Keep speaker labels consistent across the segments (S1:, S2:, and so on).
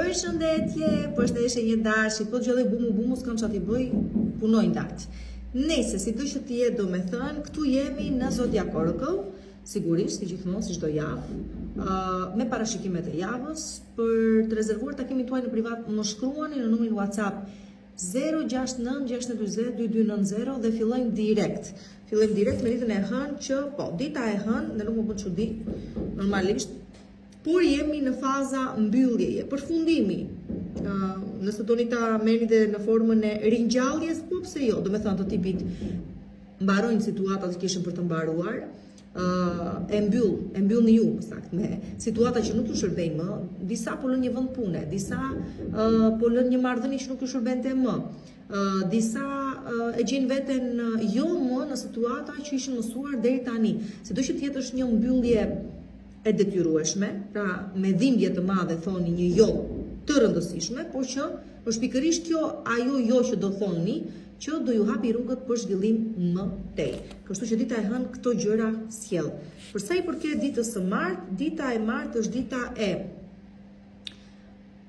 S1: Përshëndetje, përshëndetje një dashi, po dëgjoj bumu bumu s'kam ça t'i bëj, punojnë lart. Nejse, sido që të jetë domethënë, këtu jemi në Zodiac Oracle, sigurisht, si gjithmonë, si çdo javë, uh, me parashikimet e javës, për të rezervuar takimin tuaj në privat, më shkruani në numrin WhatsApp 069 640 2290 dhe fillojmë direkt. Fillojmë direkt me ditën e hënë që, po, dita e hënë, dhe nuk më bën çudi, normalisht, Por jemi në faza mbylljeje, përfundimi. Nëse doni ta merrni dhe në formën e ringjalljes, po pse jo, domethënë të tipit mbarojnë situatat që kishin për të mbaruar, e mbyll, e mbyllni ju, më saktë, me situata që nuk ju shërbejnë më, disa po lënë një vend pune, disa uh, po lënë një marrëdhënie që nuk ju shërbente më, uh, disa uh, e gjejnë veten jo më në situata që ishin mësuar deri tani. Sido që të jetë është një mbyllje e detyrueshme, pra me dhimbje të madhe thoni një jo të rëndësishme, por që është pikërisht kjo ajo jo që do thoni, që do ju hapi rrugët për zhvillim më tej. Kështu që dita e hënë këto gjëra sjell. Për sa i përket ditës së martë, dita e martë është dita e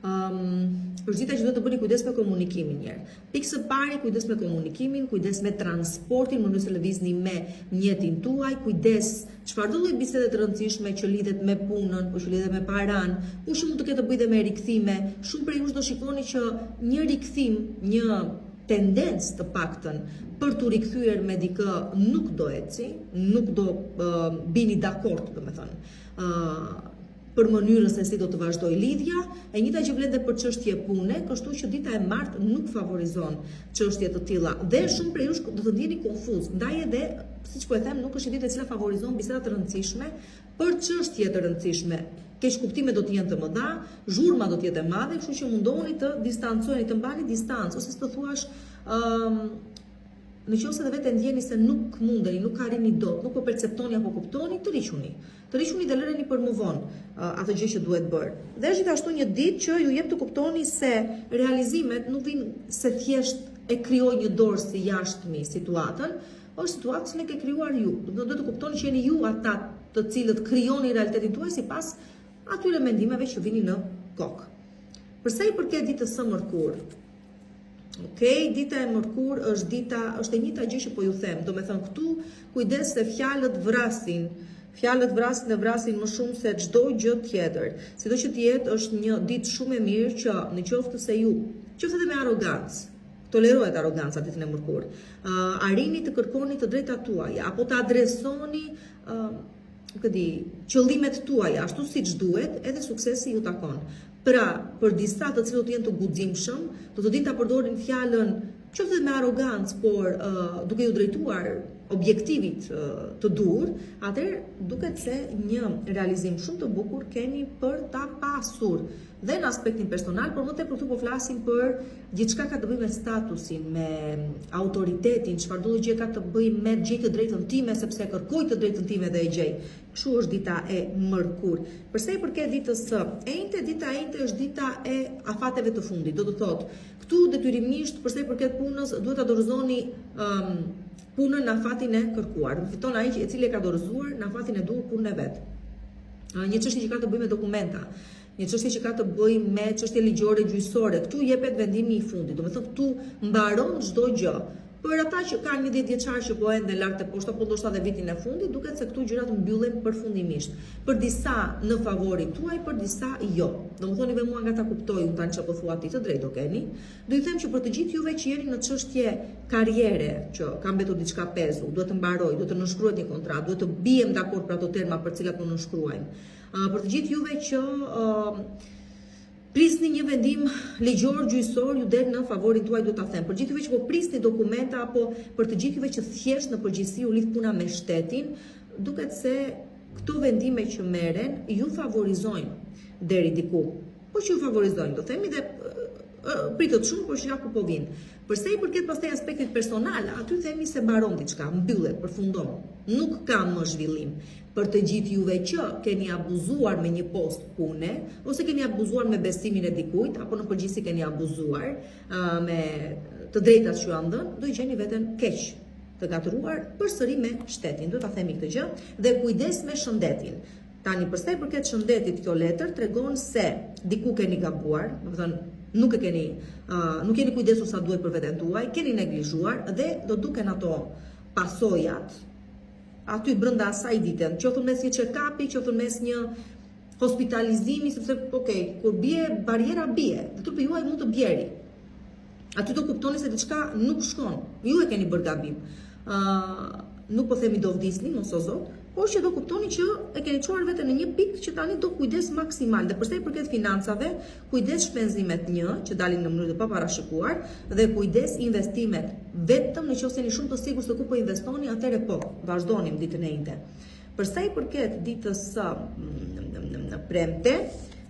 S1: Um, është dita që duhet të bëni kujdes me komunikimin një herë. Pikë së pari, kujdes me komunikimin, kujdes me transportin, mënyrën se lëvizni me mjetin tuaj, kujdes çfarëdo lloj bisede të rëndësishme që lidhet me punën, po që lidhet me paran, po që mund të ketë të bëjë dhe me rikthime. Shumë prej jush do shikoni që një rikthim, një tendencë të paktën për t'u rikthyer me dikë nuk do eci, nuk do uh, bini dakord, domethënë. Uh, për mënyrën se si do të vazhdojë lidhja, e njëjta gjë vlen dhe për çështje pune, kështu që dita e martë nuk favorizon çështje të tilla dhe shumë prej jush do të ndiheni konfuz, ndaj edhe, siç po e them, nuk është një ditë e cila favorizon biseda të rëndësishme për çështje të rëndësishme. Keqkuptimet do të jenë të mëdha, zhurma do të jetë e madhe, kështu që mundohuni të distancoheni, të mbani distancë ose si të thuash, ëm Në qoftë se dhe vetë e ndjeni se nuk mundeni, nuk arrini dot, nuk po perceptoni apo kuptoni, tërhiquni. Tërhiquni dhe lëreni për më vonë atë gjë që duhet bërë. Dhe është gjithashtu një ditë që ju jep të kuptoni se realizimet nuk vijnë se thjesht e krijoi një dorë si jashtmi situatën, është situatë që e ke krijuar ju. Do të duhet të kuptoni që jeni ju ata të cilët krijoni realitetin tuaj sipas atyre mendimeve që vini në kokë. Për sa i përket ditës së mërkurë, Ok, dita e mërkurë është dita, është e njëjta gjë që po ju them. Domethënë këtu kujdes se fjalët vrasin. Fjalët vrasin dhe vrasin më shumë se çdo gjë tjetër. Sido që të jetë, është një ditë shumë e mirë që në qoftë se ju, qoftë edhe me arrogancë, tolerohet arroganca ditën e mërkurë. Uh, arrini të kërkoni të drejtat tuaja apo të adresoni uh, nuk e di, qëllimet tuaja ashtu siç duhet, edhe suksesi ju takon. Pra, për disa të cilët do të jenë të guximshëm, do të dinë ta përdorin fjalën qoftë edhe me arrogancë, por uh, duke ju drejtuar objektivit uh, të duhur, atëherë duket se një realizim shumë të bukur keni për ta pasur dhe në aspektin personal, por më tepër këtu po flasim për gjithçka ka të bëjë me statusin, me autoritetin, çfarëdo gjë ka të bëjë me gjej të drejtën time sepse kërkoj të drejtën time dhe e gjej. Kështu është dita e mërkurë. Për sa i përket ditës së enjte, dita e enjte është dita e afateve të fundit. Do të thotë, këtu detyrimisht për sa i përket punës duhet ta dorëzoni um, punën në afatin e kërkuar. Fiton ai i cili e ka dorëzuar në afatin e duhur punën e vet. Një çështje që ka të bëjë me dokumenta, një çështje që ka të bëjë me çështje ligjore gjyqësore. Këtu jepet vendimi i fundit. Domethënë këtu mbaron çdo gjë. Për ata që kanë një dhjetëvjeçar që po enden lart e poshtë apo ndoshta dhe vitin e fundit, duket se këtu gjërat mbyllen përfundimisht. Për disa në favorin tuaj, për disa jo. Do më thoni ve mua nga ta kuptoj unë tani çfarë po thua ti, të drejtë do keni. Do ju them që për të gjithë juve që jeni në çështje karriere, që ka mbetur diçka pezull, duhet të mbarojë, duhet të nënshkruhet një kontratë, duhet të biem dakord për ato terma për të cilat po nënshkruajmë. Për të gjithë juve që Prisni një vendim ligjor gjyqësor ju del në favorin tuaj duhet ta them. Për gjithë juve që po prisni dokumenta apo për të gjithë juve që thjesht në përgjithësi ju lidh puna me shtetin, duket se këto vendime që merren ju favorizojnë deri diku. Po që ju favorizojnë, do themi dhe pritët shumë, por që ja ku po vijnë. Për sa i përket pastaj aspektit personal, aty themi se mbaron diçka, mbyllet, përfundon. Nuk ka më zhvillim. Për të gjithë juve që keni abuzuar me një post pune, ose keni abuzuar me besimin e dikujt, apo në përgjithësi keni abuzuar uh, me të drejtat që ju janë dhënë, do e gjeni veten keq të ngatërruar përsëri me shtetin. Duhet ta themi këtë gjë dhe kujdes me shëndetin. Tani, për sa i përket shëndetit, kjo letër tregon se diku keni gabuar, domethënë nuk e keni uh, nuk jeni kujdesur sa duhet për veten tuaj, keni neglizhuar dhe do duken ato pasojat aty brenda asaj dite, qoftë mes një check-upi, qoftë mes një hospitalizimi, sepse ok, kur bie barriera bie, dhe trupi juaj mund të bjeri. Aty do kuptoni se diçka nuk shkon. Ju e keni bërë gabim. Ë, uh, nuk po themi do vdisni, mos o zot, por që do kuptoni që e keni çuar veten në një pikë që tani do kujdes maksimal. Dhe për sa i përket financave, kujdes shpenzimet një që dalin në mënyrë të paparashikuar dhe kujdes investimet. Vetëm në qoftë se jeni shumë të sigurt se ku po investoni, atëherë po, vazhdoni ditën e enjte. Për sa i përket ditës së mm, premte,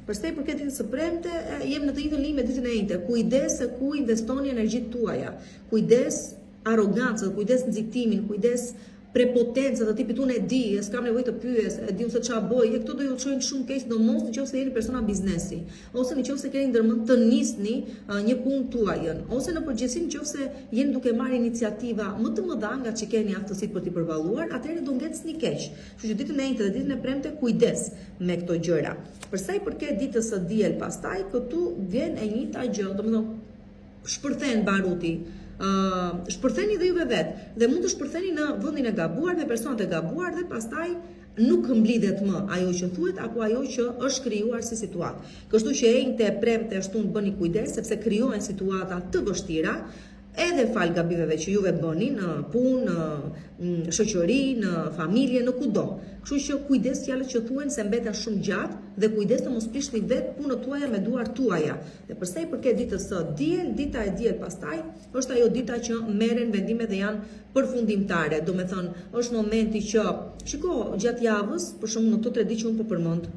S1: për sa i përket ditës së premte, jemi në të njëjtën linjë me ditën e enjte. Kujdes se ku investoni energjitë tuaja. Kujdes arrogancën, kujdes nxitimin, kujdes prepotencën të tipit unë e di, e s'kam nevojë të pyes, e di unë se çfarë bëj, e këto do ju çojnë shumë keq, sidomos në qoftë se jeni persona biznesi, ose në qoftë se keni ndërmend të nisni një punë tuajën, ose në përgjithësi në qoftë se jeni duke marrë iniciativa më të mëdha nga ç'i keni aftësitë për t'i përballuar, atëherë do ngecni keq. Kështu që ditën e enjte dhe ditën e premte kujdes me këto gjëra. Për sa i përket ditës së diel pastaj, këtu vjen e njëjta gjë, domethënë shpërthen baruti, ë uh, shpërtheni dhe juve vetë dhe mund të shpërtheni në vendin e gabuar me personat e gabuar dhe pastaj nuk mblidhet më ajo që thuhet apo ajo që është krijuar si situatë. Kështu që enjte, premte, shtunë bëni kujdes sepse krijohen situata të vështira, edhe falë gabimeve që juve bëni në punë, në shoqëri, në familje, në kudo. Kështu që kujdes fjalët që thuhen se mbeten shumë gjatë dhe kujdes të mos prishni vetë punët tuaja me duart tuaja. Dhe për sa i përket ditës së diel, dita e diel pastaj është ajo dita që merren vendime dhe janë përfundimtare. Domethënë, është momenti që shiko gjatë javës, për shembull në këto tre ditë që unë po përmend,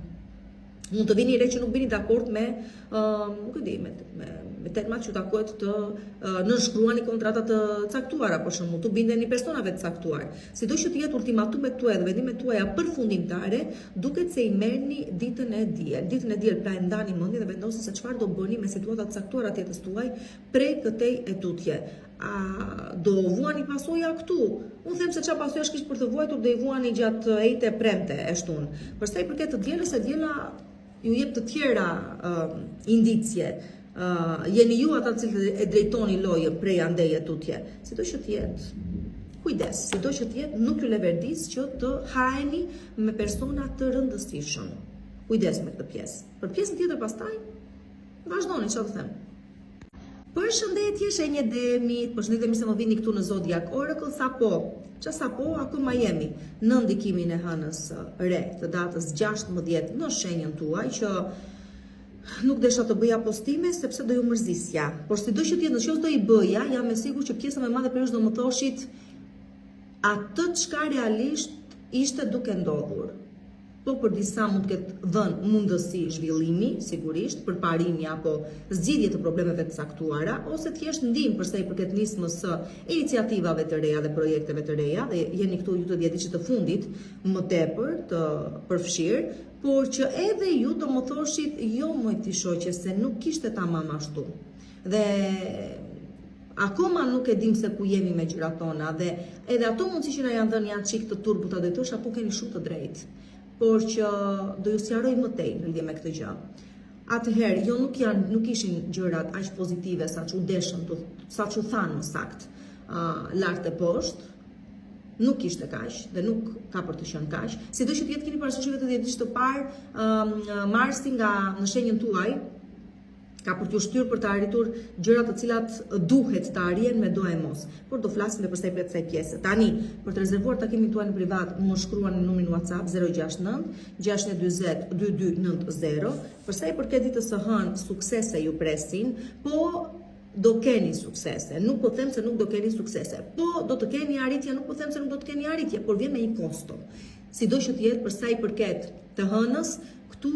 S1: mund të vini re që nuk bini dakord me, uh, nuk e di, me, me, me termat që takohet të uh, nënshkruani kontrata të caktuara, për shembull, t'u bindeni personave të caktuar. Sido që të jetë ultimatumet tuaja dhe vendimet tuaja përfundimtare, duket se i merrni ditën e diel. Ditën e diel pra e ndani mendjen dhe vendosni se çfarë do bëni me situata të caktuara të jetës tuaj prej këtej e tutje. A do vuani pasoja këtu? Unë them se ça pasojash kish për të vuajtur do i vuani gjatë enjte, premte e shtunë. Për sa i përket të dielës, e diela ju jep të tjera uh, indicie. Uh, jeni ju ata të cilët e drejtoni lojën prej andej e tutje. Sido që të jetë, kujdes, sido që të jetë, nuk ju leverdis që të haheni me persona të rëndësishëm. Kujdes me këtë pjesë. Për pjesën tjetër pastaj, vazhdoni, çfarë të them. Përshëndetje shenjë e demit, përshëndetje mirë se më vini këtu në Zodiac Oracle, sapo, që sapo akoma jemi në ndikimin e hënës së re të datës 16 në shenjën tuaj që nuk desha të bëja postime sepse do ju mërzisja. Por sido që të jetë, në qoftë do i bëja, jam e sigurt që pjesa më e madhe prej jush do më thoshit atë çka realisht ishte duke ndodhur. Po për disa mund të ketë dhënë mundësi zhvillimi, sigurisht, përparimi apo zgjidhje të problemeve të caktuara, ose thjesht ndihmë për sa i përket nismës së iniciativave të reja dhe projekteve të reja, dhe jeni këtu ju të dhjetëditëshit të fundit më tepër të përfshirë, por që edhe ju do më thoshit jo moj ti shoqe se nuk ishte tamam ashtu. Dhe Akoma nuk e dimë se ku jemi me gjërat tona dhe edhe ato mundësi që na janë dhënë janë çik të turbullta, do i thosha po keni shumë të drejtë, por që do ju sqaroj më tej në lidhje me këtë gjë. Atëherë, jo nuk janë, nuk ishin gjërat aq pozitive sa ç'u deshën, të, sa ç'u thanë më saktë, uh, lart e poshtë, nuk ishte kaq dhe nuk ka për të qenë kaq. Sido që të jetë keni parasysh vetëm 10 ditë të parë, um, Marsi nga në shenjën tuaj, ka për t'ju shtyrë për të arritur gjëra të cilat duhet të arrihen me doemos. Por do flasim dhe për sa i përket kësaj pjese. Tani, për të rezervuar takimin tuaj në privat, më shkruani në numrin WhatsApp 069 640 2290. Për sa i përket ditës së hënë, suksese ju presin, po do keni suksese. Nuk po them se nuk do keni suksese. Po do të keni arritje, nuk po them se nuk do të keni arritje, por vjen me një kosto. Sido që të jetë për sa i përket të hënës, këtu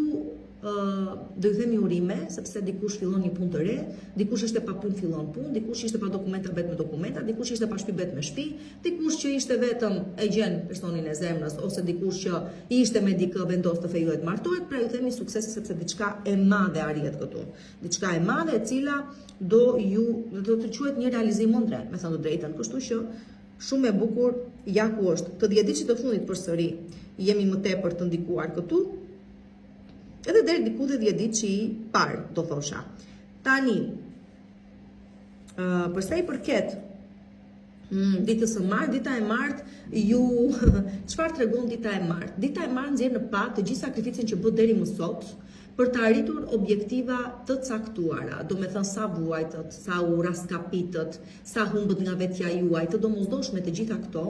S1: do ju themi urime, sepse dikush fillon një punë të re, dikush ishte pa punë fillon punë, dikush ishte pa dokumenta bëhet me dokumenta, dikush ishte pa shtëpi bëhet me shtëpi, dikush që ishte vetëm e gjen personin e zemrës ose dikush që ishte me dikë vendos të fejohet martohet, pra ju themi suksese sepse diçka e madhe arrihet këtu. Diçka e madhe e cila do ju do të quhet një realizim ëndrre, me thënë të drejtën, kështu që Shumë e bukur, ja ku është. Të dhjetëditëshit të fundit përsëri. Jemi më tepër të ndikuar këtu. Edhe deri diku dhe dhjetëditëshi i parë, do thosha. Tani, uh, për sa i përket mm, ditës së martë, dita e martë ju çfarë tregon dita e martë? Dita e martë nxjerr në pah të gjithë sakrificën që bëtë deri më sot për të arritur objektiva të caktuara, domethënë sa vuajtët, sa u rraskapitët, sa humbët nga vetja juaj, të domosdoshme të gjitha këto,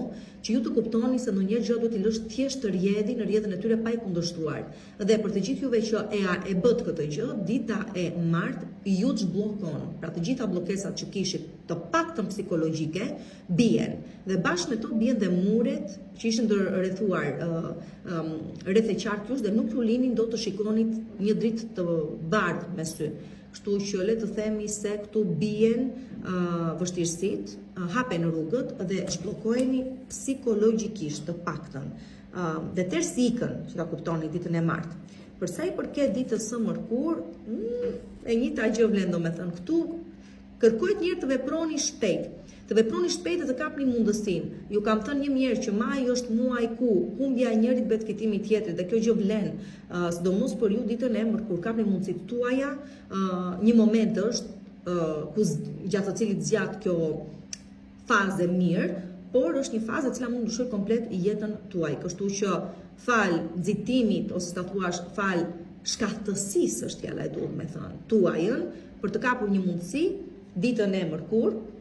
S1: që ju të kuptoni se ndonjëherë gjërat duhet t'i lësh thjesht të rrjedhin në rrjedhën e tyre pa i kundërshtuar. Dhe për të gjithë juve që e e bëtë këtë gjë, dita e martë ju çbllokon. Pra të gjitha bllokesat që kishit, të paktën psikologjike, bien. Dhe bashkë me to bien dhe muret që ishin të rrethuar rreth e qark jush dhe nuk ju linin dot të shikonit një dritë të bardhë me sy. Kështu që le të themi se këtu bien uh, vështirësitë, uh, hapen rrugët dhe zhbllokoheni psikologjikisht të paktën. Uh, dhe tersi ikën, që ta kuptoni ditën e martë. Për sa i përket ditës së mërkur, mm, e njëjta gjë vlen domethënë këtu Kërkohet njëherë të veproni shpejt. Të veproni shpejt dhe të kapni mundësinë. Ju kam thënë një mijë herë që maji është muaji ku humbja e njërit bëhet fitimi i tjetrit dhe kjo gjë vlen, uh, sidomos për ju ditën e mërkurë. Kapni mundësitë tuaja, uh, një moment është uh, ku gjatë të cilit zgjat kjo fazë e mirë, por është një fazë e cila mund të ndryshojë komplet jetën tuaj. Kështu që falë nxitimit ose ta thuash falë shkathtësisë është fjala e duhur me thënë, tuajën për të kapur një mundësi ditën e mërkurë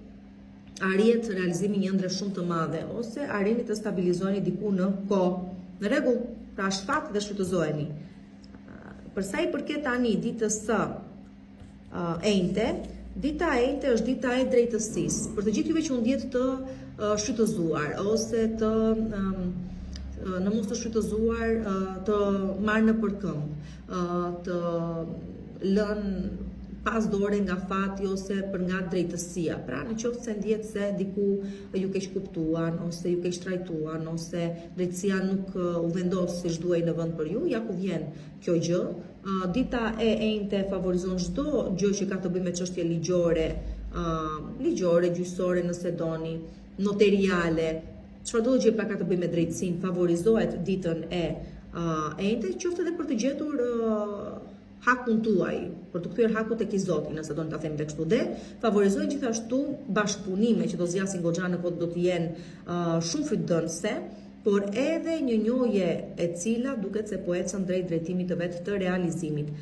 S1: arrihet realizimi i një ëndrre shumë të madhe ose arrini të stabilizoheni diku në kohë. Në rregull, pra është fat dhe shfrytëzojeni. Për sa i përket tani ditës së uh, enjte, dita e enjte është dita e drejtësisë. Për të gjithë juve që u ndjetë të uh, shfrytëzuar ose të um, në mos të shfrytëzuar, uh, të marrë nëpër këmbë, uh, të lënë pas dore nga fati ose për nga drejtësia. Pra, në qoftë se ndjetë se diku ju keqkuptuan ose ju keqtrajtuan ose drejtësia nuk u vendos siç duhej në vend për ju, ja ku vjen kjo gjë. Dita e enjte favorizon çdo gjë që ka të bëjë me çështje ligjore, ligjore, gjyqësore nëse doni, noteriale, çfarëdo gjë pra ka të bëjë me drejtësinë, favorizohet ditën e enjte, qoftë edhe për të gjetur hakun tuaj, për të kthyer hakun tek i zoti, nëse doni ta themi dhe kështu dhe favorizojnë gjithashtu bashkëpunime që do zgjasin goxha në kohë do të jenë uh, shumë frytdhënëse, por edhe një njohje e cila duket se po ecën drejt drejtimit të vet të realizimit.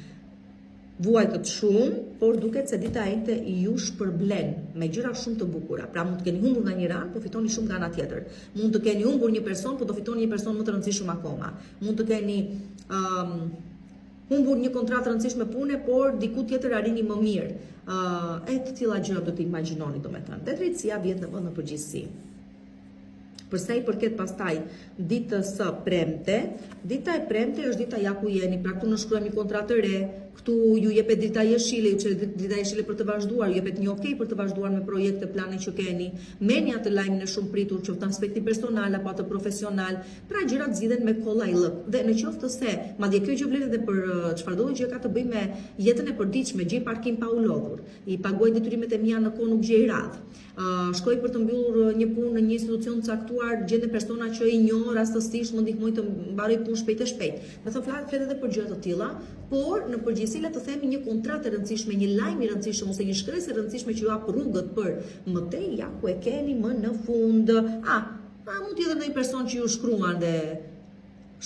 S1: Vuajtët shumë, por duket se dita e enjte ju shpërblen me gjëra shumë të bukura. Pra mund të keni humbur nga njëra anë, po fitoni shumë nga ana tjetër. Mund të keni humbur një person, po do fitoni një person më të rëndësishëm akoma. Mund të keni um, humbur një kontratë të rëndësishme pune, por diku tjetër arrini më mirë. Uh, e të tilla gjëra do të imagjinoni, domethënë. Dhe drejtësia vihet në vend në përgjithësi. Për sa i përket pastaj ditës së premte, dita e premte është dita ja ku jeni, pra këtu nënshkruajmë një kontratë të re, këtu ju jepet drita jeshile, ju çelet drita jeshile për të vazhduar, ju jepet një okay për të vazhduar me projekte, plane që keni. Merrni atë lajmin e shumë pritur, qoftë në aspektin personal apo atë profesional, pra gjërat zgjidhen me kollajllëk. Dhe në qoftë se, madje kjo gjë vlen edhe për çfarëdo gjë ka të bëjë me jetën e përditshme, gjej parkim pa u lodhur, i paguaj detyrimet e mia në kohë nuk gjej radhë. Shkoj për të mbyllur një punë në një institucion të caktuar, gjenden persona që i njoh rastësisht, më ndihmojnë të mbaroj punë shpejt e shpejt. Me thënë fjalë flet edhe për gjëra të tilla, por në përgjithësi le të themi një kontratë e rëndësishme, një lajm i rëndësishëm ose një shkresë e rëndësishme që ju hap rrugët për më tej, ja ku e keni më në fund. A, a mund të jetë ndonjë person që ju shkruan dhe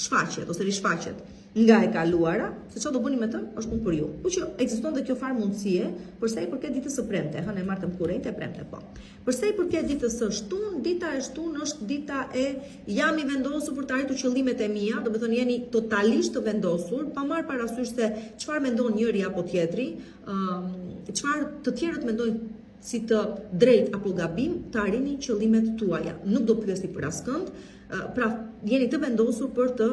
S1: shfaqet ose rishfaqet nga e kaluara, se çfarë do bëni me të, është punë për ju. Po që ekziston dhe kjo farë mundësie për sa i përket ditës së premte, hënë e martë mërkurë, enjte premte po. Për sa i përket ditës së shtunë, dita e shtunë është dita e jam i vendosur për të arritur qëllimet e mia, domethënë jeni totalisht të vendosur, pa marrë parasysh se çfarë mendon njëri apo tjetri, ëm çfarë të tjerët mendojnë si të drejtë apo gabim, të arrini qëllimet tuaja. Nuk do pyesni për askënd, pra jeni të vendosur për të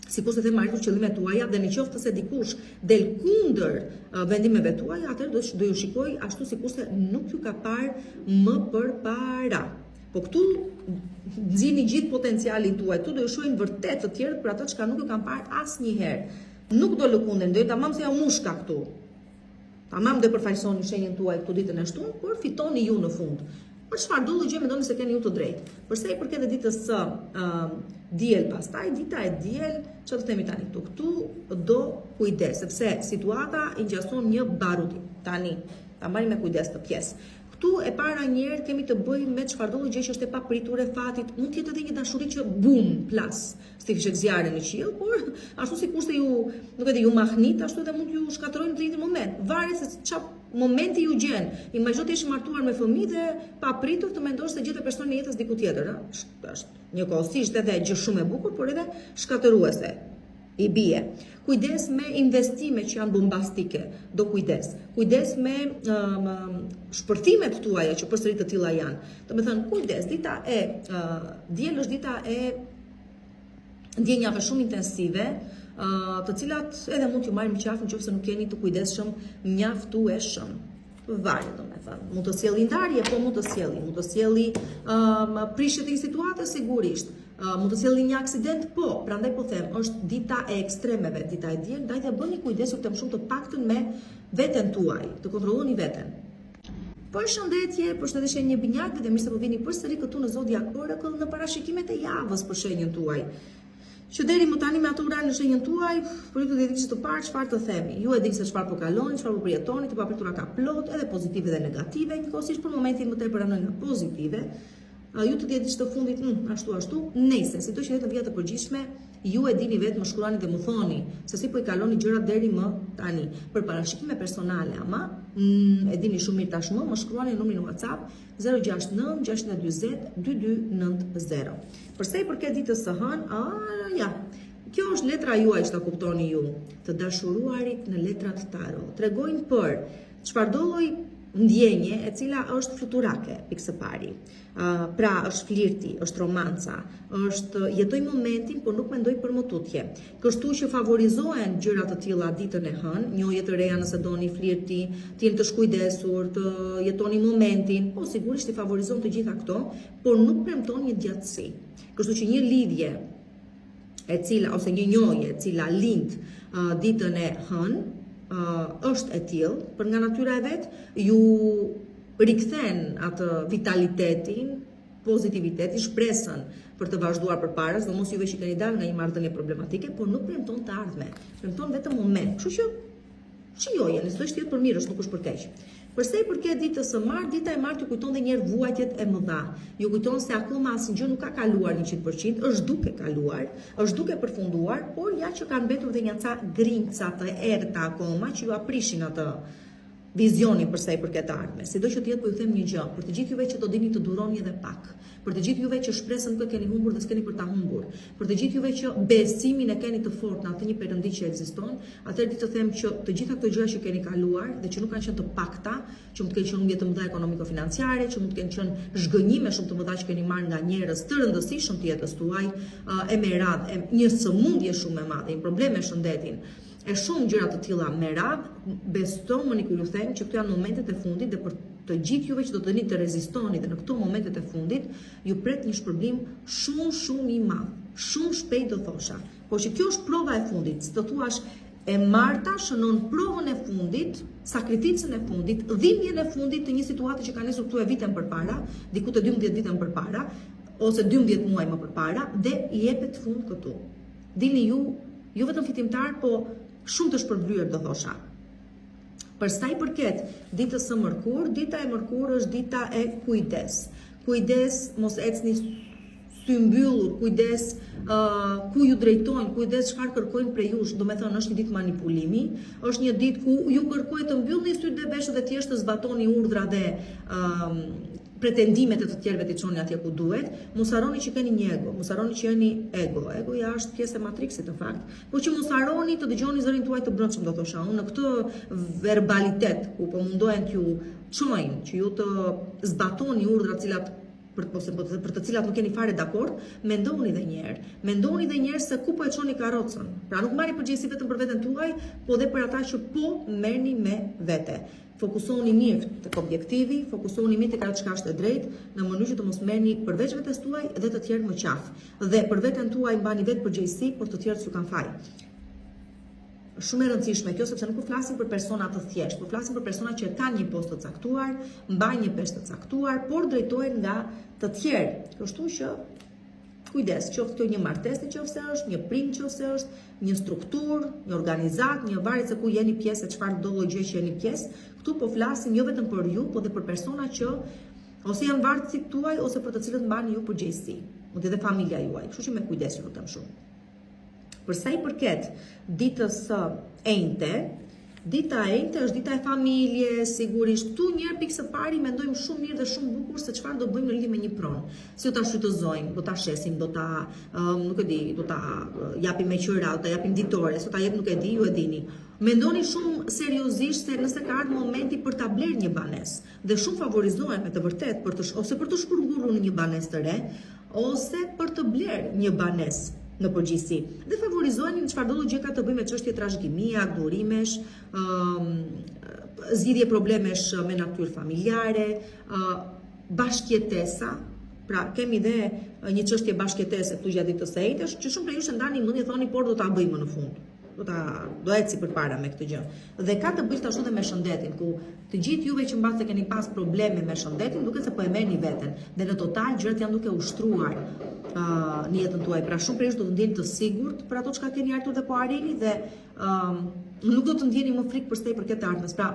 S1: sikurse them arritur qëllimet tuaja dhe në qoftë se dikush del kundër vendimeve tuaja, atëherë do do ju shikojë ashtu sikurse nuk ju ka parë më përpara. Po këtu nxirrni gjithë potencialin tuaj, këtu do ju shohin vërtet të tjerët për atë çka nuk ju kanë parë asnjëherë. Nuk do lëkunden, do jetë tamam se ja mushka këtu. Tamam do përfaqësoni shenjën tuaj këtu ditën e shtunë, por fitoni ju në fund. Për çfarëdo lloj gjë mendoni se keni ju të drejtë. Për sa i përket dhe ditës së uh, diel pastaj, dita e diel, çfarë të themi tani këtu? Këtu do kujdes, sepse situata i ngjason një baruti. Tani, ta mbani me kujdes këtë pjesë. Këtu e para një herë kemi të bëjmë me çfarëdo lloj gjë që është e papritur e fatit, mund të jetë edhe një dashuri që bum, plas, si fishekzjarre në qiell, por ashtu sikurse ju, nuk e di, ju mahnit, ashtu edhe mund t'ju shkatërrojë në të njëjtin moment. Varet se ça momenti ju gjen. Imagjino të jesh martuar me fëmijë dhe papritur të mendosh se gjete personin e jetës diku tjetër, ëh. Është njëkohësisht edhe gjë shumë e bukur, por edhe shkatërruese. I bie. Kujdes me investime që janë bombastike, do kujdes. Kujdes me um, shpërthimet tuaja që përsëri të tilla janë. Domethënë, kujdes, dita e uh, diel është dita e ndjenjave shumë intensive, uh, të cilat edhe mund t'ju marrin më qafë në qoftë se nuk jeni të kujdesshëm mjaftueshëm. Varet, domethënë. Mund të sjelli ndarje, po mund të sjelli. Mund të sjelli um, prishje të një situate, sigurisht. Uh, mund të sjelli një aksident, po. Prandaj po them, është dita e ekstremeve, dita e diel, ndaj dhe bëni kujdes ju lutem shumë të paktën me veten tuaj, të kontrolloni veten. Përshëndetje, përshëndetje shenjë e binjakëve dhe mirë se po vini përsëri këtu në Zodiac Oracle në parashikimet e javës për shenjën tuaj. Që deri më tani me atë Uran në shenjën tuaj, për ju të 10 ditëve të parë, çfarë të themi? Ju e dini se çfarë po kaloni, çfarë po përjetoni, të papritura ka plot, edhe pozitive dhe negative, njëkohësisht për momentin më tepër anojnë nga pozitive. Ju të 10 ditëve të fundit, mm, ashtu ashtu, nejse, sido që të jetë në vija të përgjithshme, ju e dini vetë, më shkruani dhe më thoni se si po i kaloni gjërat deri më tani. Për parashikime personale, ama, mm, e dini shumë mirë tashmë, më shkruani në numrin WhatsApp 069 640 2290. Për sa i përket ditës së hënë, a, ja, kjo është letra juaj që ta kuptoni ju, të dashuruarit në letrat taro. Tregojnë për çfarëdo lloj ndjenje e cila është fluturake, pikë së pari. Uh, pra, është flirti, është romanca, është jetoj momentin, por nuk mendoj për më tutje. Kështu që favorizohen gjëra të tilla ditën e hënë, njohje të reja nëse doni flirti, të jeni të shkujdesur, të jetoni momentin, po sigurisht i favorizon të gjitha këto, por nuk premton një gjatësi. Kështu që një lidhje e cila ose një njohje e cila lind uh, ditën e hënë uh, është e tillë për nga natyra e vet, ju rikthen atë vitalitetin, pozitivitetin, shpresën për të vazhduar përpara, sidomos juve që keni dalë nga një marrëdhënie problematike, por nuk premton të ardhme, premton vetëm moment. Kështu që shijojeni, sido që të jetë për mirë, është nuk është për keq. Për sa i përket ditës së martë, dita e martë ju kujton dhe njëherë vuajtjet e mëdha. Ju kujton se akoma asnjë gjë nuk ka kaluar 100%, është duke kaluar, është duke përfunduar, por ja që kanë mbetur dhe nja ca grimca të errëta akoma që jua prishin atë vizionin për sa i përket të ardhmes. Sido që të jetë po ju them një gjë, për të gjithë juve që do dini të duroni edhe pak, për të gjithë juve që shpresën nuk e keni humbur dhe s'keni për ta humbur, për të gjithë juve që besimin e keni të fortë në atë një perëndi që ekziston, atëherë di të them që të gjitha këto gjëra që keni kaluar dhe që nuk kanë qenë të pakta, që mund të kenë qenë humbje të mëdha ekonomiko-financiare, që mund të kenë qenë zhgënjime shumë të mëdha që keni marrë nga njerëz të rëndësishëm të jetës tuaj, e me radhë, një sëmundje shumë e madhe, një problem me shëndetin, e shumë gjëra të tilla me radhë, besomëni kur ju them që këto janë momentet e fundit dhe për të gjithë juve që do të dini të rezistoni dhe në këto momentet e fundit, ju pret një shpërblim shumë shumë i madh, shumë shpejt do thosha. Por që kjo është prova e fundit, si të thuash e marta shënon provën e fundit, sakrificën e fundit, dhimbjen e fundit të një situate që ka nisur këtu e vite më përpara, diku te 12 vite më përpara, ose 12 muaj më përpara dhe i jepet fund këtu. Dilni ju jo vetëm fitimtar, po shumë të shpërblyer do thosha. Për sa i përket ditës së mërkurë, dita e mërkurë është dita e kujdes. Kujdes, mos ecni symbyllur, kujdes uh, ku ju drejtojnë, kujdes çfarë kërkojnë prej jush. Domethënë është një ditë manipulimi, është një ditë ku ju kërkojnë të mbyllni sytë dhe veshët dhe thjesht të zbatoni urdhra dhe uh, pretendimet e të tjerëve t'i çoni atje ku duhet, mos harroni që keni një ego, mos harroni që jeni ego. Egoja është pjesë e matrixit në fakt, por që mos harroni të dëgjoni zërin tuaj të brendshëm, do thosha unë, në këtë verbalitet ku po mundohen t'ju çojnë, që ju të zbatoni urdhrat të cilat për ose për, për të cilat nuk jeni fare dakord, mendoni edhe një herë. Mendoni edhe një herë se ku po e çoni karrocën. Pra nuk mbani përgjegjësi vetëm për veten tuaj, po dhe për ata që po merrni me vete. Fokusohuni mirë tek objektivi, fokusohuni mirë tek ajo çka është e drejtë, në mënyrë që të mos merrni përveç vetes tuaj dhe të tjerë më qafë. Dhe për veten tuaj mbani vetë përgjegjësi, por të tjerët s'ju kanë faj. Shumë e rëndësishme kjo sepse nuk po flasim për persona të thjeshtë, po flasim për persona që kanë një post të caktuar, mbajnë një peshë të caktuar, por drejtohen nga të tjerë. Kështu që kujdes, qoftë kjo një martesë, qoftë se është një prind, qoftë se është një strukturë, një organizatë, një varet se ku jeni pjesë e çfarëdo lloj gjë që jeni pjesë. Këtu po flasim jo vetëm për ju, po dhe për persona që ose janë vartësit tuaj ose për të cilët mbani ju përgjegjësi. Mund të jetë familja juaj, kështu që me kujdes ju lutem shumë. Për sa i përket ditës së enjte, dita e enjte është dita e familjes, sigurisht. Këtu njëherë pikë së pari mendojmë shumë mirë dhe shumë bukur se çfarë do bëjmë në lidhje me një pronë. Si do ta shfrytëzojmë, do ta shesim, do ta, um, nuk e di, do ta japim me qira, do ta japim ditore, si do ta jep nuk e di, ju e dini. Mendoni shumë seriozisht se nëse ka ardhur momenti për ta blerë një banesë dhe shumë favorizohen me të vërtetë për të ose për të shpërngulur në një banesë të re, ose për të blerë një banesë në përgjithësi dhe favorizoheni në çfarëdo gjë ka të bëjë me çështje trashëgimie, dhurimesh, ëm zgjidhje problemesh me natyrë familjare, ë bashkëjetesa, pra kemi dhe një çështje bashkëjetese këtu gjatë ditës së enjte, që shumë prej jush e ndani mendjen thoni por do ta bëj më në fund. Do ta do eci përpara me këtë gjë. Dhe ka të bëjë gjithashtu dhe me shëndetin, ku të gjithë juve që mbase keni pas probleme me shëndetin, duket se po e merrni veten. Dhe në total gjërat janë duke u shtruar uh, në jetën tuaj. Pra shumë prej jush do të ndjeni të sigurt për ato çka keni arritur dhe po arrini dhe uh, nuk do të ndjeni më frikë për sa i përket të ardhmes. Pra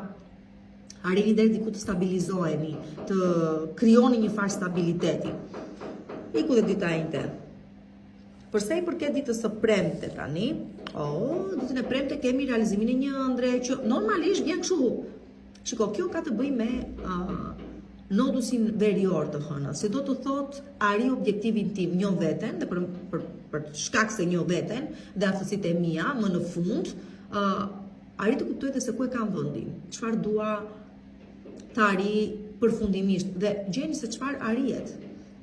S1: arrini deri diku të stabilizoheni, të krijoni një farë stabiliteti. Iku dhe dita e enjte. Për sa i përket ditës së premte tani, oh, ditën e premte kemi realizimin e një ëndrre që normalisht vjen kështu. Shiko, kjo ka të bëjë me uh, nodusin verior të hënës, që do të thotë arrij objektivin tim, njoh veten dhe për për për shkak se njoh veten dhe aftësitë e mia, më në fund, uh, arrij të kuptoj dhe se ku e kam vendin, çfarë dua të arrij përfundimisht dhe gjeni se çfarë arrihet.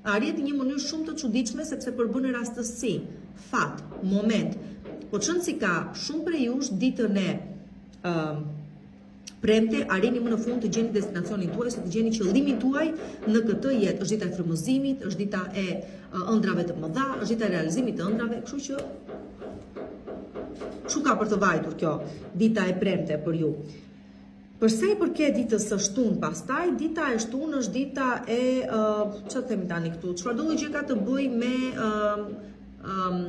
S1: Arrihet në një mënyrë shumë të çuditshme sepse përbën rastësi, fat, moment. Po ç'rëndësi ka, shumë prej jush ditën e ë premte arrini më në fund të gjeni destinacionin tuaj ose të gjeni qëllimin tuaj në këtë jetë. Është dita e frymëzimit, është dita e ëndrrave të mëdha, është dita e realizimit të ëndrrave, kështu që kështu ka për të vajtur kjo dita e premte për ju. Për sa i përket ditës së shtunë pastaj, dita e shtunë është dita e uh, çfarë themi tani këtu, çfarëdo lloj gjë ka të bëjë me uh, um,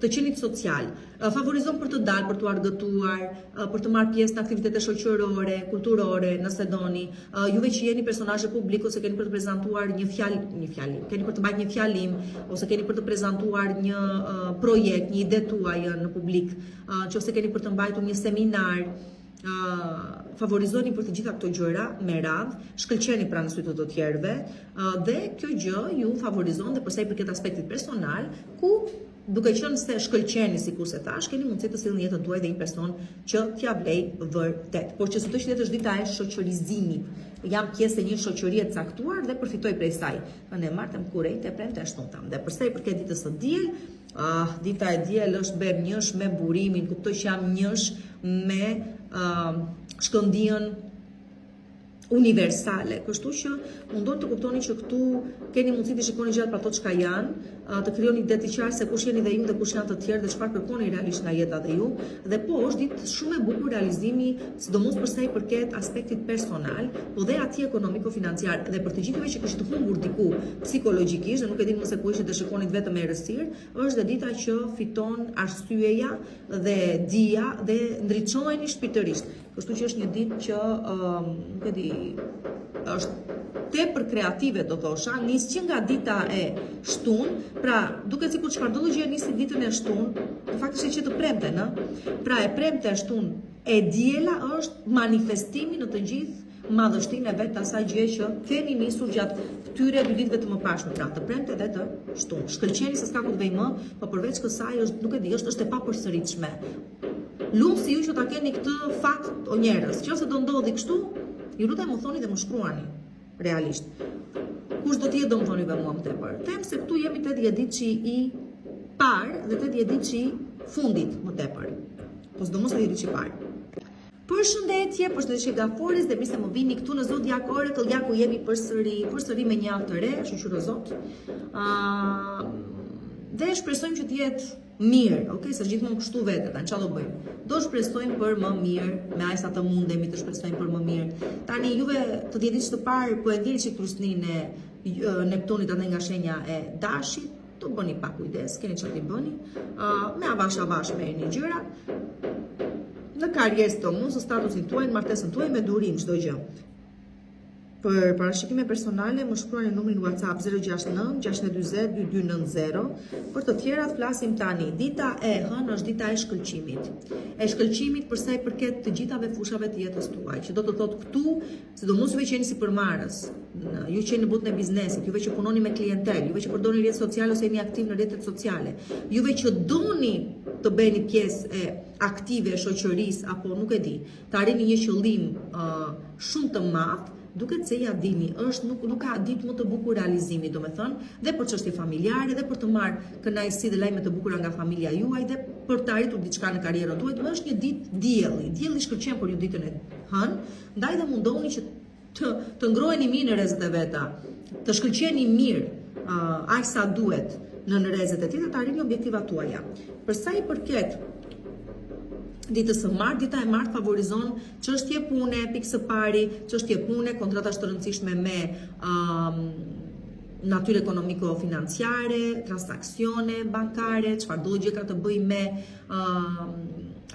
S1: të qenit social. Favorizon për të dalë, për t'u argëtuar, për të marrë pjesë në aktivitete shoqërore, kulturore, nëse doni. Juve që jeni personazhe publik ose keni për të prezantuar një fjalë, një fjalim, keni për të mbajtur një fjalim ose keni për të prezantuar një projekt, një ide tuaj në publik, nëse keni për të mbajtur një seminar, favorizoni për të gjitha këto gjëra me radhë, shkëlqeni pra në sy të të tjerëve dhe kjo gjë ju favorizon dhe për sa i përket aspektit personal, ku duke qenë se shkëlqeni sikurse thash, keni mundësi të sillni në jetën tuaj dhe një person që t'ja vlej vërtet. Por që sido që të jetë është dita e shoqërizimit. Jam pjesë e një shoqërie të caktuar dhe përfitoj prej saj. Hënë e martë, mërkurë, e premte e shtunë. Dhe për sa i përket ditës së diel, Ah, dita e diel është bëhem njësh me burimin, kuptoj që jam njësh me uh, shkëndijën universale. Kështu që mundohuni të kuptoni që këtu keni mundësi të shikoni gjërat për ato çka janë, të krijoni ide të qartë se kush jeni dhe ju dhe kush janë të tjerë dhe çfarë kërkoni realisht nga jeta dhe ju. Dhe po, është ditë shumë e bukur realizimi, sidomos për sa i përket aspektit personal, po dhe atij ekonomiko-financiar dhe për të gjithë juve që kishit humbur diku psikologjikisht dhe nuk e dini më se ku ishit dhe shikonit vetëm errësirë, është dhe dita që fiton arsyeja dhe dija dhe ndriçoheni shpirtërisht. Kështu që është një ditë që um, nuk e di, është tepër kreative do thosha, nis që nga dita e shtunë, pra duket sikur çfarëdo gjë nisi ditën e shtunë, në fakt ishte që të premte, në? Pra e premte e shtunë, e diela është manifestimi në të gjithë madhështinë e vet të asaj gjëje që keni nisur gjatë këtyre dy ditëve të mëparshme, pra të premte dhe të shtunë. Shkëlqeni se s'ka ku të vejë më, po përveç kësaj është, nuk e di, është është e papërsëritshme. Lum si ju që ta keni këtë fat o njerëz. Qoftë se do ndodhi kështu, ju lutem më thoni dhe më shkruani realisht. Kush do të jetë do më thoni dhe mua më tepër. Them se këtu jemi te dhjetëditëshi i parë dhe te dhjetëditëshi i fundit më tepër. Po sidomos te dhjetëditëshi i parë. Përshëndetje, përshëndetje Gaforres dhe mirë se më vini këtu në Zodiac Oracle, ja ku jemi përsëri, përsëri me një javë të re, shyqyr o Zot. Uh, dhe shpresojmë që të jetë mirë, ok, se gjithmonë kështu vetë, tani çfarë do bëjmë? Do shpresojmë për më mirë, me aq sa të mundemi të shpresojmë për më mirë. Tani juve të 10 ditësh të parë po e ndjeni çik trysninë e Neptunit andej nga shenja e Dashit, do bëni pak kujdes, keni çfarë të bëni. Uh, me avash avash merrni gjërat. Në karrierë sidomos, në statusin tuaj, në martesën tuaj me durim çdo gjë. Për parashikime personale më shkruani numrin WhatsApp 069 640 2290. Për të tjerat flasim tani. Dita e hënë është dita e shkëlqimit. E shkëlqimit për sa i përket të gjithave fushave të jetës tuaj, që do të thotë këtu, sidomos juve që jeni sipërmarrës, ju që jeni në botën e biznesit, juve që punoni me klientel, juve që përdorni rrjetet sociale ose jeni aktiv në rrjetet sociale, juve që doni të bëheni pjesë e aktive e shoqërisë apo nuk e di, të arrini një qëllim uh, shumë të madh, duket se ia dini, është nuk nuk ka ditë më të bukur realizimi, domethënë, dhe për çështje familjare dhe për të marrë kënaqësi dhe lajme të bukura nga familja juaj dhe për të arritur diçka në karrierën tuaj, domethënë është një ditë dielli. Dielli shkëlqen për ju ditën e hënë, ndaj dhe mundohuni që të të ngroheni mirë në rrezet e veta, të shkëlqeni mirë uh, aq sa duhet në në rrezet e tij dhe të arrini objektivat tuaja. Për sa i përket ditës së martë, dita e martë favorizon çështje pune, pikë së pari, çështje pune, kontratash të rëndësishme me um, natyrë ekonomiko-financiare, transaksione bankare, çfarëdo gjë ka të bëjë me um,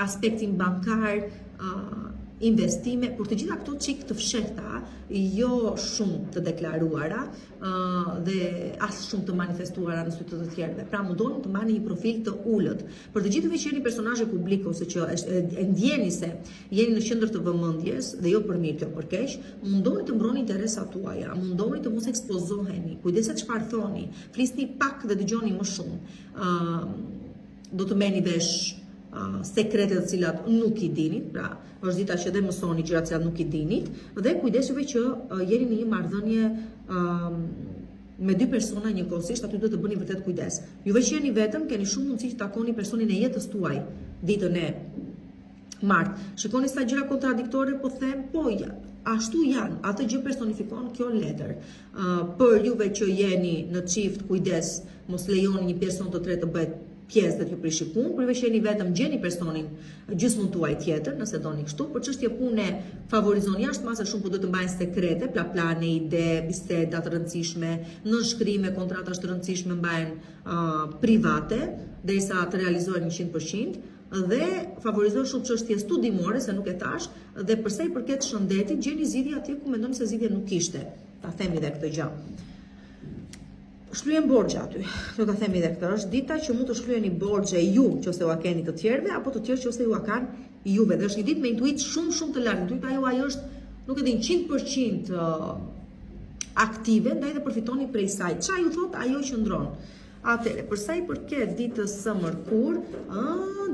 S1: aspektin bankar, uh, investime, por të gjitha këto çik të fshehta, jo shumë të deklaruara uh, dhe as shumë të manifestuara në sy të të tjerëve. Pra mundohuni të mbani një profil të ulët. Për të gjithë ju që jeni personazhe publik ose që e, e ndjeni se jeni në qendër të vëmendjes dhe jo për mirë, jo për keq, mundohuni të mbroni interesat tuaja, mundohuni të mos ekspozoheni, kujdes se çfarë thoni, flisni pak dhe dëgjoni më shumë. Ë uh, do të merrni vesh uh, sekrete të cilat nuk i dinit, pra është dita që dhe mësoni gjëra të cilat nuk i dinit dhe kujdes juve që uh, jeni në një marrëdhënie uh, me dy persona njëkohësisht, aty duhet të bëni vërtet kujdes. Juve që jeni vetëm, keni shumë mundësi që takoni personin e jetës tuaj ditën e martë. Shikoni sa gjëra kontradiktore po them, po ja, ashtu janë, atë gjë personifikon kjo letër. Uh, për juve që jeni në çift, kujdes, mos lejoni një person të tretë të bëhet pjesë dhe t'ju prishi punë, për juve që jeni vetëm gjeni personin gjysmën tuaj tjetër, nëse doni kështu, për çështje pune favorizon jashtë mase shumë po duhet të mbahen sekrete, pra plane, ide, biseda të rëndësishme, nënshkrime, kontratash të rëndësishme mbahen uh, private, derisa të realizohen 100% dhe favorizon shumë çështje studimore, se nuk e thash, dhe për sa i përket shëndetit, gjeni zgjidhje atje ku mendoni se zgjidhje nuk kishte. Ta themi dhe këtë gjë. Shlyhen borxhe aty. Do ta themi edhe këtë. Është dita që mund të shlyeni borxhe ju, nëse ua keni të tjerëve apo të tjerë nëse jua kanë juve. Dhe është një ditë me intuitë shumë shumë të lartë. Intuita juaj është, nuk e di, 100% aktive, ndaj dhe përfitoni prej saj. Ça ju thot, ajo qëndron. Atëherë, për sa i përket ditës së mërkur, ë,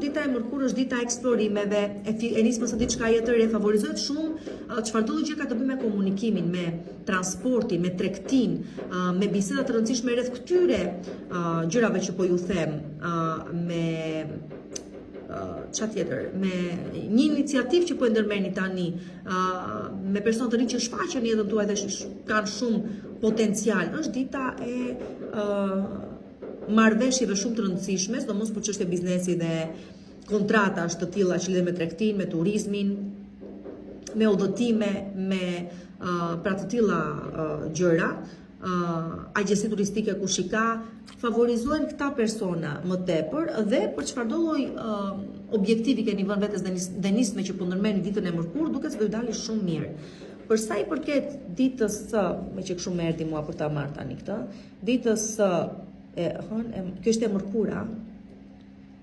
S1: dita e mërkur është dita e eksplorimeve, e, e nismës së diçkaje të re, favorizohet shumë çfarëdo gjë ka të bëjë me komunikimin, me transportin, me tregtinë, me biseda të rëndësishme rreth këtyre gjërave që po ju them, me ça tjetër, me një iniciativë që po e ndërmerrni tani, me persona të rinj që shfaqen në jetën tuaj dhe kanë shumë potencial, është dita e marrëveshjeve shumë të rëndësishme, sidomos për çështje biznesi dhe kontratash të tilla që lidhen me tregtinë, me turizmin, me udhëtime, me uh, pra të tilla uh, gjëra, uh, agjenci turistike kush i ka, favorizohen këta persona më tepër dhe për çfarëdo lloj uh, objektivi keni vënë vetes dhe, nis, dhe nisme që po ndërmerrni ditën e mërkurë, duket se do ju dali shumë mirë. Për sa i përket ditës së, meqë kështu më erdhi mua për ta marrë tani këtë, ditës së e hënë, e, kjo është e mërkura,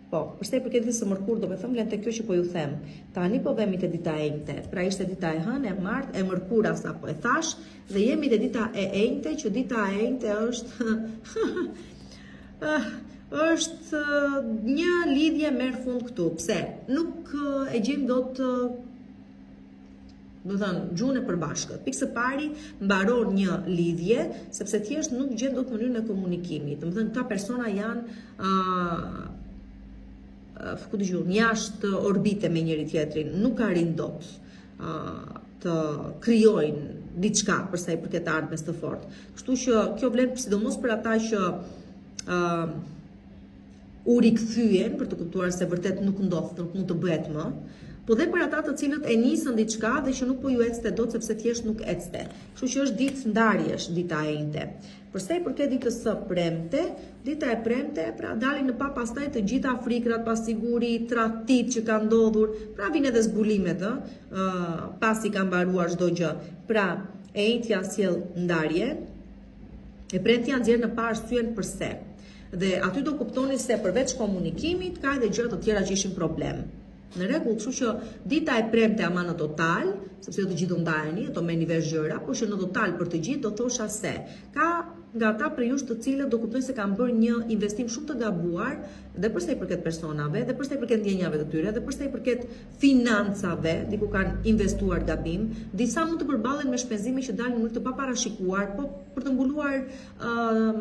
S1: Po, për sa i përket ditës së mërkurë, domethënë vlen te kjo që po ju them. Tani po vemi te dita e enjte. Pra ishte dita e hënë, e martë, e mërkura sapo e thash dhe jemi te dita e enjte, që dita e enjte është ah, është një lidhje merr fund këtu. Pse? Nuk e gjejmë dot domethënë, gjuhën e përbashkët. Pikë së pari, mbaron një lidhje, sepse thjesht nuk gjen dot mënyrën e komunikimit. Domethënë, këta persona janë uh, uh, ku di unë, jashtë orbite me njëri tjetrin, nuk arrin dot uh, të krijojnë diçka për sa i përket ardhmes të fortë. Kështu që kjo vlen sidomos për ata që uh, u rikthyen për të kuptuar se vërtet nuk ndodh, nuk mund të bëhet më, po dhe për ata të cilët e nisën diçka dhe që nuk po ju ecte dot sepse thjesht nuk ecte. Kështu që është ditë ndarjesh dita e enjte. Për sa i përket ditës së premte, dita e premte, pra dalin në pah pastaj të gjitha frikrat, pasiguritë, tradhtitë që kanë ndodhur, pra vijnë edhe zbulimet, ë, pasi ka mbaruar çdo gjë. Pra, e enjtja sjell ndarje, E premtja nxjerr në pah arsyen përse. Dhe aty do kuptoni se përveç komunikimit ka edhe gjëra të tjera që ishin problem. Në rregull, kështu që dita e premte ama në total, sepse jo të gjithë do ndaheni, do merrni vesh gjëra, por që në total për të gjithë do thosha se ka nga ata prej jush të cilët do kuptojnë se kanë bërë një investim shumë të gabuar dhe për sa i përket personave, dhe për sa i përket ndjenjave të tyre, dhe për sa i përket financave, diku kanë investuar gabim, disa mund të përballen me shpenzime që dalin në mënyrë të paparashikuar, po për të mbuluar ë uh,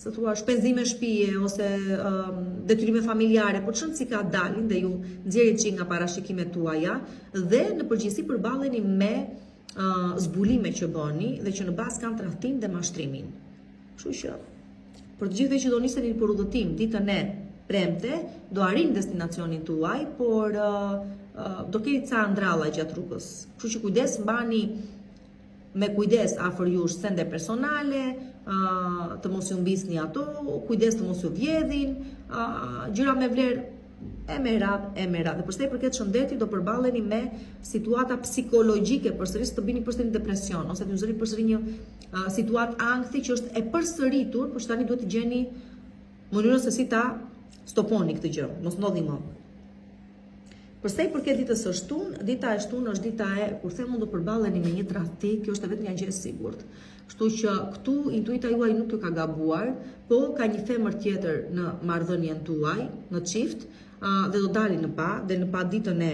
S1: si thua shpenzime shtëpie ose uh, detyrime familjare, por ç'rëndësi ka dalin dhe ju nxjerrin çik nga parashikimet tuaja dhe në përgjithësi përballeni me uh, zbulime që bëni dhe që në bazë kanë tradhtinë dhe mashtrimin. Kështu që për të gjithëve që do niseni për udhëtim ditën e premte, do arrini destinacionin tuaj, por uh, uh, do keni ca andralla gjatë rrugës. Kështu që kujdes mbani me kujdes afër jush sende personale, uh, të mos ju humbisni ato, kujdes të mos ju vjedhin, uh, gjëra me vlerë e me radhë, e me radhë. Dhe për sa i përket shëndetit, do përballeni me situata psikologjike, përsëri të bini përsëri në depresion ose të zëri përsëri një uh, situatë ankthi që është e përsëritur, por që tani duhet të gjeni mënyrën se si ta stoponi këtë gjë, mos ndodhi më. Për sa i përket ditës së shtunë, dita e shtunë është dita e kur them mund të përballeni me një tradhti, kjo është e vetmja gjë e sigurt. Kështu që këtu intuita juaj nuk ju ka gabuar, po ka një femër tjetër në marrëdhënien tuaj, në çift, dhe do dalin në pah, dhe në pah ditën e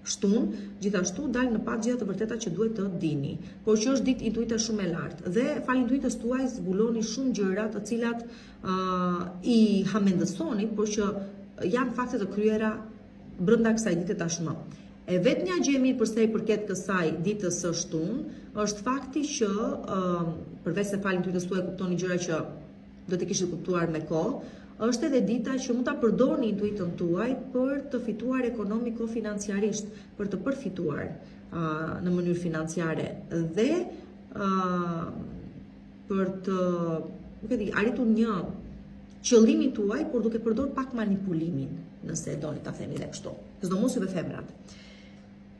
S1: shtunë, gjithashtu dalin në pah të gjitha të vërtetat që duhet të dini. Por që është ditë intuita shumë e lartë dhe falë intuitës tuaj zbuloni shumë gjëra të cilat uh, i hamendësoni, por që janë fakte të kryera brenda kësaj dite tashmë. E vetmja gjë e mirë për sa i përket kësaj ditës së shtunë është fakti që uh, përveç se falë intuitës tuaj kuptoni gjëra që do të kishit kuptuar me kohë, është edhe dita që mund ta përdorni intuitën tuaj për të fituar ekonomiko financiarisht, për të përfituar uh, në mënyrë financiare dhe uh, për të, nuk e di, arritur një qëllimin tuaj, por duke përdor pak manipulimin, nëse e doni ta themi dhe kështu. Sidomos juve femrat.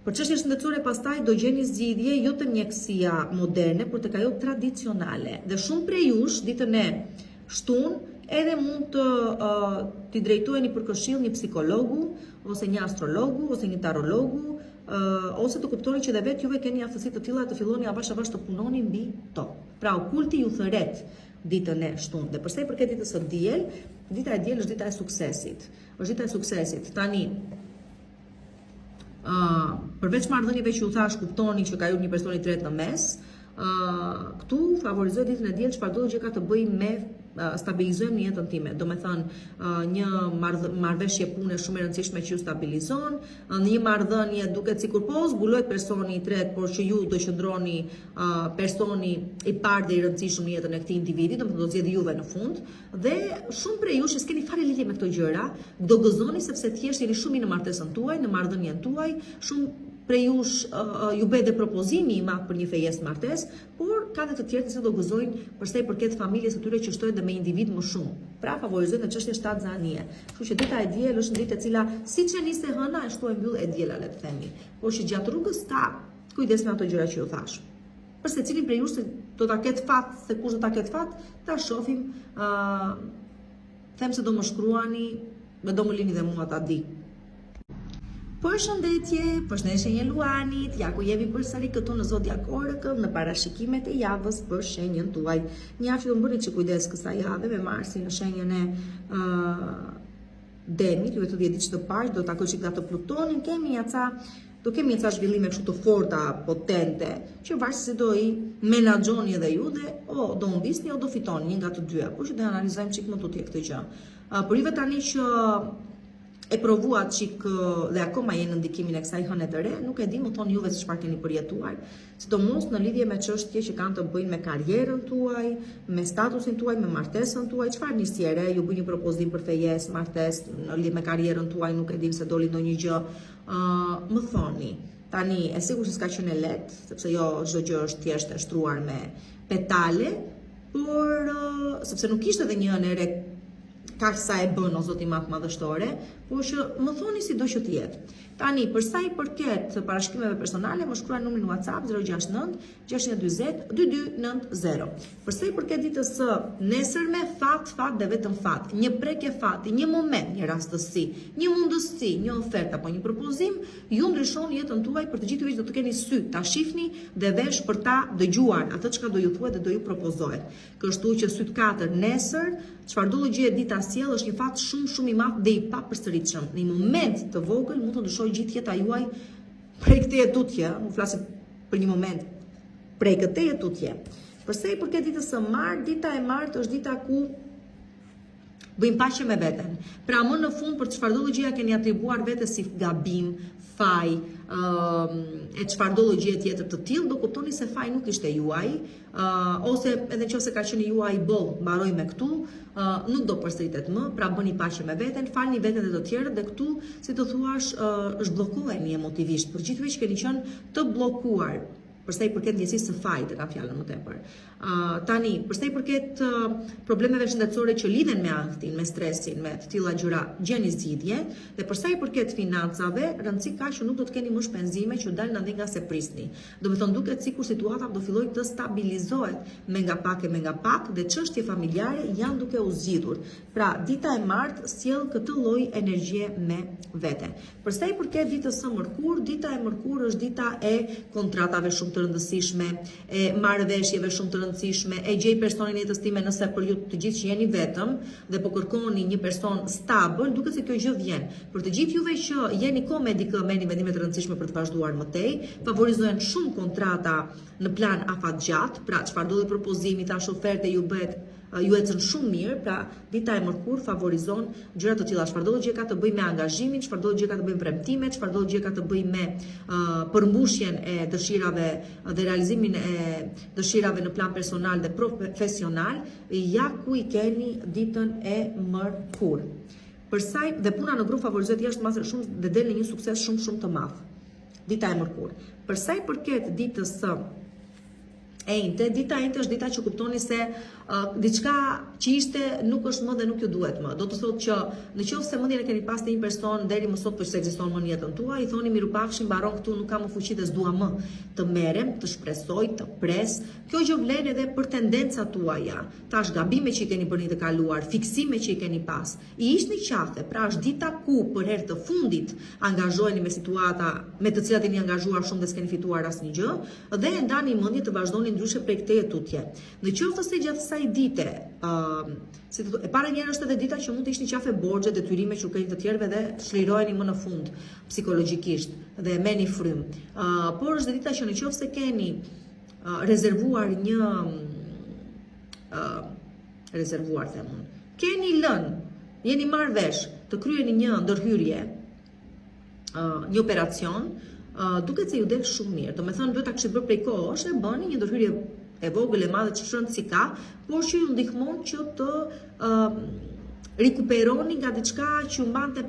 S1: Për çështje shëndetësore pastaj do gjeni zgjidhje jo te mjekësia moderne, por tek ajo tradicionale. Dhe shumë prej jush ditën e shtunë edhe mund të uh, t'i drejtoheni për këshillë një psikologu ose një astrologu ose një tarologu uh, ose të kuptoni që dhe vetë juve keni aftësi të tilla të filloni avash avash të punoni mbi to. Pra okulti ju thërret ditën e shtunë. Dhe për sa i përket ditës së diel, dita e diel është dita e suksesit. Është dita e suksesit. Tani ë uh, përveç marrëdhënieve që ju thashë, kuptoni që ka hyrë një person i tretë në mes, ë uh, këtu favorizoj ditën e diel çfarëdo gjë ka të bëjë me stabilizojmë në jetën time. Domethënë, një marrëveshje pune shumë e rëndësishme që ju stabilizon, në një marrëdhënie duket sikur po zbulohet personi i tretë, por që ju do qëndroni personi i parë dhe i rëndësishëm në jetën e këtij individi, domethënë do zgjedhë juve në fund, dhe shumë prej jush që s'keni fare lidhje me këto gjëra, do gëzoni sepse thjesht jeni shumë mirë në martesën tuaj, në marrëdhënien tuaj, shumë prej jush uh, ju bëhet dhe propozimi i madh për një fejesë martesë, por ka dhe të tjerë të cilët do gëzojnë për sa i përket familjes së tyre që shtohet dhe me individ më shumë. Pra favorizojnë dhe çështje shtatzanie. Kështu që dita e diel është një ditë e cila siç e nis e hëna ashtu e mbyll e diela le të themi. Por që gjatë rrugës ka Kujdes me ato gjëra që ju thashë. Për secilin prej jush se do ta ketë fat, se kush do ta ketë fat, ta shohim, ë uh, them se do më shkruani dhe do më lini dhe mua ta di. Përshëndetje, përshëndetje shenjë e Luanit, ja ku jemi përsëri këtu në Zodiac Oracle në parashikimet e javës për shenjën tuaj. Një javë që do më bëni çik kujdes kësaj jave me Marsin në shenjën e uh, Demit, ju të 10 ditë të parë do takoj çik atë Plutonin, kemi ja ca Do kemi ca zhvillime kështu të forta, potente, që varet se si do i menaxhoni edhe ju dhe o do humbisni o do fitoni një nga të dyja, por që do analizojmë çik më tutje këtë gjë. Për juve tani që E provuat çik dhe akoma jeni në ndikimin e kësaj hëne të re, nuk e di, më thoni juve se çfarë keni përjetuar, sidomos në lidhje me çështje që kanë të bëjnë me karrierën tuaj, me statusin tuaj, me martesën tuaj, çfarë nisi e re, ju bë një propozim për fejesë, martesë, në lidhje me karrierën tuaj, nuk e di nëse doli ndonjë gjë. Ë, uh, më thoni. Tani, e sigurt se s'ka qenë e lehtë, sepse jo çdo gjë është thjesht e shtruar me petale, por uh, sepse nuk ishte edhe një hënë e re kaq sa e bën o Zot i madh madhështore, por që më thoni sido që të jetë. Tani, për sa i përket parashikimeve personale, më shkruani numrin WhatsApp 069 640 2290. Për sa i përket ditës së nesërme, fat, fat dhe vetëm fat. Një prekje fati, një moment, një rastësi, një mundësi, një ofertë apo një propozim, ju ndryshon jetën tuaj për të gjithë ju që do të keni sy ta shihni dhe vesh për ta dëgjuar atë çka do ju thuhet dhe do ju propozohet. Kështu që sytë katër nesër, çfarëdo lloj gjëje dita sjell është një fat shumë shumë i madh dhe i papërsëritshëm. Në një moment të vogël mund të ndryshojë gjithë jeta juaj prej këtej e tutje, nuk flasim për një moment, prej këtej e tutje. Për sa i përket ditës së martë, dita e martë është dita ku Bëjmë paqe me veten. Pra më në fund për çfarëdo lloj gjëje keni atribuar vetes si gabim, faj, ë e çfarëdo lloj gjëje tjetër të tillë, do kuptoni se faji nuk ishte juaj, ë ose edhe nëse ka qenë juaj boll, mbaroi me këtu, ë nuk do përsëritet më, pra bëni paqe me veten, falni veten dhe të tjerët dhe këtu, si të thuash, ë zhbllokoheni emotivisht. Për gjithë ju që keni qenë të bllokuar për sa i përket ndjesisë së fajit, e kam fjalën më tepër. Uh, tani, për sa i përket uh, problemeve shëndetësore që lidhen me ankthin, me stresin, me të tilla gjëra, gjeni zgjidhje dhe për sa i përket financave, rëndësi ka që nuk do të keni më shpenzime që dalin andej nga s'e prisni. Domethënë duket sikur situata do fillojë të stabilizohet me nga pak e me nga pak dhe çështje familjare janë duke u zgjidhur. Pra, dita e martë sjell këtë lloj energjie me vete. Për sa i përket ditës së mërkurë, dita e mërkurë është dita e kontratave shumë të rëndësishme, e marrëveshjeve shumë të rëndësishme, e gjej personin e jetës time nëse për ju të gjithë që jeni vetëm dhe po kërkoni një person stabël, duket se kjo gjë vjen. Për të gjithë juve që jeni kohë me dikë, merrni vendime të rëndësishme për të vazhduar më tej, favorizohen shumë kontrata në plan afatgjatë, pra çfarëdo lloj propozimi, thashë oferte ju bëhet ju ecën shumë mirë, pra dita e mërkurë favorizon gjëra të tilla, çfarëdo gjë ka të bëjë me angazhimin, çfarëdo gjë ka të bëjë me premtimet, çfarëdo gjë ka të bëjë me uh, përmbushjen e dëshirave dhe realizimin e dëshirave në plan personal dhe profesional, ja ku i keni ditën e mërkurë. Për sa i dhe puna në grup favorizohet jashtë mase shumë dhe del në një sukses shumë shumë të madh. Dita e mërkurë. Për sa i përket ditës së enjte, dita e enjte është dita që kuptoni se uh, diçka që ishte nuk është më dhe nuk ju duhet më. Do të thotë që në qoftë se mendjen e keni pas te një person deri më sot po që s'ekziston më në jetën tuaj, i thoni mirupafshim, mbaron këtu, nuk kam më fuqi dhe s'dua më të merrem, të shpresoj, të pres. Kjo gjë vlen edhe për tendencat tuaja. Tash gabime që i keni bërë në të kaluar, fiksime që i keni pas. I hiqni qafe, pra është dita ku për herë të fundit angazhoheni me situata me të cilat jeni angazhuar shumë dhe s'keni fituar asnjë gjë dhe e ndani mendjen të vazhdoni ndryshe prej këtej e tutje. Në qoftë se gjatë kësaj dite, ë si të e para njëherë është edhe dita që mund të hiqni qafe borxhe, detyrime që u keni të tjerëve dhe çliroheni më në fund psikologjikisht dhe merrni frymë. Ë por është dhe dita që në qoftë se keni rezervuar një ë rezervuar them unë. Keni lënë, jeni marrë vesh të kryeni një ndërhyrje, uh, një operacion, uh, duket se ju del shumë mirë. Domethënë duhet ta kishit bërë prej kohësh, e bëni një ndërhyrje e vogël e madhe ç'rëndësi ka, por që ju ndihmon që të uh, rikuperoni nga diçka që ju mbante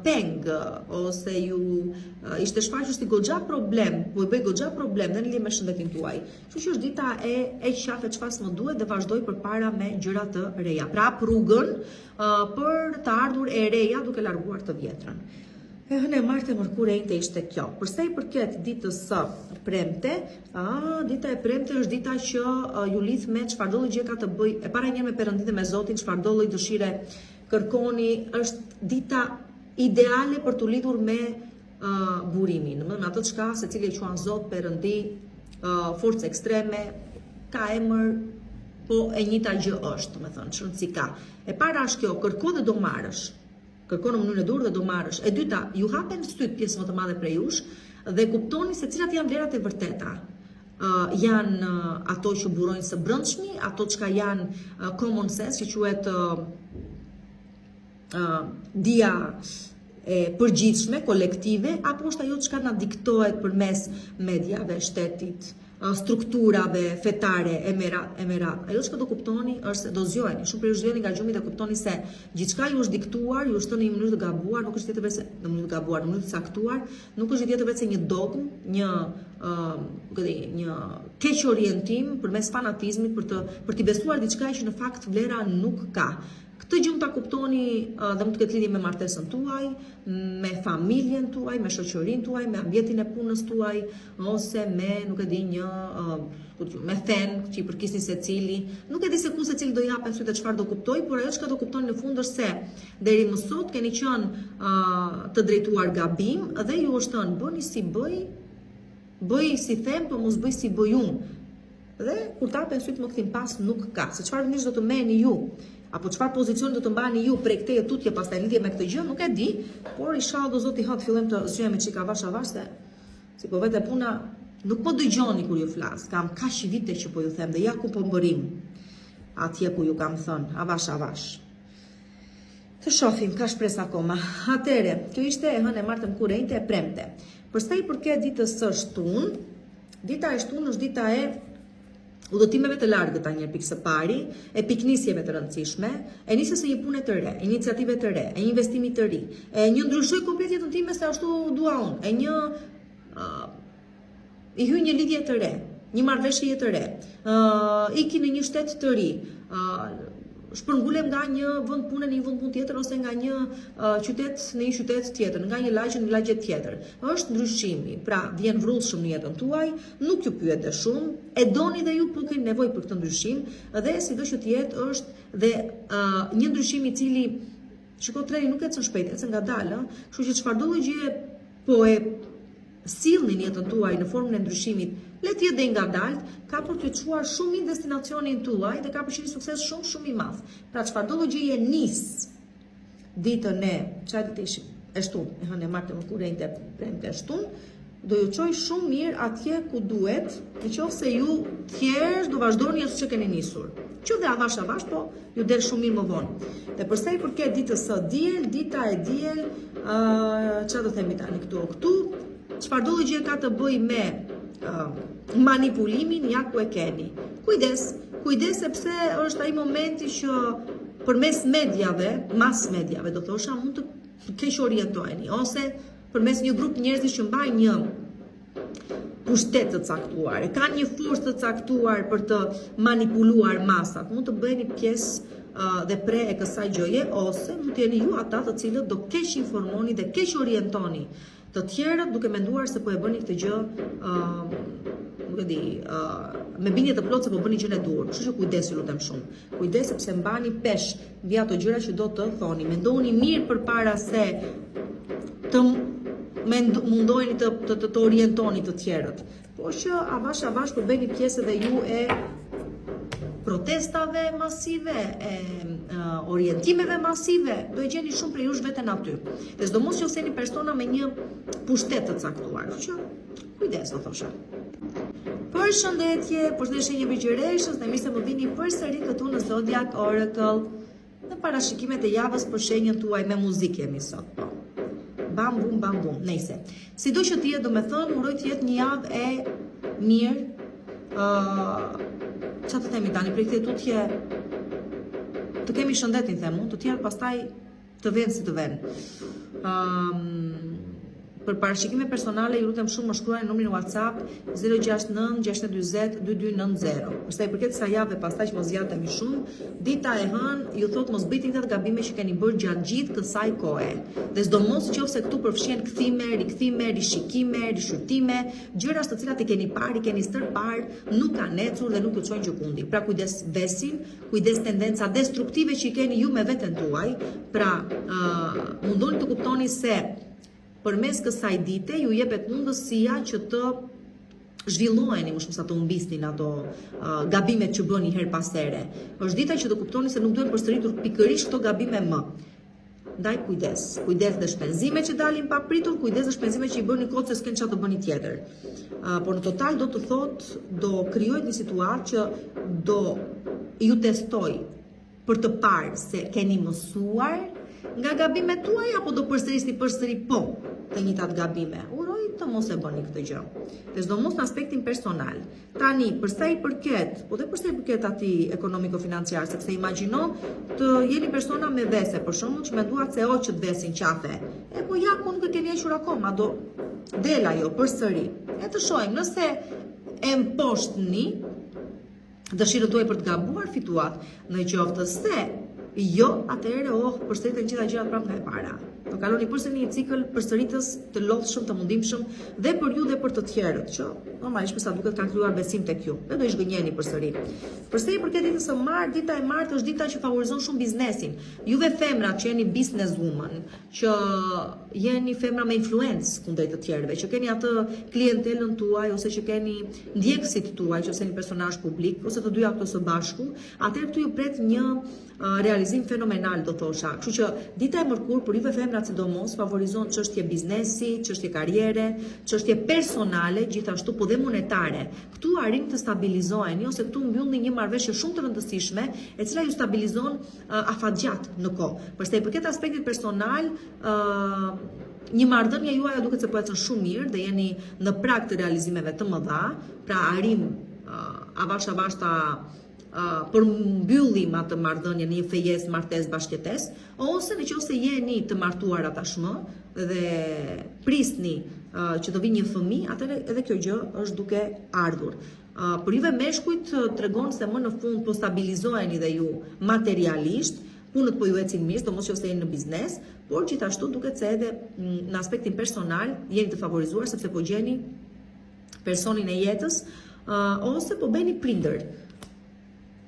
S1: peng ose ju ishte shfaqur si goxha problem, po i bëj goxha problem dhe në lidhje me shëndetin tuaj. Kështu që është dita e heq qafe çfarë s'më duhet dhe vazhdoj përpara me gjëra të reja. Pra hap rrugën uh, për të ardhur e reja duke larguar të vjetrën. E hënë e martë e mërkurë e enjte ishte kjo. Për sa i përket ditës së premte, a, dita e premte është dita që a, ju lidh me çfarëdo lloj gjë ka të bëjë, e para njëherë me Perëndinë dhe me Zotin, çfarëdo lloj dëshire kërkoni, është dita ideale për t'u lidhur me uh, burimin, domethënë atë çka secili e quan Zot, Perëndi, uh, forcë ekstreme, ka emër, po e njëjta gjë është, domethënë, ç'rëndësi ka. E para është kjo, kërko dhe do marrësh. Kërko në mënyrën e duhur dhe do marrësh. E dyta, ju hapen sytë pjesë më të madhe prej jush dhe kuptoni se cilat janë vlerat e vërteta. Uh, janë uh, ato që burojnë së brendshmi, ato çka janë uh, common sense, që quhet uh, uh, dija e përgjithshme, kolektive, apo është ajo çka na diktohet përmes mediave, shtetit, strukturave fetare e me radhë, e me radhë. Ajo çka do kuptoni është se do zgjoheni, shumë prej jush zgjoheni nga gjumi dhe kuptoni se gjithçka ju është diktuar, ju është thënë në një mënyrë të gabuar, nuk është tjetër veçse në mënyrë të gabuar, në mënyrë të caktuar, nuk është tjetër veçse një dogmë, një ë uh, një keqorientim përmes fanatizmit për të për t'i besuar diçka që në fakt vlera nuk ka. Këtë gjë mund ta kuptoni dhe mund të ketë lidhje me martesën tuaj, me familjen tuaj, me shoqërinë tuaj, me ambientin e punës tuaj ose me, nuk e di, një me fenë që i përkisni secili. Nuk e di se ku secili do i hapen sytë e çfarë do kuptojë, por ajo çka do kuptoni në fund është se deri më sot keni qenë uh, të drejtuar gabim dhe ju është thënë bëni si bëj, bëj si them, po mos bëj si bëj unë. Dhe kur të hapen sytë më kthim pas nuk ka. Se çfarë vendimesh do të merrni ju, apo çfarë pozicioni do të mbani ju prej këtej e tutje pastaj në lidhje me këtë gjë, nuk e di, por ishalla do zoti hë të fillojmë të zgjohemi çik avash avash se si po vete puna nuk po dëgjoni kur ju flas. Kam kaq vite që po ju them dhe ja ku po mbërrijmë. Atje ku ju kam thënë, avash avash. Të shohim, ka shpresë akoma. Atëhere, kjo ishte e hënë e martë mërkurë e enjte e premte. Për sa i përket ditës së shtunë, dita e shtunë është dita e udhëtimeve të largëta një pikë së pari, e pikënisjeve të rëndësishme, e nisjes së një pune të re, iniciative të re, e një investimi të ri, e një ndryshoj komplet jetën time se ashtu dua unë, e një uh, I hyj një lidhje të re, një marrëveshjeje të re, uh, iki në një shtet të ri, uh, shpërngulem nga një vend pune në një vend pune tjetër ose nga një uh, qytet në një qytet tjetër, nga një lagje në lagje tjetër. Është ndryshimi, pra vjen vrullshëm në jetën tuaj, nuk ju pyet dhe shumë, e doni dhe ju po keni nevojë për këtë ndryshim dhe sido që të jetë është dhe uh, një ndryshim i cili shiko treni nuk ecën shpejt, ecën ngadalë, ëh. Kështu që çfarëdo lloj gjëje po e sillni në jetën tuaj në formën e ndryshimit, le të jetë dhe i ngadaltë, ka për t'ju çuar shumë mirë destinacionin tuaj dhe ka për të qenë sukses shumë shumë i madh. Pra çfarëdo lloj gjëje nis ditën e, çfarë ditë ishim? E shtunë, e hënë, e martë, mërkurë, enjte, premte, e shtunë, do ju çojë shumë mirë atje ku duhet, në qoftë se ju thjesht do vazhdoni atë që keni nisur. Që dhe avash avash, po ju del shumë mirë më vonë. Dhe për sa i përket ditës së diel, dita e diel, ë uh, çfarë do themi tani këtu? Këtu çfarëdo lloj gjëje ka të bëjë me uh, manipulimin, ja ku e keni. Kujdes, kujdes sepse është ai momenti që përmes mediave, mass mediave do thosha, mund të keqorientoheni ose përmes një grup njerëzish që mbajnë një pushtet të caktuar, e kanë një forcë të caktuar për të manipuluar masat, mund të bëheni pjesë uh, dhe pre e kësaj gjëje ose mund të jeni ju ata të cilët do keqinformoni dhe keqorientoni të tjerët duke menduar se po e bëni këtë gjë uh, nuk e di, uh, me bindje të plotë se po bëni gjënë e duhur. Kështu që kujdes ju lutem shumë. Kujdes sepse mbani peshë mbi ato gjëra që do të thoni. Mendoni mirë përpara se të mend, mundoheni të, të, të, të orientoni të tjerët. Por që avash avash po bëheni pjesë edhe ju e protestave masive, e, e orientimeve masive, do e gjeni shumë prej jush veten aty. Dhe sidomos nëse jeni persona me një pushtet të caktuar, kështu që kujdes do thosha. Përshëndetje, përshëndetje shenjë Virgjëreshës dhe mirë se më vini përsëri këtu në Zodiac Oracle. Në parashikimet e javës për shenjën tuaj me muzikë jemi sot, po. Bam bum bam bum. Nejse. Sido që të jetë, domethënë, uroj të jetë një javë e mirë. Ë, uh, ça të themi tani, prej këtej tutje të kemi shëndetin them unë, të tjerë pastaj Të venë si të venë. Um, për parashikime personale ju lutem shumë më shkruani në numrin WhatsApp 069 640 2290. Për sa i përket kësaj jave, pastaj që mos zgjatemi shumë, dita e hënë ju thotë mos bëj të njëjtat gabime që keni bërë gjatë gjithë kësaj kohe. Dhe sidomos nëse këtu përfshihen kthime, rikthime, rishikime, rishqyrtime, gjëra të cilat i keni parë, i keni stërparë, nuk kanë ecur dhe nuk ju çojnë gjëkundi. Pra kujdes vesin, Kujdes tendenca destruktive që i keni ju me veten tuaj, pra uh, mundoni të kuptoni se përmes kësaj dite ju jepet mundësia që të zhvilloheni më shumë sa të humbisni në ato uh, gabimet që bëni herë pas here. Është dita që të kuptoni se nuk duhen përsëritur pikërisht këto gabime më. Ndaj kujdes, kujdes dhe shpenzime që dalin papritur, kujdes dhe shpenzime që i bëni kot se s'keni çfarë të bëni tjetër. Uh, por në total do të thotë do krijohet një situatë që do ju testoj për të parë se keni mësuar, nga gabimet tuaja apo do përsërisni përsëri po të njëjtat gabime? Uroj të mos e bëni këtë gjë. Dhe sidomos në aspektin personal. Tani, për sa i përket, po dhe për sa i përket atij ekonomiko-financiar, sepse imagjino të jeni persona me vese, për shembull, që menduat se hoqët vesin qafe. E po ja ku nuk e keni hequr akoma, do del ajo përsëri. E të shohim, nëse e mposhtni dëshirën tuaj për të gabuar, fituat. Në qoftë se jo, atëherë oh, përsëriten gjitha gjërat prapë nga e para. Do kaloni përsëri një cikël përsëritës të lodhshëm, të mundimshëm dhe për ju dhe për të tjerët, që normalisht me sa duket kanë krijuar besim tek ju dhe do i zhgënjeni përsëri. Për sa i përket ditës së martë, dita e martë është dita që favorizon shumë biznesin. Juve femrat që jeni business woman, që jeni femra me influencë kundrejt të tjerëve, që keni atë klientelën tuaj ose që keni ndjekësit tuaj, që jeni personazh publik ose të dyja këto së bashku, atëherë këtu ju pret një realizim fenomenal do thosha. Kështu që dita e mërkurë për juve femrat sidomos favorizon çështje biznesi, çështje karriere, çështje personale, gjithashtu po dhe monetare. Këtu arrini të stabilizoheni ose këtu mbyllni një marrëveshje shumë të rëndësishme, e cila ju stabilizon uh, afatgjatë në kohë. Për sa i përket aspektit personal, uh, një marrëdhënie juaja duket se po ecën shumë mirë dhe jeni në prag të realizimeve të mëdha, pra arrim uh, avash avash ta përmbyllim atë marrëdhënie në një fejesë, martesë, bashkëjetesë, ose në qoftë se jeni të martuara tashmë dhe prisni që të vijë një fëmijë, atëherë edhe kjo gjë është duke ardhur. Për juve meshkujt tregon se më në fund po stabilizoheni dhe ju materialisht, punët po ju ecin mirë, sidomos nëse jeni në biznes, por gjithashtu duket se edhe në aspektin personal jeni të favorizuar sepse po gjeni personin e jetës uh, ose po bëheni prindër.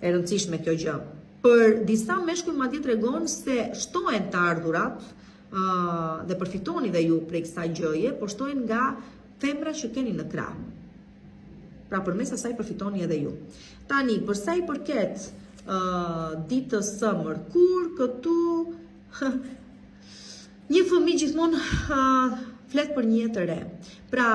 S1: E rëndësishme kjo gjë. Për disa meshkuj madje tregon se shtohen të ardhurat uh, dhe përfitoni dhe ju prej kësaj gjëje, po shtohen nga femra që keni në krah. Pra përmes asaj përfitoni edhe ju. Tani, për sa i përket uh, ditës së mërkur, këtu Një fëmijë gjithmonë uh, flet për një jetë të re. Pra,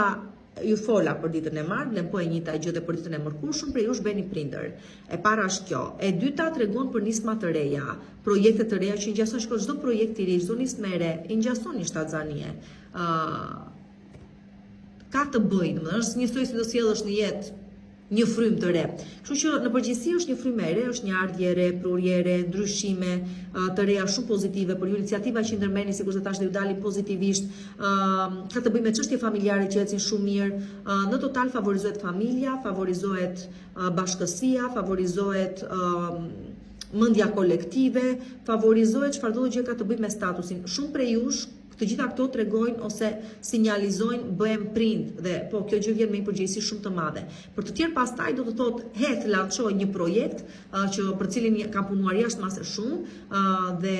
S1: ju fola për ditën e martë, vlen po e njëjta gjë dhe për ditën e mërkurë, shumë prej jush bëheni prindër. E para është kjo. E dyta tregon për nisma të reja, projekte të reja që i ngjason shiko çdo projekt i ri, çdo nismë e re, i ngjason një shtatzanie. Ë uh, ka të bëjë, domethënë është njësoj si të sjellësh në jetë një frymë të re. Kështu që në përgjithësi është një frymë e re, është një ardhje e re, prurje e re, ndryshime të reja shumë pozitive për ju, iniciativa që ndërmerrni sikurse thashë dhe ju dalin pozitivisht, ka të bëjë me çështje familjare që ecin shumë mirë, në total favorizohet familja, favorizohet bashkësia, favorizohet mendja kolektive, favorizohet çfarëdo gjë ka të bëjë me statusin. Shumë prej jush Të gjitha këto tregojnë ose sinjalizojnë bëhem prind dhe po kjo gjë vjen me një përgjegjësi shumë të madhe. Për të tjerë pastaj do të thotë hedh lançoj një projekt uh, që për cilin kam punuar jashtë mase shumë uh, dhe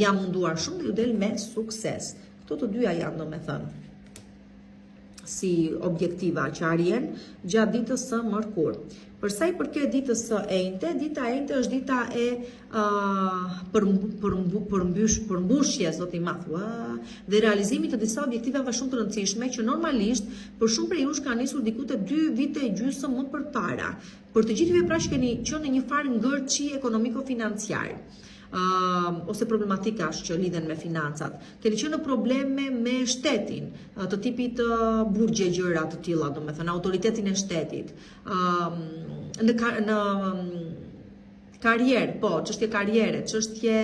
S1: jam munduar shumë dhe ju del me sukses. Këto të dyja janë domethënë si objektiva që arrihen gjatë ditës së mërkurë. Për sa i përket ditës së enjte, dita e enjte është dita e uh, për, për, përmbysh, përmbushjes, zoti i madh, ua, dhe realizimit të disa objektivave shumë të rëndësishme që normalisht për shumë prej jush kanë nisur diku te 2 vite e gjysmë më përpara. Për të gjithë ju pra që keni qenë në një farë ngërçi ekonomiko-financiar uh, ose problematikash që lidhen me financat. Keni qenë në probleme me shtetin, të tipit uh, burgje gjëra të tilla, domethënë autoritetin e shtetit. Uh, në në karrierë, po, çështje karriere, çështje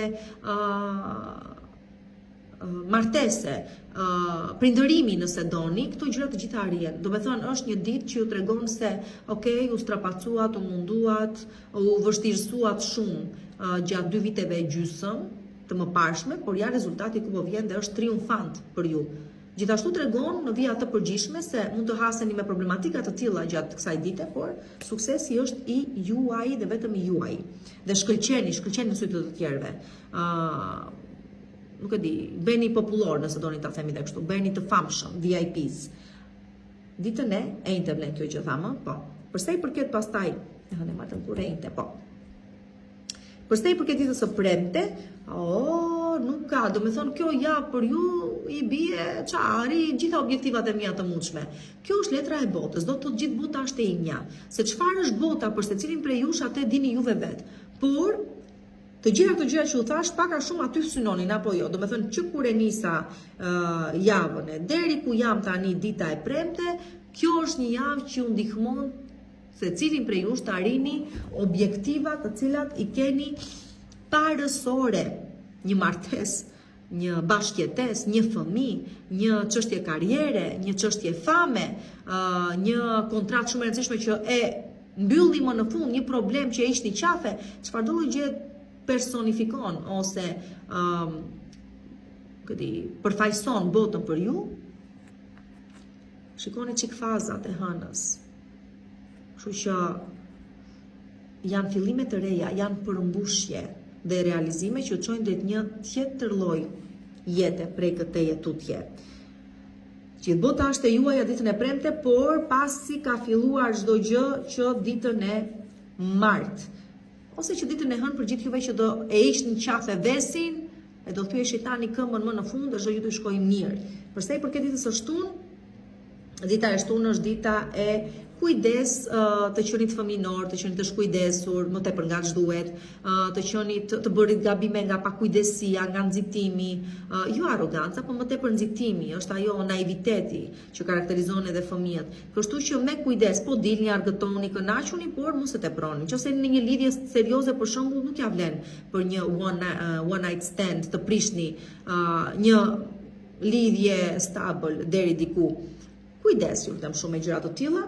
S1: uh, martese, uh, prindërimi nëse doni, këto gjëra të gjitha arrihen. Domethënë, është një ditë që ju tregon se, ok, u strapacuat, u munduat, u vështirësuat shumë uh, gjatë dy viteve e gjysëm të mëparshme, por ja rezultati ku po vjen dhe është triumfant për ju. Gjithashtu tregon në vija të përgjithshme se mund të haseni me problematika të tilla gjatë kësaj dite, por suksesi është i juaji dhe vetëm i juaji. Dhe shkëlqeni, shkëlqeni në sy të të tjerëve. Ë uh, nuk e di, bëheni popullor nëse doni ta themi dhe kështu, bëheni të famshëm, VIPs. Ditën e enjte vlen kjo gjë thamë, po. Për sa i përket pastaj, e hënë martë mërkurë enjte, po. Për sa i përket ditës së premte, o, nuk ka, domethënë kjo javë për ju i bie ça, arrij gjitha objektivat e mia të mundshme. Kjo është letra e botës, do të thotë gjithë bota është e imja. Se çfarë është bota për secilin prej jush atë e dini juve vetë. Por. Të gjitha këto gjëra që u thashë pak a shumë aty synonin apo jo. Domethënë që kur e nisa uh, javën e deri ku jam tani dita e premte, kjo është një javë që ju ndihmon secilin prej jush të arrini objektiva të cilat i keni parësore, një martesë, një bashkëjetesë, një fëmijë, një çështje karriere, një çështje fame, një kontratë shumë e rëndësishme që e mbyllni më në fund, një problem që e hiqni qafe, çfarëdo lloj gjëje personifikon ose um, këti, përfaqëson botën për ju, shikoni çik fazat e hënës. Kështu që janë fillime të reja, janë përmbushje dhe realizime që ju çojnë drejt një tjetër lloj jete prej këtej e tutje. Gjithë bota është e juaja ditën e premte, por pasi ka filluar çdo gjë që ditën e martë, ose që ditën e hënë për gjithë juve që do e hiqni qafe vesin, e do thyejë shejtani këmbën më në fund, dhe çdo gjë do shkojë mirë. Për sa i përket ditës së shtunë, Dita e shtunë është dita e kujdes të qenit fëminor, të qenit të shkujdesur, më tepër nga ç'duhet, të qenit të bërit gabime nga pakujdesia, nga nxitimi, jo arroganca, po më tepër nxitimi, është ajo naiviteti që karakterizon edhe fëmijët. Kështu që me kujdes, po dilni, argëtoni, kënaquni, por mos e teproni. Nëse jeni në një lidhje serioze për shembull, nuk ja vlen për një one, one night stand të prishni uh, një lidhje stabël deri diku. Kujdes, ju lutem shumë me gjëra të tilla.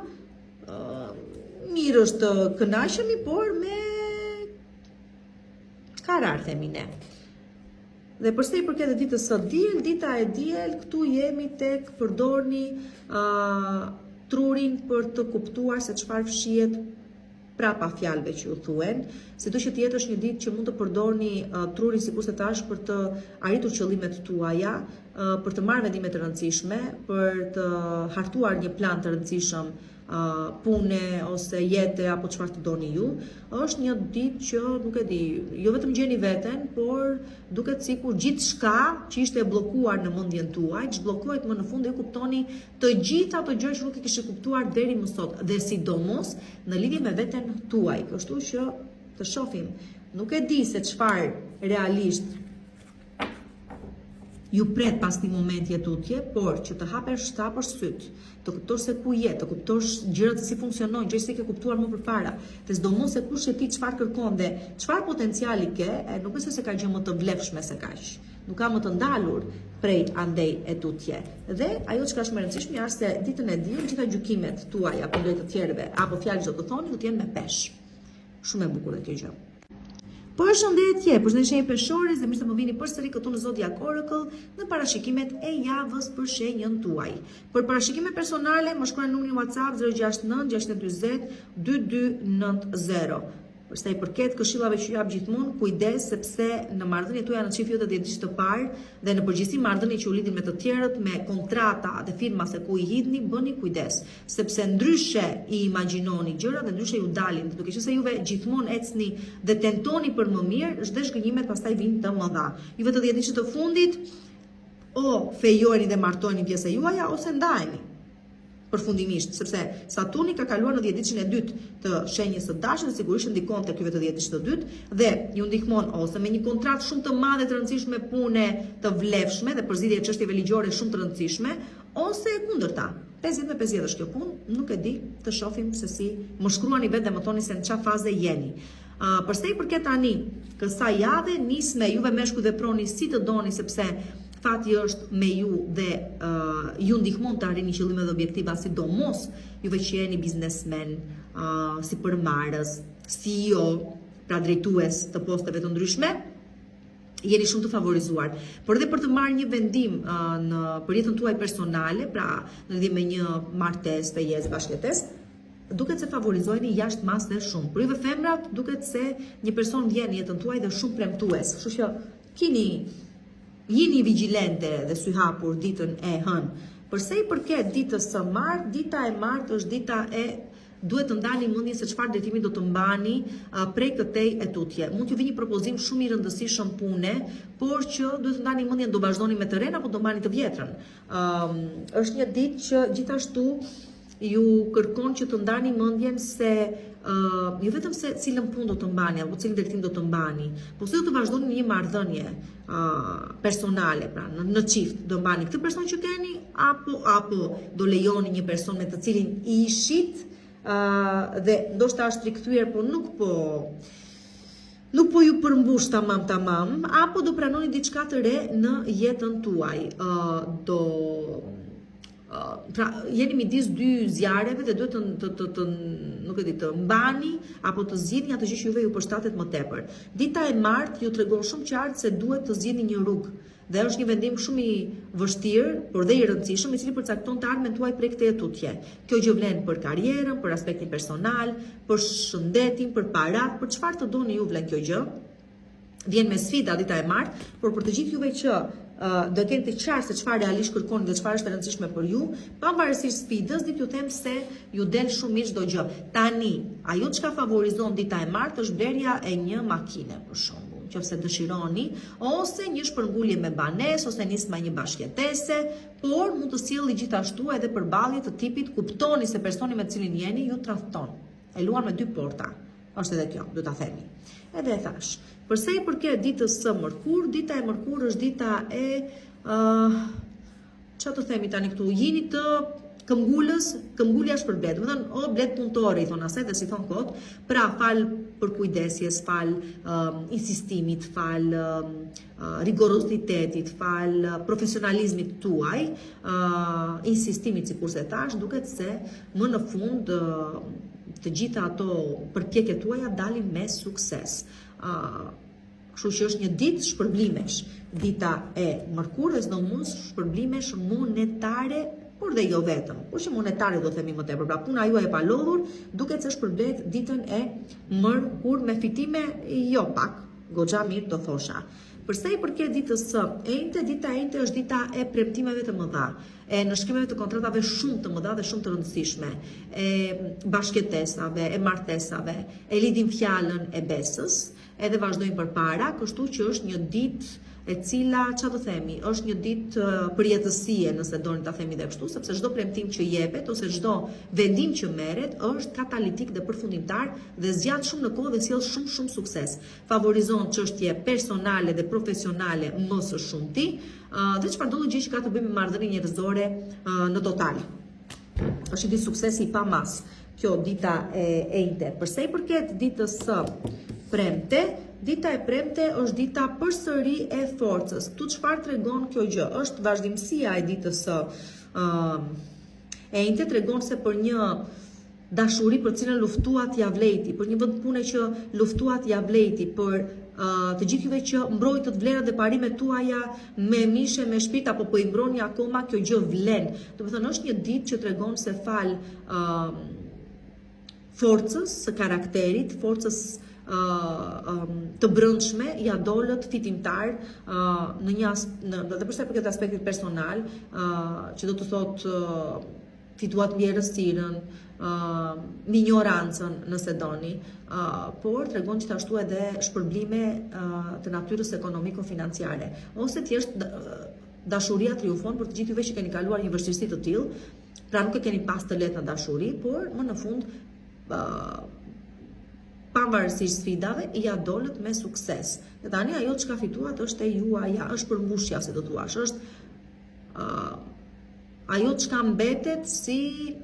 S1: Ë mirë është të kënaqemi, por me karar themi ne. Dhe për sa i përket ditës së diel, dita e diel këtu jemi tek përdorni uh, trurin për të kuptuar se çfarë fshihet prapa fjalëve që ju thuhen, sido që të jetë është një ditë që mund të përdorni uh, trurin sikurse thashë për të arritur qëllimet tuaja, uh, për të marrë vendime të rëndësishme, për të hartuar një plan të rëndësishëm uh, pune ose jete apo çfarë të doni ju. Është një ditë që nuk e di, jo vetëm gjeni veten, por duket sikur gjithçka që ishte e bllokuar në mendjen tuaj, zhbllokohet më në fund dhe ju kuptoni të gjitha ato gjëra që nuk i kishit kuptuar deri më sot dhe sidomos në lidhje me veten tuaj. Kështu që të shohim. Nuk e di se çfarë realisht ju pret pas një momenti e tutje, por që të hapesh të hapësh sytë, të kuptosh se ku je, të kuptosh gjërat se si funksionojnë, gjëra që s'i ke kuptuar më përpara, dhe sidomos se kush je ti, çfarë kërkon dhe çfarë potenciali ke, e nuk besoj se ka gjë më të vlefshme se kaq. Nuk ka më të ndalur prej andej e tutje. Dhe ajo çka është më e rëndësishme është se ditën e diel gjitha gjykimet tuaja kundrejt të tjerëve apo fjalët që do të thoni do të jenë me peshë. Shumë e bukur dhe kjo gjë. Përshëndetje, përshëndetje shenjë peshores dhe mirë se më vini përsëri këtu në Zodiac Oracle në parashikimet e javës për shenjën tuaj. Për parashikime personale më shkruani numrin WhatsApp 069 640 2290. Për sa i përket këshillave që ju jap gjithmonë, kujdes sepse në marrëdhëniet tuaja në çiftin të dhjetëditëshit të parë dhe në përgjithësi marrëdhëniet që ju lidhin me të tjerët, me kontrata dhe firma se ku i hidhni, bëni kujdes, sepse ndryshe i imagjinoni gjërat dhe ndryshe ju dalin, dhe duke qenë se juve gjithmonë ecni dhe tentoni për më mirë, dhe zhgënjimet pastaj vijnë të mëdha. Juve të dhjetëditëshit të fundit o fejoheni dhe martoheni pjesa juaja ose ndaheni. përfundimisht, sepse Saturni ka kaluar në dhjetëditëshin e dytë të shenjës së dashit dhe sigurisht ndikon tek juve të dhjetëditëshit të dytë dhe ju ndihmon ose me një kontratë shumë të madhe të rëndësishme pune të vlefshme dhe për zgjidhje e çështjeve ligjore shumë të rëndësishme ose e kundërta. 50 me 50 është kjo punë, nuk e di, të shohim se si më shkruani vetë dhe më thoni se në çfarë faze jeni. Uh, për sa i përket tani kësaj jave, nis me juve meshkuj veproni si të doni sepse Fati është me ju dhe uh, ju ndihmon të arrini qëllime dhe objektiva, sidomos juve që jeni biznesmen, uh, sipërmarrës, CEO, pra drejtues të posteve të ndryshme, jeni shumë të favorizuar. Por edhe për të marrë një vendim uh, në për jetën tuaj personale, pra në lidhje me një martesë, fejesë, bashkëjetesë, duket se favorizoheni jashtë mase shumë. Për juve femrat duket se një person vjen në jetën tuaj dhe shumë premtues. Kështu që kini Jini vigjilente dhe syhapur ditën e hënë. Për sa i përket ditës së martë, dita e martë është dita e duhet të ndani mendjen se çfarë drejtimi do të mbani prej këtej e tutje. Mund t'ju vijë një propozim shumë i rëndësishëm pune, por që duhet të ndani mendjen do vazhdoni me të renë apo do mbani të vjetrën. Ëm është një ditë që gjithashtu Ju kërkon që të ndani mendjen se uh, jo vetëm se cilën punë do të mbani apo cilin drejtim do të mbani, por se do të vazhdoni në një marrëdhënie uh, personale, pra në, në çift, do mbani këtë person që keni apo apo do lejoni një person me të cilin ishit uh, dhe ndoshta është rikthyer, por nuk po nuk po ju përmbush tamam tamam, apo do pranoni diçka të re në jetën tuaj. Uh, do pra jeni midis dy zjarreve dhe duhet të të të, të nuk e di të mbani apo të zgjidhni atë gjë që juve ju përshtatet më tepër. Dita e martë ju tregon shumë qartë se duhet të zgjidhni një rrugë dhe është një vendim shumë i vështirë, por dhe i rëndësishëm, i cili përcakton të ardhmen tuaj prej këtej e tutje. Kjo gjë vlen për karrierën, për aspektin personal, për shëndetin, për paratë, për çfarë të doni ju vlen kjo gjë. Vjen me sfida dita e martë, por për të gjithë juve që uh, do keni të qartë se çfarë realisht kërkoni dhe çfarë është e rëndësishme për ju, pavarësisht sfidës, di t'ju them se ju del shumë mirë çdo gjë. Tani, ajo çka favorizon dita e martë është blerja e një makine për shembull, nëse dëshironi, ose një shpërngulje me banesë ose nisma e një bashkëjetese, por mund të sjelli gjithashtu edhe përballje të tipit kuptoni se personi me të cilin jeni ju tradhton. E luan me dy porta. Është edhe kjo, do ta themi. Edhe e thash. Për sa i përket ditës së mërkur, dita e mërkur është dita e ë uh, ça të themi tani këtu, jini të këmbgulës, këmbgulja shpërblehet. Domethënë, o bletë punëtore i thonë asaj dhe s'i thonë kot, pra falë përkujdesjes, falë um, insistimit, falë um, rigorozitetit, falë profesionalizmit tuaj, uh, insistimit sikurse thash, duket se më në fund uh, të gjitha ato përpjekjet tuaja dalin me sukses. Ë uh, Kështu që është një ditë shpërblimesh, dita e mërkurë dhe sidomos shpërblimesh monetare, por dhe jo vetëm. Por që monetare do themi më tepër. Pra puna juaj e palodhur duket se shpërblehet ditën e mërkurë me fitime jo pak, goxha mirë do thosha. Për sa i përket ditës së enjte, dita e enjte është dita e premtimeve të mëdha, e nënshkrimeve të kontratave shumë të mëdha dhe shumë të rëndësishme, e bashkëjetesave, e martesave, e lidhim fjalën e besës, edhe vazhdojmë përpara, kështu që është një ditë e cila, ça të themi, është një ditë përjetësie, nëse doni ta themi dhe kështu, sepse çdo premtim që jepet ose çdo vendim që merret është katalitik dhe përfundimtar dhe zgjat shumë në kohë dhe sjell shumë shumë sukses. Favorizon çështje personale dhe profesionale më së shumti, dhe çfarëdo gjë që ka të bëjë me marrëdhënie njerëzore në total. Është një ditë suksesi i pamasë kjo dita e enjte. Për sa i përket ditës së premte, dita e premte është dita përsëri e forcës. Këtu çfarë tregon kjo gjë? Është vazhdimësia e ditës së uh, enjte tregon se për një dashuri për të cilën luftuat ia vlejti, për një vend pune që luftuat ia vlejti, për uh, të gjithë juve që mbrojtët vlerat dhe parimet tuaja me mish e me shpirt apo po i mbroni akoma, kjo gjë vlen. Domethënë është një ditë që tregon se falë uh, forcës së karakterit, forcës uh, um, të brendshme ia dolët fitimtar uh, në një as, në dhe për sa i përket aspektit personal, uh, që do të thotë uh, fituat mbi errësirën, uh, mbi injorancën, nëse doni, uh, por tregon gjithashtu edhe shpërblime uh, të natyrës ekonomiko-financiare, ose thjesht dashuria triumfon për të gjithë juve që keni kaluar një vështirësi të tillë, pra nuk e keni pas të lehtë në dashuri, por më në fund uh, pavarësisht sfidave, ia dolët me sukses. Dhe tani ajo çka fituat është e juaja, është përmbushja, si do thuash, është uh, Ajo çka mbetet si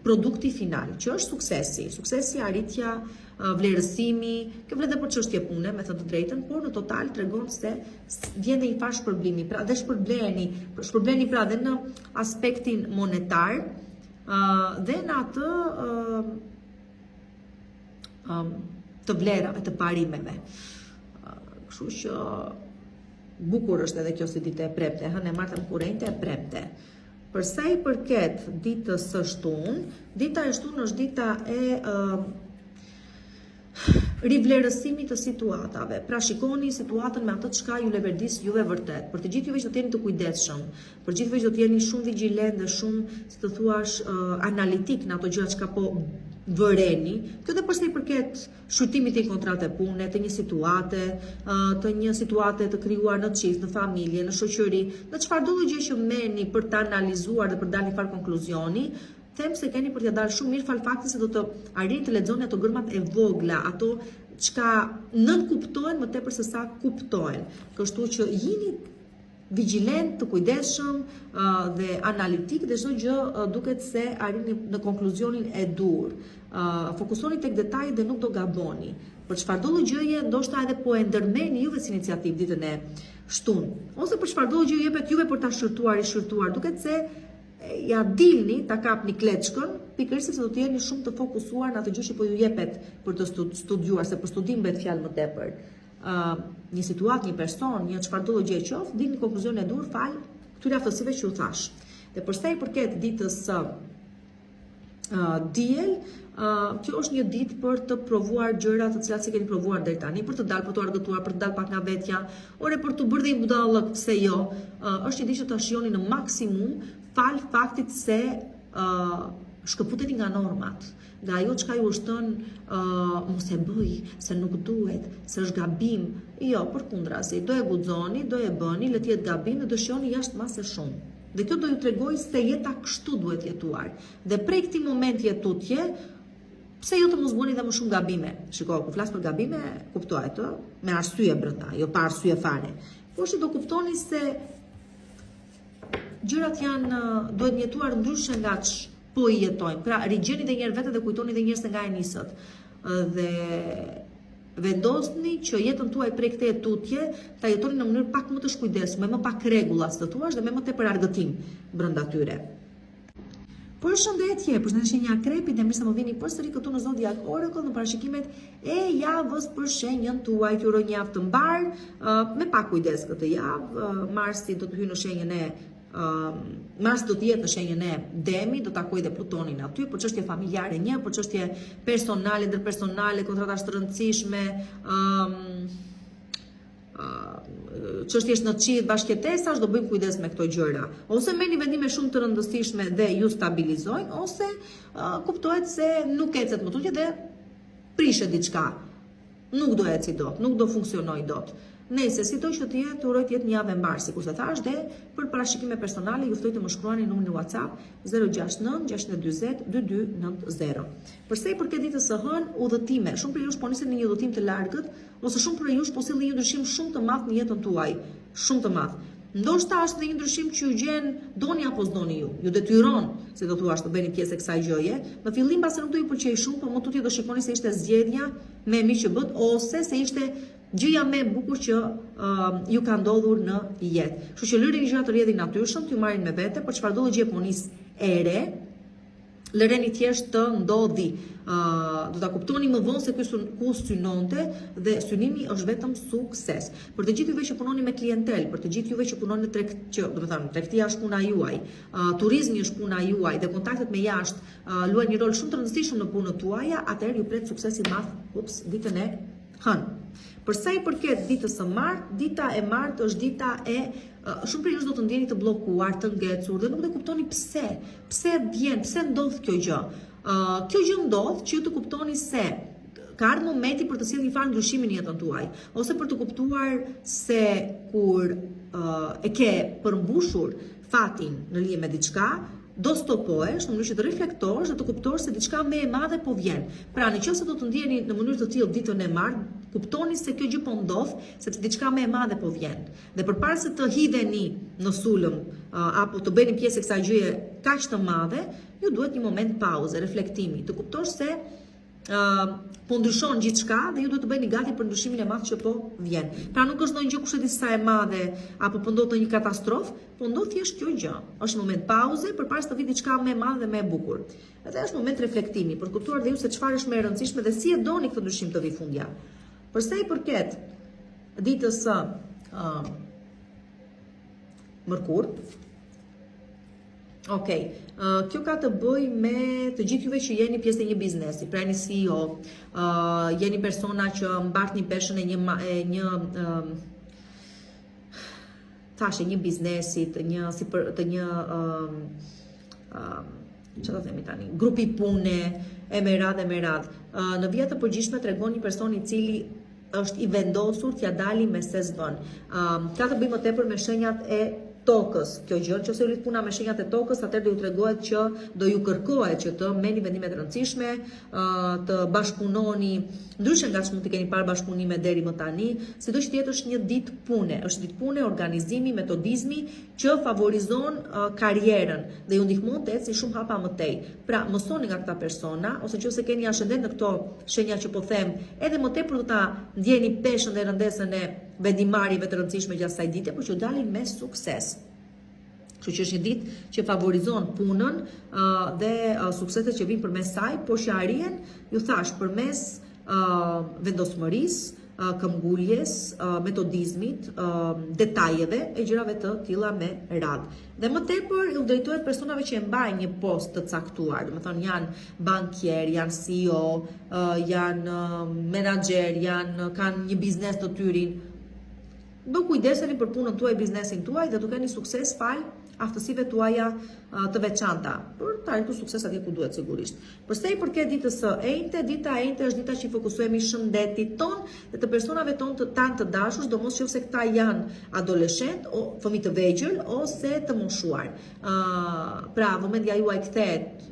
S1: produkti final, që është suksesi, suksesi, arritja, vlerësimi, kjo vlen dhe për çështje pune, me thënë të drejtën, por në total tregon se vjen dhe një farë shpërblimi, pra dhe shpërbleheni, shpërbleheni pra dhe në aspektin monetar, dhe në atë të vlerave, të parimeve. Kështu që Bukur është edhe kjo si ditë e premte, hënë e martë mërkurë enjte e premte. Për sa i përket ditës së shtunë, dita e shtunë është dita e uh, rivlerësimit të situatave. Pra shikoni situatën me atë çka ju leverdis juve vërtet. Për të gjithë juve që do të jeni të kujdesshëm, për gjithë juve që do të jeni shumë vigjilent dhe shumë, si të thuash, uh, analitik në ato gjëra çka po vëreni. Kjo dhe për sa i përket shqyrtimit të një kontrate pune, të një situate, të një situate të krijuar në çift, në familje, në shoqëri, në çfarëdo lloj gjë që merrni për të analizuar dhe për të dalë një farë konkluzioni, Them se keni për t'ia dalë shumë mirë falë faktit se do të arrini të lexoni ato gërmat e vogla, ato çka nënkuptohen më tepër se sa kuptohen. Kështu që jini vigjilent, të kujdesshëm dhe analitik dhe çdo gjë duket se arrini në konkluzionin e duhur. Fokusoni tek detajet dhe nuk do gaboni. Për çfarëdo lloj gjëje, ndoshta edhe po e ndërmerrni juve si iniciativë ditën e shtunë, ose për çfarëdo gjë ju jepet juve për ta shqyrtuar, rishqyrtuar, duket se ia dilni ta kapni kleçkën, pikërisht sepse do të jeni shumë të fokusuar në atë gjë që po ju jepet për të studiuar, se për studim bëhet fjalë më tepër. Ë uh, një situatë, një person, një çfarëdo lloj gjëje qoftë, dilni në konkluzionin e duhur falë këtyre aftësive që ju thashë. Dhe për sa i përket ditës së uh, diel, uh, kjo është një ditë për të provuar gjëra të cilat s'i keni provuar deri tani, për të dalë, për t'u argëtuar, për të dalë pak nga vetja, ore për të bërë dhe një budallëk, pse jo? Uh, është një ditë që ta shijoni në maksimum falë faktit se uh, shkëputeni nga normat, nga ajo çka ju është thënë uh, mos e bëj, se nuk duhet, se është gabim. Jo, përkundrazi, do e guxoni, do e bëni, le të jetë gabim dhe do shijoni jashtë mase shumë. Dhe kjo do ju tregojë se jeta kështu duhet jetuar. Dhe prej këtij momenti e tutje, pse jo të mos bëni dhe më shumë gabime? Shiko, kur flas për gabime, kuptohet, ë, me arsye brenda, jo pa arsye fare. Por që do kuptoni se gjërat janë duhet jetuar ndryshe nga ç'po i jetojmë. Pra, rigjeni dhe një herë veten dhe kujtoni dhe një herë se nga e nisët. Dhe Vendosni që jetën tuaj prej këtej e tutje ta jetoni në mënyrë pak më të shkujdesshme, me më pak rregulla, si të thuash, dhe me më tepër argëtim brenda tyre. Përshëndetje, përshëndetje shenja Akrepit dhe mirë se më vini përsëri këtu në Zodiac Oracle në parashikimet e javës për shenjën tuaj. Ju uroj një javë të mbarë, me pak kujdes këtë javë. Marsi do të hyjë në shenjën e Marsi do të jetë në shenjën e Demit, do takojë dhe Plutonin aty për çështje familjare një, për çështje personale, ndërpersonale, kontratash të rëndësishme, ëm um, çështjesh në çift, bashkëjetesash, do bëjmë kujdes me këto gjëra. Ose merrni vendime shumë të rëndësishme dhe ju stabilizojnë, ose uh, kuptohet se nuk ecet më tutje dhe prishet diçka. Nuk do eci dot, nuk do funksionojë dot. Nejse, sido që të jetë, uroj të jetë një javë e mbarë, sikurse thashë, dhe për parashikime personale ju ftoj të më shkruani në numrin WhatsApp 069 640 2290. Për sa i përket ditës së hënë, udhëtime. Shumë prej jush po niseni në një udhëtim të largët, ose shumë prej jush po sillni një ndryshim shumë të madh në jetën tuaj, shumë të madh. Ndoshta është dhe një ndryshim që ju gjen doni apo s'doni ju. Ju detyron, si do thuash, të bëheni pjesë e kësaj gjëje. Në fillim mbase nuk do ju pëlqejë shumë, por më tutje do shikoni se ishte zgjedhja më e mirë që bëtë ose se ishte gjëja më e bukur që uh, ju ka ndodhur në jetë. Kështu që lëreni gjërat të rrjedhin natyrshëm, t'ju marrin me vete, për çfarëdo gjë po nis e re, lëreni thjesht të ndodhi. Uh, do ta kuptoni më vonë se ku ku synonte dhe synimi është vetëm sukses. Për të gjithë juve që punoni me klientel, për të gjithë juve që punoni në treg, që, domethënë, tregtia është puna juaj, uh, turizmi është puna juaj dhe kontaktet me jashtë uh, luajnë një rol shumë të rëndësishëm në punët tuaja, atëherë ju pret sukses i madh, ups, ditën e hënë. Për sa i përket ditës së martë, dita e martë është dita e shumë prej jush do të ndjeni të bllokuar, të ngecur dhe nuk do kuptoni pse, pse vjen, pse ndodh kjo gjë. Uh, kjo gjë ndodh që ju të kuptoni se ka ardhur momenti për të sjellë një farë ndryshimi në jetën tuaj, ose për të kuptuar se kur uh, e ke përmbushur fatin në lidhje me diçka, do stopohesh në mënyrë që të reflektosh dhe të kuptosh se diçka më e madhe po vjen. Pra, në qoftë se do të ndjeni në mënyrë të tillë ditën e martë, kuptoni se kjo gjë po ndodh sepse diçka më e madhe po vjen. Dhe përpara se të hidheni në sulm apo të bëheni pjesë e kësaj gjëje kaq të madhe, ju duhet një moment pauze, reflektimi, të kuptosh se uh, po ndryshon gjithçka dhe ju duhet të bëheni gati për ndryshimin e madh që po vjen. Pra nuk është ndonjë gjë kush e di sa e madhe apo po ndodh ndonjë katastrofë, po ndodh thjesht kjo gjë. Është një moment pauze përpara se të vijë diçka më e madhe dhe më e bukur. Edhe është moment reflektimi për të kuptuar dhe ju se çfarë është më e rëndësishme dhe si e doni këtë ndryshim të vijë fundja. Për sa i përket ditës së uh, mërkur, Ok, uh, kjo ka të bëjë me të gjithë juve që jeni pjesë e një biznesi, pra jeni CEO, uh, jeni persona që mbartni peshën e një e një uh, thashë një biznesi, të një si për të një uh, uh, çfarë do themi tani, grupi pune e me radhë e me radhë. Uh, në vija të përgjithshme tregon një person i cili është i vendosur t'ia dali me se s'bën. Uh, ka të bëjë më tepër me shenjat e tokës kjo gjë, nëse ju lidh puna me shenjat e tokës, atëherë do ju tregohet që do ju kërkohet që të merrni vendime të rëndësishme, të bashkëpunoni ndryshe nga ç'mund të keni parë bashkëpunime deri më tani, sido që të jetë është një ditë pune, është ditë pune, organizimi, metodizmi që favorizon karrierën dhe ju ndihmon të ecni shumë hapa më tej. Pra, mësoni nga këta persona ose nëse keni ascendent në këto shenja që po them, edhe më tepër do ta ndjeni peshën dhe rëndesën e vendimmarrjeve të rëndësishme gjatë kësaj dite, por që dalin me sukses. Kështu që është një ditë që favorizon punën uh, dhe uh, sukseset që vijnë përmes saj, por që arrihen, ju thashë, përmes uh, vendosmërisë, uh, këmbguljes, uh, metodizmit, uh, detajeve e gjërave të tilla me radhë. Dhe më tepër ju drejtohet personave që e mbajnë një post të caktuar, domethënë janë bankier, janë CEO, uh, janë uh, menaxher, janë kanë një biznes të tyrin. Do kujdeseni për punën tuaj, biznesin tuaj dhe do keni sukses falë aftësive tuaja të veçanta, për të arritur sukses atje ku duhet sigurisht. Për sa i përket ditës së enjte, dita e enjte është dita që i fokusohemi shëndetit tonë dhe të personave tonë të tanë të dashur, sidomos nëse këta janë adoleshent, o fëmijë të vegjël ose të moshuar. Ë, pra, vëmendja juaj kthehet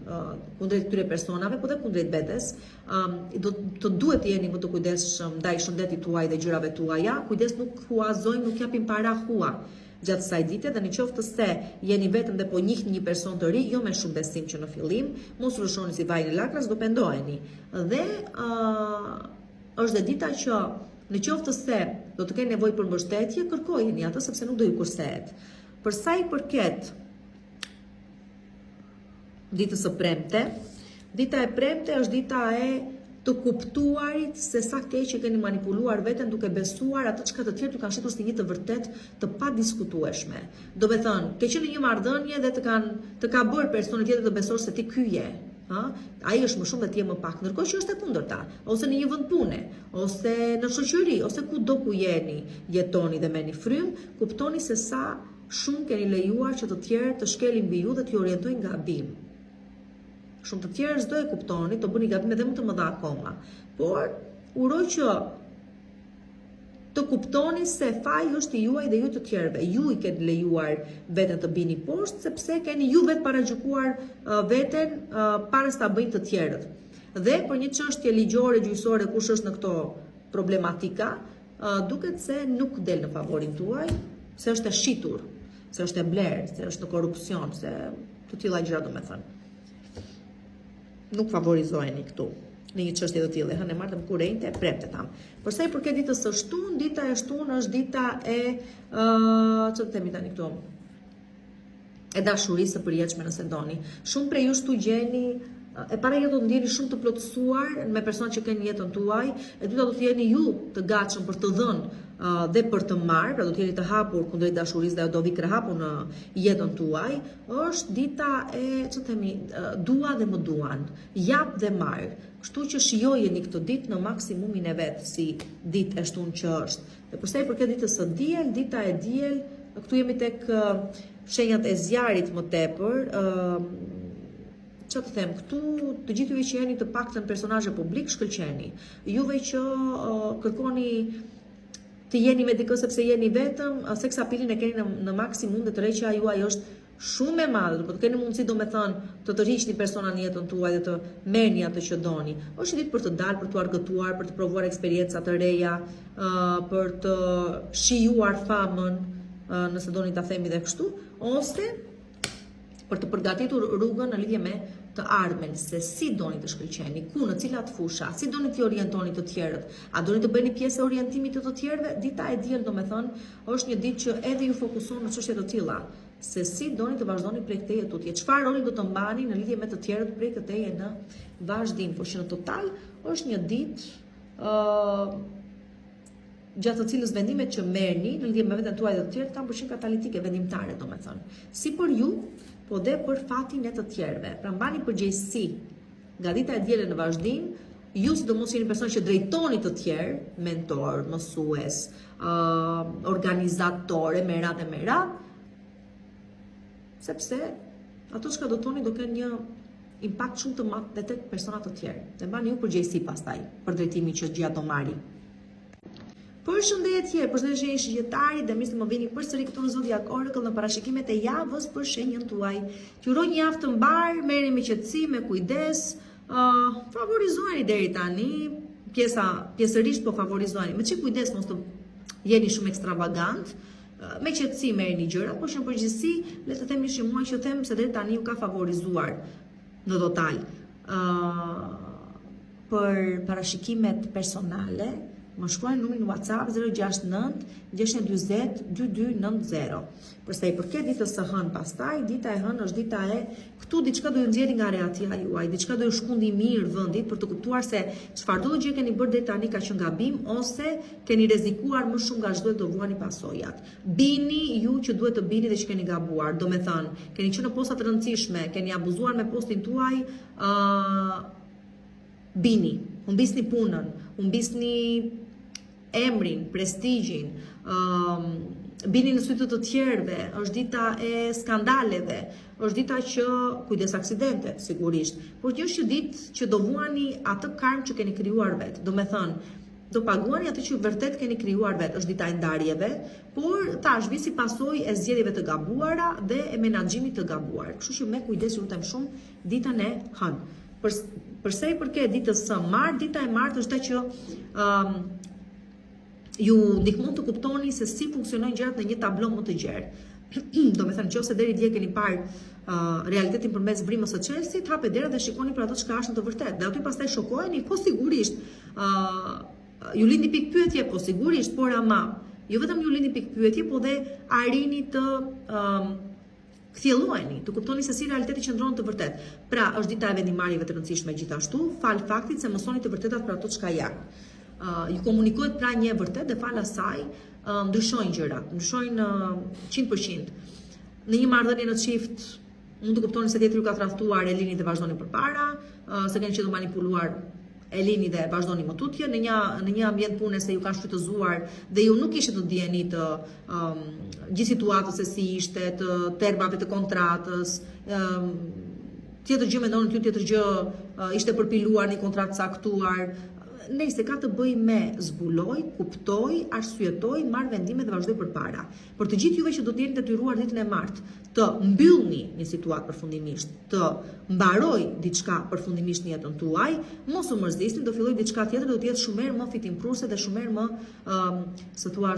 S1: kundrejt këtyre personave, po dhe kundrejt vetes. Um, do të duhet të jeni më të kujdesshëm ndaj shëndetit tuaj dhe gjërave tuaja. Kujdes nuk huazojmë, nuk japim para hua gjatë kësaj dite dhe në qoftë se jeni vetëm dhe po njihni një person të ri, jo me shumë besim që në fillim, mos u lëshoni si vajin e lakrës, do pendoheni. Dhe uh, është dhe dita që në qoftë se do të keni nevojë për mbështetje, kërkojeni atë sepse nuk do ju kursehet. Për sa i përket ditës së premte. Dita e premte është dita e të kuptuarit se sa keq e keni manipuluar veten duke besuar atë çka të tjerët ju kanë shitur si një të vërtetë të padiskutueshme. Domethënë, ke qenë në një marrëdhënie dhe të kanë të ka bërë personi tjetër të besosh se ti ky je, ë? Ai është më shumë dhe ti je më pak, ndërkohë që është e kundërta, ose në një vend pune, ose në shoqëri, ose kudo ku jeni, jetoni dhe merrni frymë, kuptoni se sa Shumë keni lejuar që të tjerët të shkelin mbi ju dhe t'ju orientojnë gabim. Shumë të tjerë s'do e kuptoni, do bëni gabime dhe më të mëdha akoma. Por uroj që të kuptoni se faji është i juaj dhe jo i të tjerëve. Ju i keni lejuar veten të bini poshtë sepse keni ju vetë paragjykuar uh, veten uh, para se ta bëjnë të tjerët. Dhe për një çështje ligjore, gjyqësore, kush është në këto problematika, Duket se nuk del në favorin tuaj, se është e shitur, se është e blerë, se është në korrupsion, se të tilla gjëra domethënë. Nuk favorizoheni këtu në një çështje të tillë, hënë e martë mërkurë enjte, premte thamë. Për sa i përket ditës së shtunë, dita e shtunë është dita e ë uh, ç'të themi tani këtu? e dashurisë së përjetshme nëse doni. Shumë prej jush këtu gjeni e para ju do të ndjeni shumë të plotësuar me personat që keni në jetën tuaj, e dyta do të jeni ju të gatshëm për të dhënë uh, dhe për të marrë, pra do të jeni të hapur kundrejt dashurisë dhe ajo do vijë krahhapur në jetën tuaj. Është dita e, ç'të themi, dua dhe më duan, jap dhe marr. Kështu që shijojeni këtë ditë në maksimumin e vet si ditë e shtunë që është. Dhe për sa i përket ditës së diel, dita e diel, këtu jemi tek shenjat e zjarrit më tepër, ë ça të them, këtu të gjithë juve që jeni të paktën personazhe publik shkëlqeni. Juve që uh, kërkoni të jeni me dikë sepse jeni vetëm, seks apilin e keni në, në maksimum dhe tërheqja juaj është Shumë e madhe, do të keni mundësi domethënë të tërhiqni persona në jetën tuaj dhe të merrni atë që doni. Është një ditë për të dalë, për t'u argëtuar, për të provuar eksperienca të reja, për të shijuar famën, nëse doni ta themi dhe kështu, ose për të përgatitur rrugën në lidhje me të ardhmen, se si doni të shkëlqeni, ku, në cilat fusha, si doni t'i orientoni të tjerët, a doni të bëheni pjesë e orientimit të të tjerëve, dita e diel domethënë është një ditë që edhe ju fokuson në çështje të tilla, se si doni të vazhdoni prej këtej e tutje, çfarë roli do të mbani në lidhje me të tjerët prej këtej e në vazhdim, por që në total është një ditë ë uh, gjatë të cilës vendimet që merrni në lidhje me veten tuaj dhe të tjerët kanë për qenë katalitike, vendimtare, domethënë. Si për ju, po dhe për fatin e të tjerëve. Pra mbani përgjegjësi nga dita e diel e në vazhdim, ju sidomos jeni person që drejtoni të tjerë, mentor, mësues, uh, organizator e me radhë e me radhë, sepse ato çka do thoni do kenë një impakt shumë të madh dhe tek persona të tjerë. Dhe mbani ju përgjegjësi pastaj për drejtimin që gjëja do marri. Përshëndetje, përshëndetje shenjë Shigjetarit dhe mirë se më vini përsëri këtu në Zodiac Oracle në parashikimet e javës për shenjën tuaj. Ju uroj një javë të mbarë, merreni me qetësi, me kujdes, uh, favorizoheni deri tani, pjesa pjesërisht po favorizoheni. Me çik kujdes mos të jeni shumë ekstravagant, me qetësi merreni gjërat, por që në përgjithësi le të themi është një muaj që them se deri tani ju ka favorizuar në total. Ë uh, Për parashikimet personale, më shkruani në numrin WhatsApp 069 640 2290. Për sa i përket ditës së hënë pastaj, dita e hënë është dita e këtu diçka do ju nxjerrë nga rehatia juaj, diçka do ju shkundi mirë vendit për të kuptuar se çfarëdo gjë keni bërë deri tani ka qenë gabim ose keni rrezikuar më shumë nga ç'duhet do vuani pasojat. Bini ju që duhet të bini dhe që keni gabuar, domethënë, keni qenë në posta të rëndësishme, keni abuzuar me postin tuaj, ë uh, Bini, humbisni punën, humbisni emrin, prestigjin, um, bini në sy të të tjerëve, është dita e skandaleve, është dita që kujdes aksidentet, sigurisht, por që është një ditë që do vuani atë karmë që keni krijuar vetë. Domethënë, do paguani atë që vërtet keni krijuar vetë, është dita e ndarjeve, por tash vjen si pasojë e zgjedhjeve të gabuara dhe e menaxhimit të gabuar. Kështu që me kujdes ju lutem shumë ditën e hënë. Për për sa i përket ditës së martë, dita e martë është dita që um, ju ndihmon të kuptoni se si funksionojnë gjërat në një tablo më të gjerë. Domethënë, nëse deri dje keni parë uh, realitetin përmes vrimës së çelësit, hapet dera dhe shikoni për ato çka është në të vërtetë. Dhe aty pastaj shokoheni, po sigurisht, uh, ju lindi pikëpyetje, po sigurisht, por ama, jo vetëm ju lindi pikëpyetje, po dhe arrini të um, Kthjelloheni, të kuptoni se si realiteti qëndron në të vërtetë. Pra, është dita e vendimmarrjeve të rëndësishme gjithashtu, falë faktit se mësoni të vërtetat për ato çka janë. Uh, ju komunikohet pra një e vërtetë dhe falë asaj uh, ndryshojnë gjërat, ndryshojnë uh, 100%. Në një marrëdhënie në çift mund të kuptoni se tjetri ju ka tradhtuar, e lini dhe vazhdoni përpara, uh, se keni qenë të manipuluar e lini dhe vazhdoni më tutje në një në një ambient pune se ju kanë shfrytëzuar dhe ju nuk ishit në dijeni të um, gjithë situatës se si ishte, të termave të kontratës, um, tjetër gjë mendonit ju, tjetër gjë uh, ishte përpiluar një kontratë e caktuar. Nejse ka të bëjë me zbuloj, kuptoj, arsyetoj, marr vendime dhe vazhdoj përpara. Për të gjithë juve që do të jeni detyruar ditën e martë të mbyllni një situatë përfundimisht, të mbarojë diçka përfundimisht në jetën tuaj, mos u mërzisni, do fillojë diçka tjetër, do të jetë shumë herë më fitimprurëse dhe shumë herë më, ëm, si thua,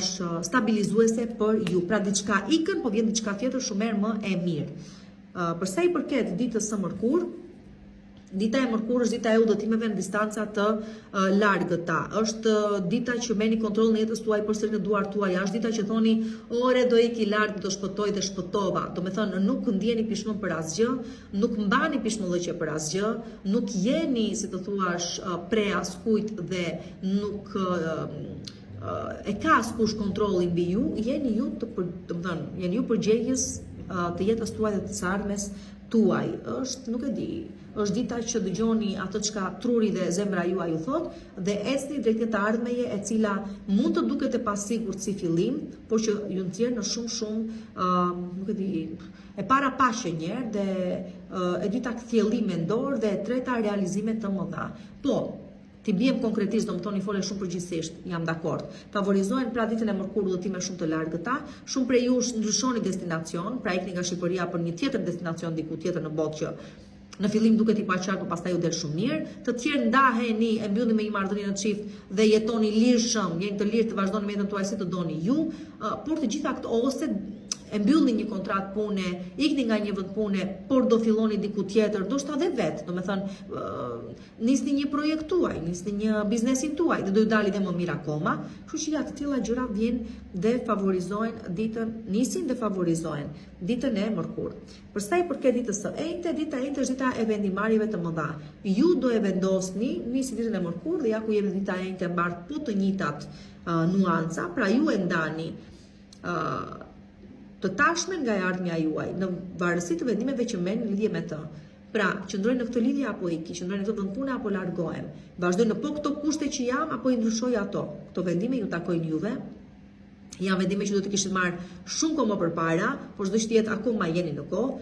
S1: stabilizuese për ju. Pra diçka ikën, po vjen diçka tjetër shumë herë më e mirë. Për sa i përket ditës së mërkurë, Dita e mërkurë është dita e udhëtimeve në distanca të largëta. Është dita që merrni kontrollin e jetës tuaj përsëri në duart tuaja. Është dita që thoni, "Ore, do iki larg, do shpëtoj dhe shpëtova." Domethënë, nuk ndjeni pishman për asgjë, nuk mbani pishmanllëqe për asgjë, nuk jeni, si të thuash, pre askujt dhe nuk e ka askush kontrollin mbi ju, jeni ju të për, domethënë, jeni ju përgjegjës të jetës tuaj dhe të së ardhmes tuaj është, nuk e di, është dita që dëgjoni atë çka truri dhe zemra juaj ju thotë dhe ecni drejt një të ardhmeje e cila mund të duket e pasigurt si fillim, por që ju nxjerr në shumë shumë, uh, nuk e di, e para paqe një herë dhe uh, e dyta kthjellim mendor dhe e treta realizime të mëdha. Po, T'i biem konkretisht, do më thoni fole shumë përgjithësisht, jam dakord. Favorizohen pra ditën e mërkurë udhëtime shumë të largëta, shumë prej jush ndryshoni destinacion, pra ikni nga Shqipëria për një tjetër destinacion diku tjetër në botë që në fillim duket i paqartë, por pastaj ju del shumë mirë. Të tjerë ndaheni, e mbyllni me një marrëdhënie në çift dhe jetoni lirshëm, jeni të lirë të vazhdoni me jetën tuaj si të doni ju, por të gjitha këto ose e mbyllni një kontratë pune, ikni nga një vend pune, por do filloni diku tjetër, ndoshta edhe vetë, domethënë Nisni një projekt tuaj, nisni një biznesin tuaj dhe do ju dali dhe më mirë akoma. Kështu që ja të tilla gjëra vijnë dhe favorizohen ditën, nisin dhe favorizohen ditën e mërkurë. Për sa i përket ditës së enjte, dita e enjte është dita e vendimmarrjeve të mëdha. Ju do e vendosni, nisi ditën e mërkurë dhe ja ku jemi dita e enjte mbart po të njëjtat uh, nuanca, pra ju e ndani uh, të tashmen nga e ardhmja juaj, në varësi të vendimeve që merrni në lidhje me të. Pra, qëndroj në këtë lidhje apo iki, qëndroj në këtë vend pune apo largohem, vazhdoj në po këto kushte që jam apo i ndryshoj ato. Këto vendime ju takojnë juve. Janë vendime që duhet të kishit marrë shumë kohë më përpara, por çdo që të jetë akoma jeni në kohë.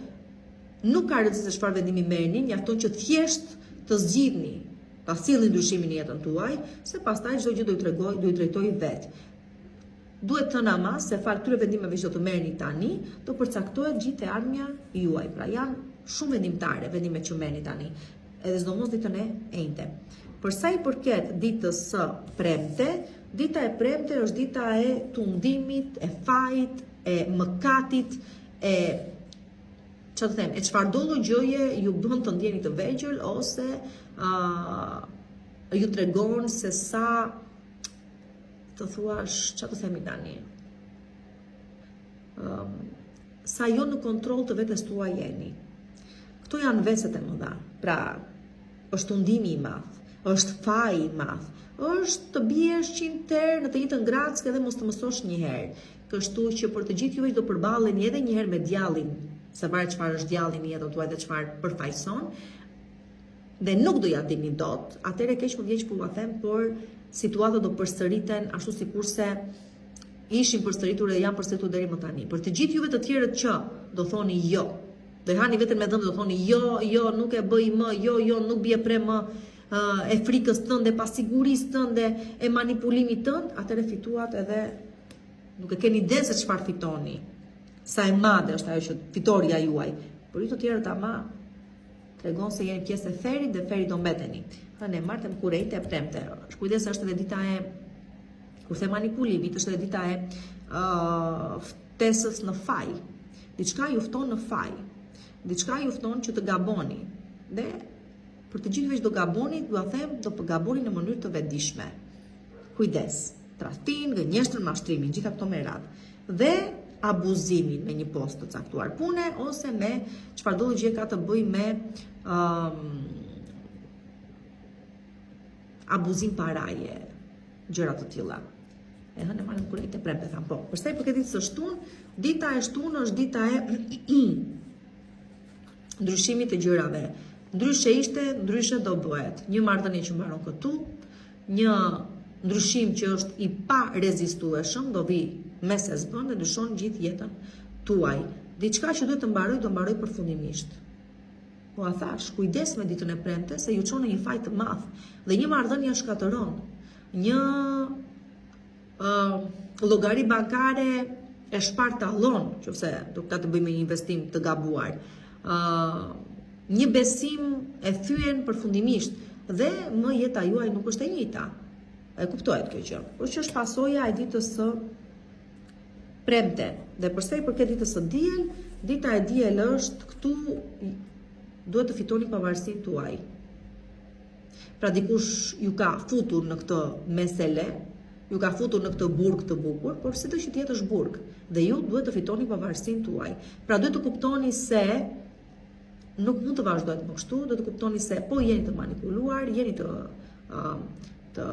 S1: Nuk ka rëndësi se çfarë vendimi merrni, mjafton që thjesht të zgjidhni, ta sillni ndryshimin në jetën tuaj, se pastaj çdo gjë do ju tregojë, do ju drejtojë vetë. Duhet thënë ama se falë këtyre vendimeve që do të merrni tani, do përcaktohet gjithë e ardhmja juaj. Pra janë shumë vendimtare vendimet që merrni tani, edhe sidomos ditën e enjte. Për sa i përket ditës së premte, dita e premte është dita e tundimit, e fajit, e mëkatit, e ça të them, e çfarëdo lloj gjëje ju bën të ndjeni të vegjël ose uh, ju tregon se sa të thuash, ça të themi tani? Um, sa jo në kontroll të vetes tuaj jeni. Këto janë veset e mëdha. Pra, është tundimi i madh, është faji i madh, është të biesh 100 herë në të njëjtën grackë edhe mos të mësosh një herë. Kështu që për të gjithë juve që do përballeni edhe një herë me djallin, se varet çfarë është djalli në jetën tuaj dhe çfarë përfaqëson, dhe nuk do ja dilni dot, atëherë keq më vjen që po ua them, por situatat do përsëriten ashtu sikurse ishin përsëritur dhe janë përsëritur deri më tani. Për të gjithë juve të tjerët që do thoni jo, do e hani veten me dhëmbë do thoni jo, jo, nuk e bëj më, jo, jo, nuk bie pre më e frikës tënde, pasigurisë tënde, e manipulimit tënd, atëherë fituat edhe nuk e keni idenë se çfarë fitoni. Sa e madhe është ajo që fitorja juaj. Por ju të tjerët ama Tregon se jeni pjesë e ferrit dhe ferri do mbeteni. Hënë, e martë, mërkurë, e enjte, e premte. Kujdes është edhe dita e kur them manipulimit, është edhe dita e uh, ftesës në faj. Diçka ju fton në faj. Diçka ju fton që të gaboni. Dhe për të gjithëve që do gaboni, dua them, do të gaboni në mënyrë të vetëdijshme. Kujdes. Tradhtinë, gënjeshtrën, mashtrimin, gjitha këto me radhë. Dhe abuzimin me një post të caktuar pune ose me çfarëdo gjë ka të bëjë me um, abuzim paraje, gjëra të tilla. E hënë e martë mërkurë e premte, thamë po. Për sa i përket ditës së shtunë, dita e shtunë është dita e ndryshimit të gjërave. Ndryshe ishte, ndryshe do bëhet. Një marrëdhënie që mbaron këtu, Një ndryshim që është i parezistueshëm, do vijë me se s'bën dhe ndryshon gjithë jetën tuaj. Diçka që duhet të mbarojë, do mbarojë përfundimisht. Po jua thashë, kujdes me ditën e premte se ju çon në një faj të madh dhe një marrëdhënie shkatërron. Një uh, llogari bankare e shpartallon, qoftë se do ka të bëjë me një investim të gabuar. Uh, një besim e thyen përfundimisht dhe më jeta juaj nuk është e njëjta. E kuptohet kjo gjë. Por që është pasoja e ditës së premte. Dhe për sa i përket ditës së diel, dita e diel është këtu duhet të fitoni pavarësinë tuaj. Pra dikush ju ka futur në këtë mesele, ju ka futur në këtë burg të bukur, por sido që të jetë është burg dhe ju duhet të fitoni pavarësinë tuaj. Pra duhet të kuptoni se nuk mund të vazhdohet më kështu, duhet të kuptoni se po jeni të manipuluar, jeni të të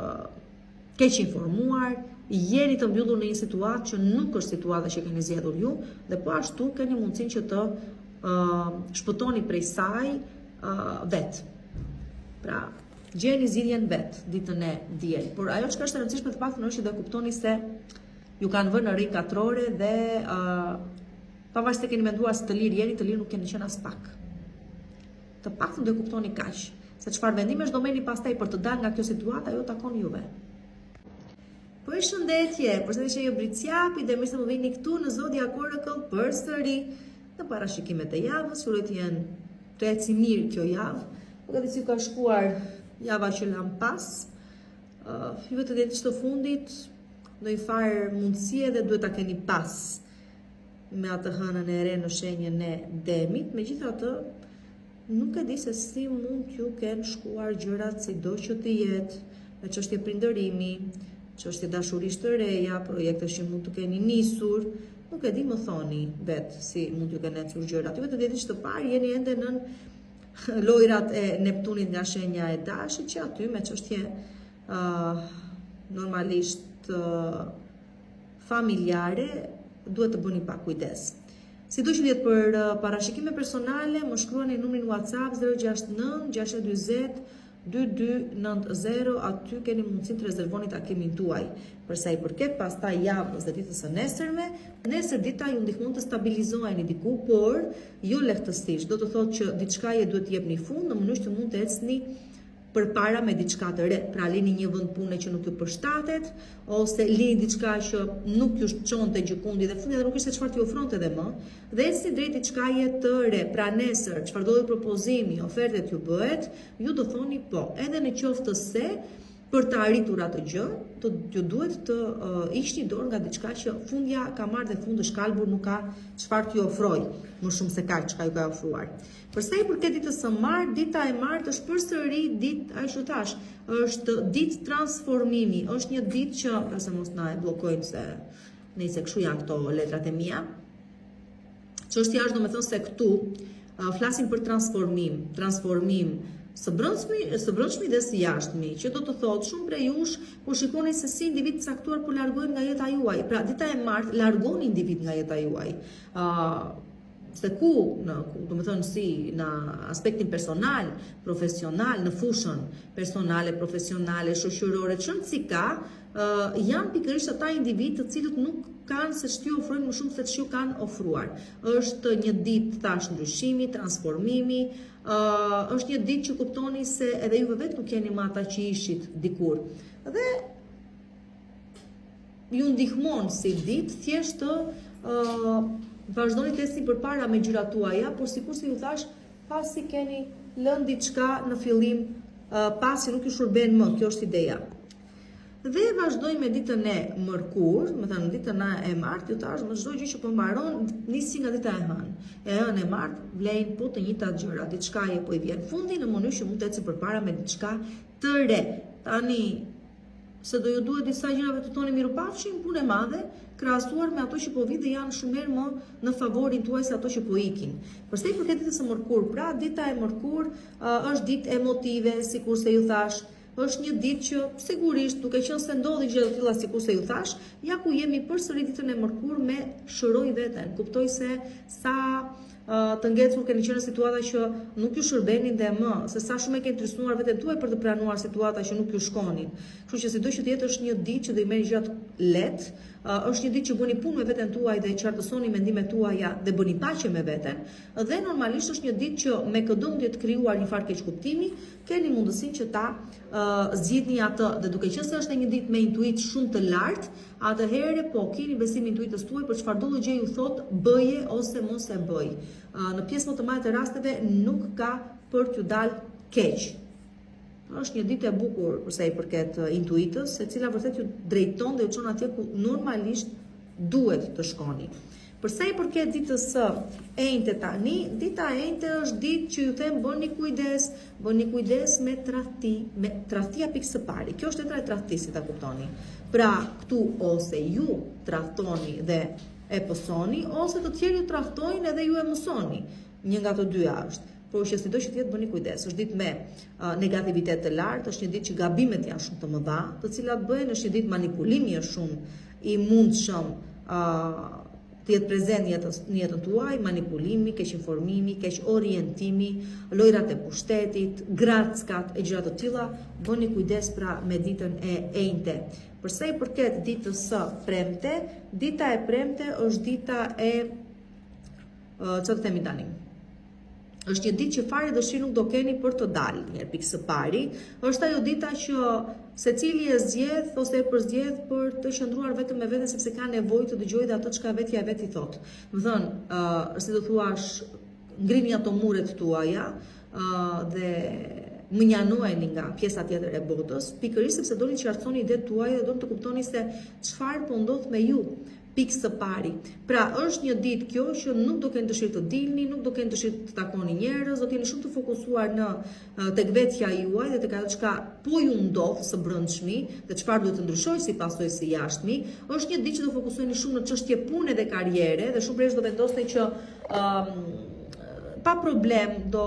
S1: keqinformuar, jeni të mbyllur në një situatë që nuk është situata që keni zgjedhur ju dhe po ashtu keni mundësinë që të uh, shpëtoni prej saj uh, vetë. Pra, gjeni zgjidhjen vetë ditën e diel. Por ajo çka është e rëndësishme të paktën është që do kuptoni se ju kanë vënë në rrënjë katrore dhe uh, pavarësisht se keni menduar se të lirë jeni, të lirë nuk keni qenë aspak. Të paktën do e kuptoni kaq, se çfarë vendimesh do merrni pastaj për të dalë nga kjo situatë, ajo takon juve. Përshëndetje, përshëndetje që ju Bricjapi dhe mirë se më vini këtu në Zodiac Oracle përsëri në parashikimet e javës, uroj të jenë të eci mirë kjo javë. Nuk e di si ka shkuar java që lamë pas. Uh, juve të dhjetë të fundit, ndonjë farë mundësie edhe duhet ta keni pas me atë hënën e re në shenjën e demit, megjithatë nuk e di se si mund t'ju kenë shkuar gjërat sido që të jetë, me çështje prindërimi, çështje dashurish të reja, projekte që mund të keni nisur, nuk e di më thoni vetë si mund t'ju kenë ecur gjërat. Juve të dhjetë të parë jeni ende nën lojrat e Neptunit nga shenja e dashit që aty me çështje uh, normalisht uh, familjare duhet të bëni pak kujdes. Sido që të jetë për uh, parashikime personale, më shkruani numrin WhatsApp 069 640 2290, aty keni mundësinë të rezervoni takimin tuaj. Për sa i përket pastaj javës dhe ditës së nesërme, nesër dita ju ndihmon të stabilizoheni diku, por jo lehtësisht. Do të thotë që diçkaje duhet të jepni fund në mënyrë që të mund të ecni. përpara me diçka të re. Pra lini një vend pune që nuk ju përshtatet ose lini diçka që nuk ju çonte gjëkundi dhe fundja nuk ishte çfarë t'ju ofronte dhe më dhe ecni drejt diçkaje të re. Pra nesër, çfarëdo lloj propozimi, oferte t'ju bëhet, ju do thoni po, edhe në qoftë se Për të arritur atë gjë, do t'ju duhet të uh, hiqni dorë nga diçka që fundja ka marrë dhe fund është kalbur, nuk ka çfarë t'ju ofrojë më shumë se kaq çka ju ka ofruar. Për sa i përket ditës së martë, dita e martë është përsëri ditë, siç ju thashë, është ditë transformimi, është një ditë që, se mos na e bllokojnë se nëse kështu janë këto letrat e mia. Çështja është domethënë se këtu uh, flasim për transformim, transformim së brendshmi, së brendshmi dhe së jashtmi, që do të thotë shumë prej jush po shikoni se si individë të caktuar po largohen nga jeta juaj. Pra dita e martë largon individë nga jeta juaj. Ë uh, se ku, në, ku, domethënë si në aspektin personal, profesional, në fushën personale, profesionale, shoqërore, ç'rëndësi ka, uh, janë pikërisht ata individë të cilët nuk kanë se ç't'ju ofrojnë më shumë se ç'ju kanë ofruar. Është një ditë thashë ndryshimi, transformimi, uh, është një ditë që kuptoni se edhe juve vetë nuk jeni më ata që ishit dikur. Dhe ju ndihmon si ditë thjesht të uh, vazhdoni të ecni përpara me gjërat tuaja, por sikurse ju thashë, pasi keni lënë diçka në fillim, uh, pasi nuk ju shërben më, kjo është ideja. Dhe vazhdojmë me ditën e mërkurë, domethënë ditën e martë, ju thashë, me çdo gjë që po mbaron, nisi nga dita e hënë. E hënë e martë vlejnë po të njëjtat gjëra, diçkaje po i vjen fundi në mënyrë që mund të ecë përpara me diçka të re. Tani se do ju duhet disa gjërave të thoni mirupafshim, punë e madhe, krahasuar me ato që po vijnë dhe janë shumë herë më në favorin tuaj se ato që po ikin. Për sa i përket ditës së mërkurë, pra dita e mërkurë uh, është ditë emotive, sikurse ju thashë, Është një ditë që, sigurisht, duke qenë se ndodhin gjëra të tilla sikurse ju thashë, ja ku jemi përsëri ditën e mërkurë me shëroj veten. Kuptoj se sa të ngecur keni qenë në situata që nuk ju shërbenin dhe më, se sa shumë e keni trysnuar veten tuaj për të pranuar situata që nuk ju shkonin. Kështu që sido që të jetë është një ditë që do i merrni gjërat lehtë, është një ditë që bëni punë me veten tuaj dhe qartësoni mendimet tuaja dhe bëni paqe me veten, dhe normalisht është një ditë që me këdo mund të jetë krijuar një farë keqkuptimi, keni mundësinë që ta uh, zgjidhni atë dhe duke qenë se është një ditë me intuitë shumë të lartë, atëherë po keni besim intuitës tuaj për çfarëdo lloj gjë ju thotë bëje ose mos e bëj. Uh, në pjesë më të madhe të rasteve nuk ka për t'ju dalë keq. Është një ditë e bukur për sa i përket intuitës, e cila vërtet ju drejton dhe ju çon atje ku normalisht duhet të shkoni. Për sa i përket ditës së enjte tani, dita e enjte është ditë që ju them bëni kujdes, bëni kujdes me tradhti, me tradhtia pikë së pari. Kjo është letra e tradhtisë, si ta kuptoni. Pra, këtu ose ju tradhtoni dhe e pësoni, ose të tjerë ju tradhtojnë edhe ju e mësoni. Një nga të dyja është. Por që sido që të jetë bëni kujdes. Është ditë me uh, negativitet të lartë, është një ditë që gabimet janë shumë të mëdha, të cilat bëhen, është një ditë manipulimi është shumë i mundshëm uh, të jetë prezent në jetën në jetën tuaj, manipulimi, keqinformimi, keqorientimi, lojrat e pushtetit, grackat e gjëra të tilla, bëni kujdes pra me ditën e enjte. Për sa i përket ditës së premte, dita e premte është dita e çfarë të themi tani? Është një ditë që fare dëshirë nuk do keni për të dalë, një pikë së pari, është ajo dita që secili e zgjedh ose e përzgjedh për të qëndruar vetëm me veten sepse ka nevojë të dëgjojë dhe atë çka vetja e vet i thotë. Domethënë, ë, uh, si do thuash, ngrini ato muret tuaja, ë uh, dhe mënjanojeni nga pjesa tjetër e botës, pikërisht sepse doni të qartësoni idetë tuaja dhe doni të kuptoni se çfarë po ndodh me ju. Pikë së pari. Pra, është një ditë kjo që nuk do keni dëshirë të dilni, nuk do keni dëshirë të takoni njerëz, do të jeni shumë të fokusuar në tek vetja juaj dhe tek ajo çka po ju ndodh së brendshmi dhe çfarë duhet të ndryshojë si pasojë së jashtmi. Është një ditë që do fokusoheni shumë në çështje pune dhe karriere dhe shumë prej jush do vendosni që um, pa problem do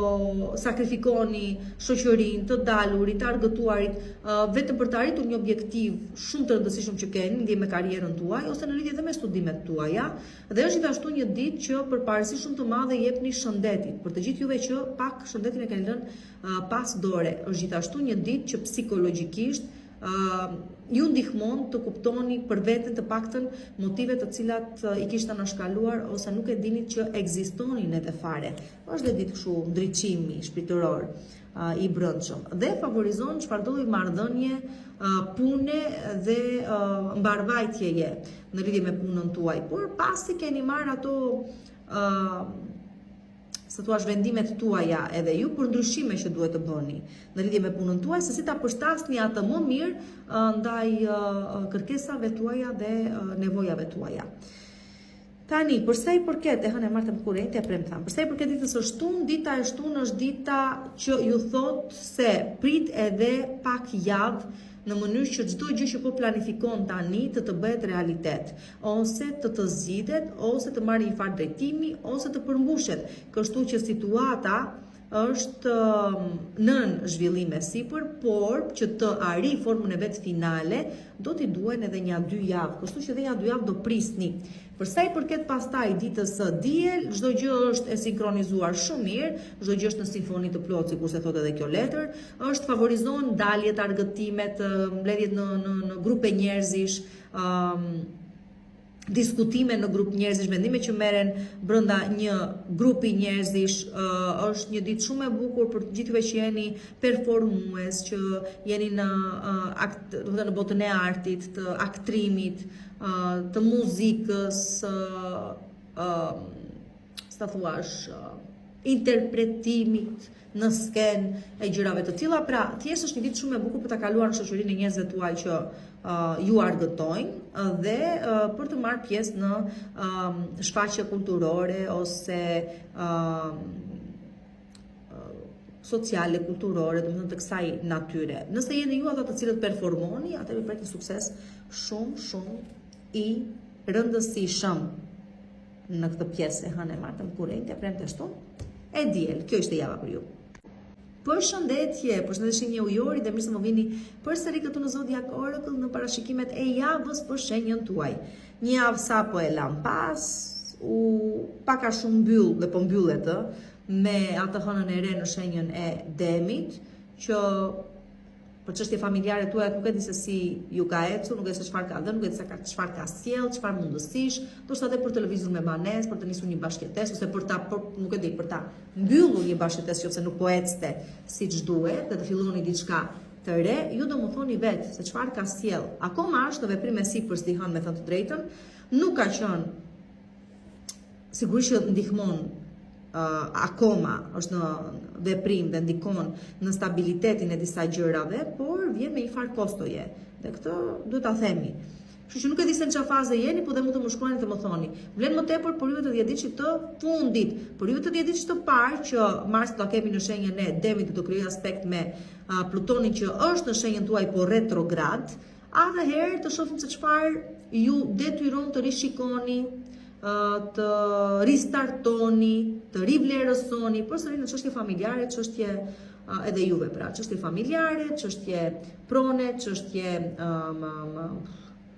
S1: sakrifikoni shoqërinë, të dalurit, të argëtuarit, uh, vetëm për të arritur një objektiv shumë të rëndësishëm që keni në lidhje me karrierën tuaj ose në lidhje edhe me studimet tuaja. Dhe është gjithashtu një ditë që përparësi shumë të madhe jepni shëndetit. Për të gjithë juve që pak shëndetin e keni lënë uh, pas dore, është gjithashtu një ditë që psikologjikisht Uh, ju ndihmon të kuptoni për veten të paktën motive të cilat i kishte anashkaluar ose nuk e dinit që ekzistonin edhe fare. Është dhe ditë kështu ndriçimi shpirtëror uh, i brendshëm dhe favorizon çfarëdo lloj marrëdhënie uh, pune dhe uh, mbarëvajtjeje në lidhje me punën tuaj. Por pasi keni marrë ato uh, si thua vendimet tuaja edhe ju për ndryshime që duhet të bëni në lidhje me punën tuaj, se si ta përshtasni atë më mirë ndaj kërkesave tuaja dhe nevojave tuaja. Tani, për sa i përket, e hënë e martë mërkurë, e premte thamë, për sa i përket ditës së shtunë, dita e shtunë është dita që ju thotë se prit edhe pak javë në mënyrë që çdo gjë që po planifikon tani të të bëhet realitet, ose të të zgjidhet, ose të marrë një farë drejtimi, ose të përmbushet. Kështu që situata është nën zhvillim e sipër, por që të arrijë formën e vet finale, do t'i duhen edhe nja dy javë, kështu që edhe nja dy javë do prisni. Për sa i përket pastaj ditës së diel, çdo gjë është e sinkronizuar shumë mirë, çdo gjë është në simfoni të plotë, sikurse thotë edhe kjo letër, është favorizon daljet, argëtimet, mbledhjet në në në grupe njerëzish, ëm um, diskutime në grup njerëzish, vendime që merren brenda një grupi njerëzish, uh, është një ditë shumë e bukur për të gjithë juve që jeni performues, që jeni në uh, akt, do të thënë në botën e artit, të aktrimit, uh, të muzikës, uh, uh, si ta thuash, uh, interpretimit në skenë e gjërave të tilla. Pra, thjesht është një ditë shumë e bukur për ta kaluar në shoqërinë e njerëzve tuaj që uh, ju argëtojnë dhe uh, për të marrë pjesë në uh, shfaqje kulturore ose uh, sociale, kulturore, domethënë të kësaj natyre. Nëse jeni ju ata të cilët performoni, atëherë ju pret një sukses shumë shumë i rëndësishëm në këtë pjesë e hënë e martë, mërkurë, e premte shtunë, e diel. Kjo ishte java për ju. Përshëndetje, përshëndetje shenjë ujori dhe mirë se më vini përsëri këtu në Zodiac Oracle në parashikimet e javës për shenjën tuaj. Një javë sapo e lamë pas, u pak a shumë mbyll dhe po mbyllet ë, me atë hënën e re në shenjën e demit, që për çështje familjare tuaja nuk e di se si ju ka ecur, nuk e di se çfarë ka dhënë, nuk e di se ka çfarë ka sjell, çfarë mundësish, ndoshta edhe për të lëvizur me banesë, për të nisur një bashkëjetesë ose për ta për, nuk e di, për ta mbyllur një bashkëjetesë nëse nuk po ecte siç duhet dhe të filloni diçka të re, ju do më thoni vetë se çfarë ka sjell. Akoma është në veprim e sipër si hënë me thënë të drejtën, nuk ka qenë sigurisht që ndihmon uh, akoma është në veprim dhe ndikon në stabilitetin e disa gjërave, por vjen me një farë kostoje. Dhe këtë duhet ta themi. Kështu që nuk e di se në çfarë faze jeni, po dhe mund të më shkruani të më thoni. Vlen më tepër për juve të 10 ditëshit të fundit. Për juve të 10 ditëshit të parë që Marsi do ta kemi në shenjën e Demit do të krijojë aspekt me uh, Plutonin që është në shenjën tuaj po retrograd, Atëherë të shohim se çfarë ju detyron të rishikoni, të ristartoni, të rivlerësoni, përsëri në çështje familjare, çështje edhe juve pra, çështje familjare, çështje prone, çështje um, um,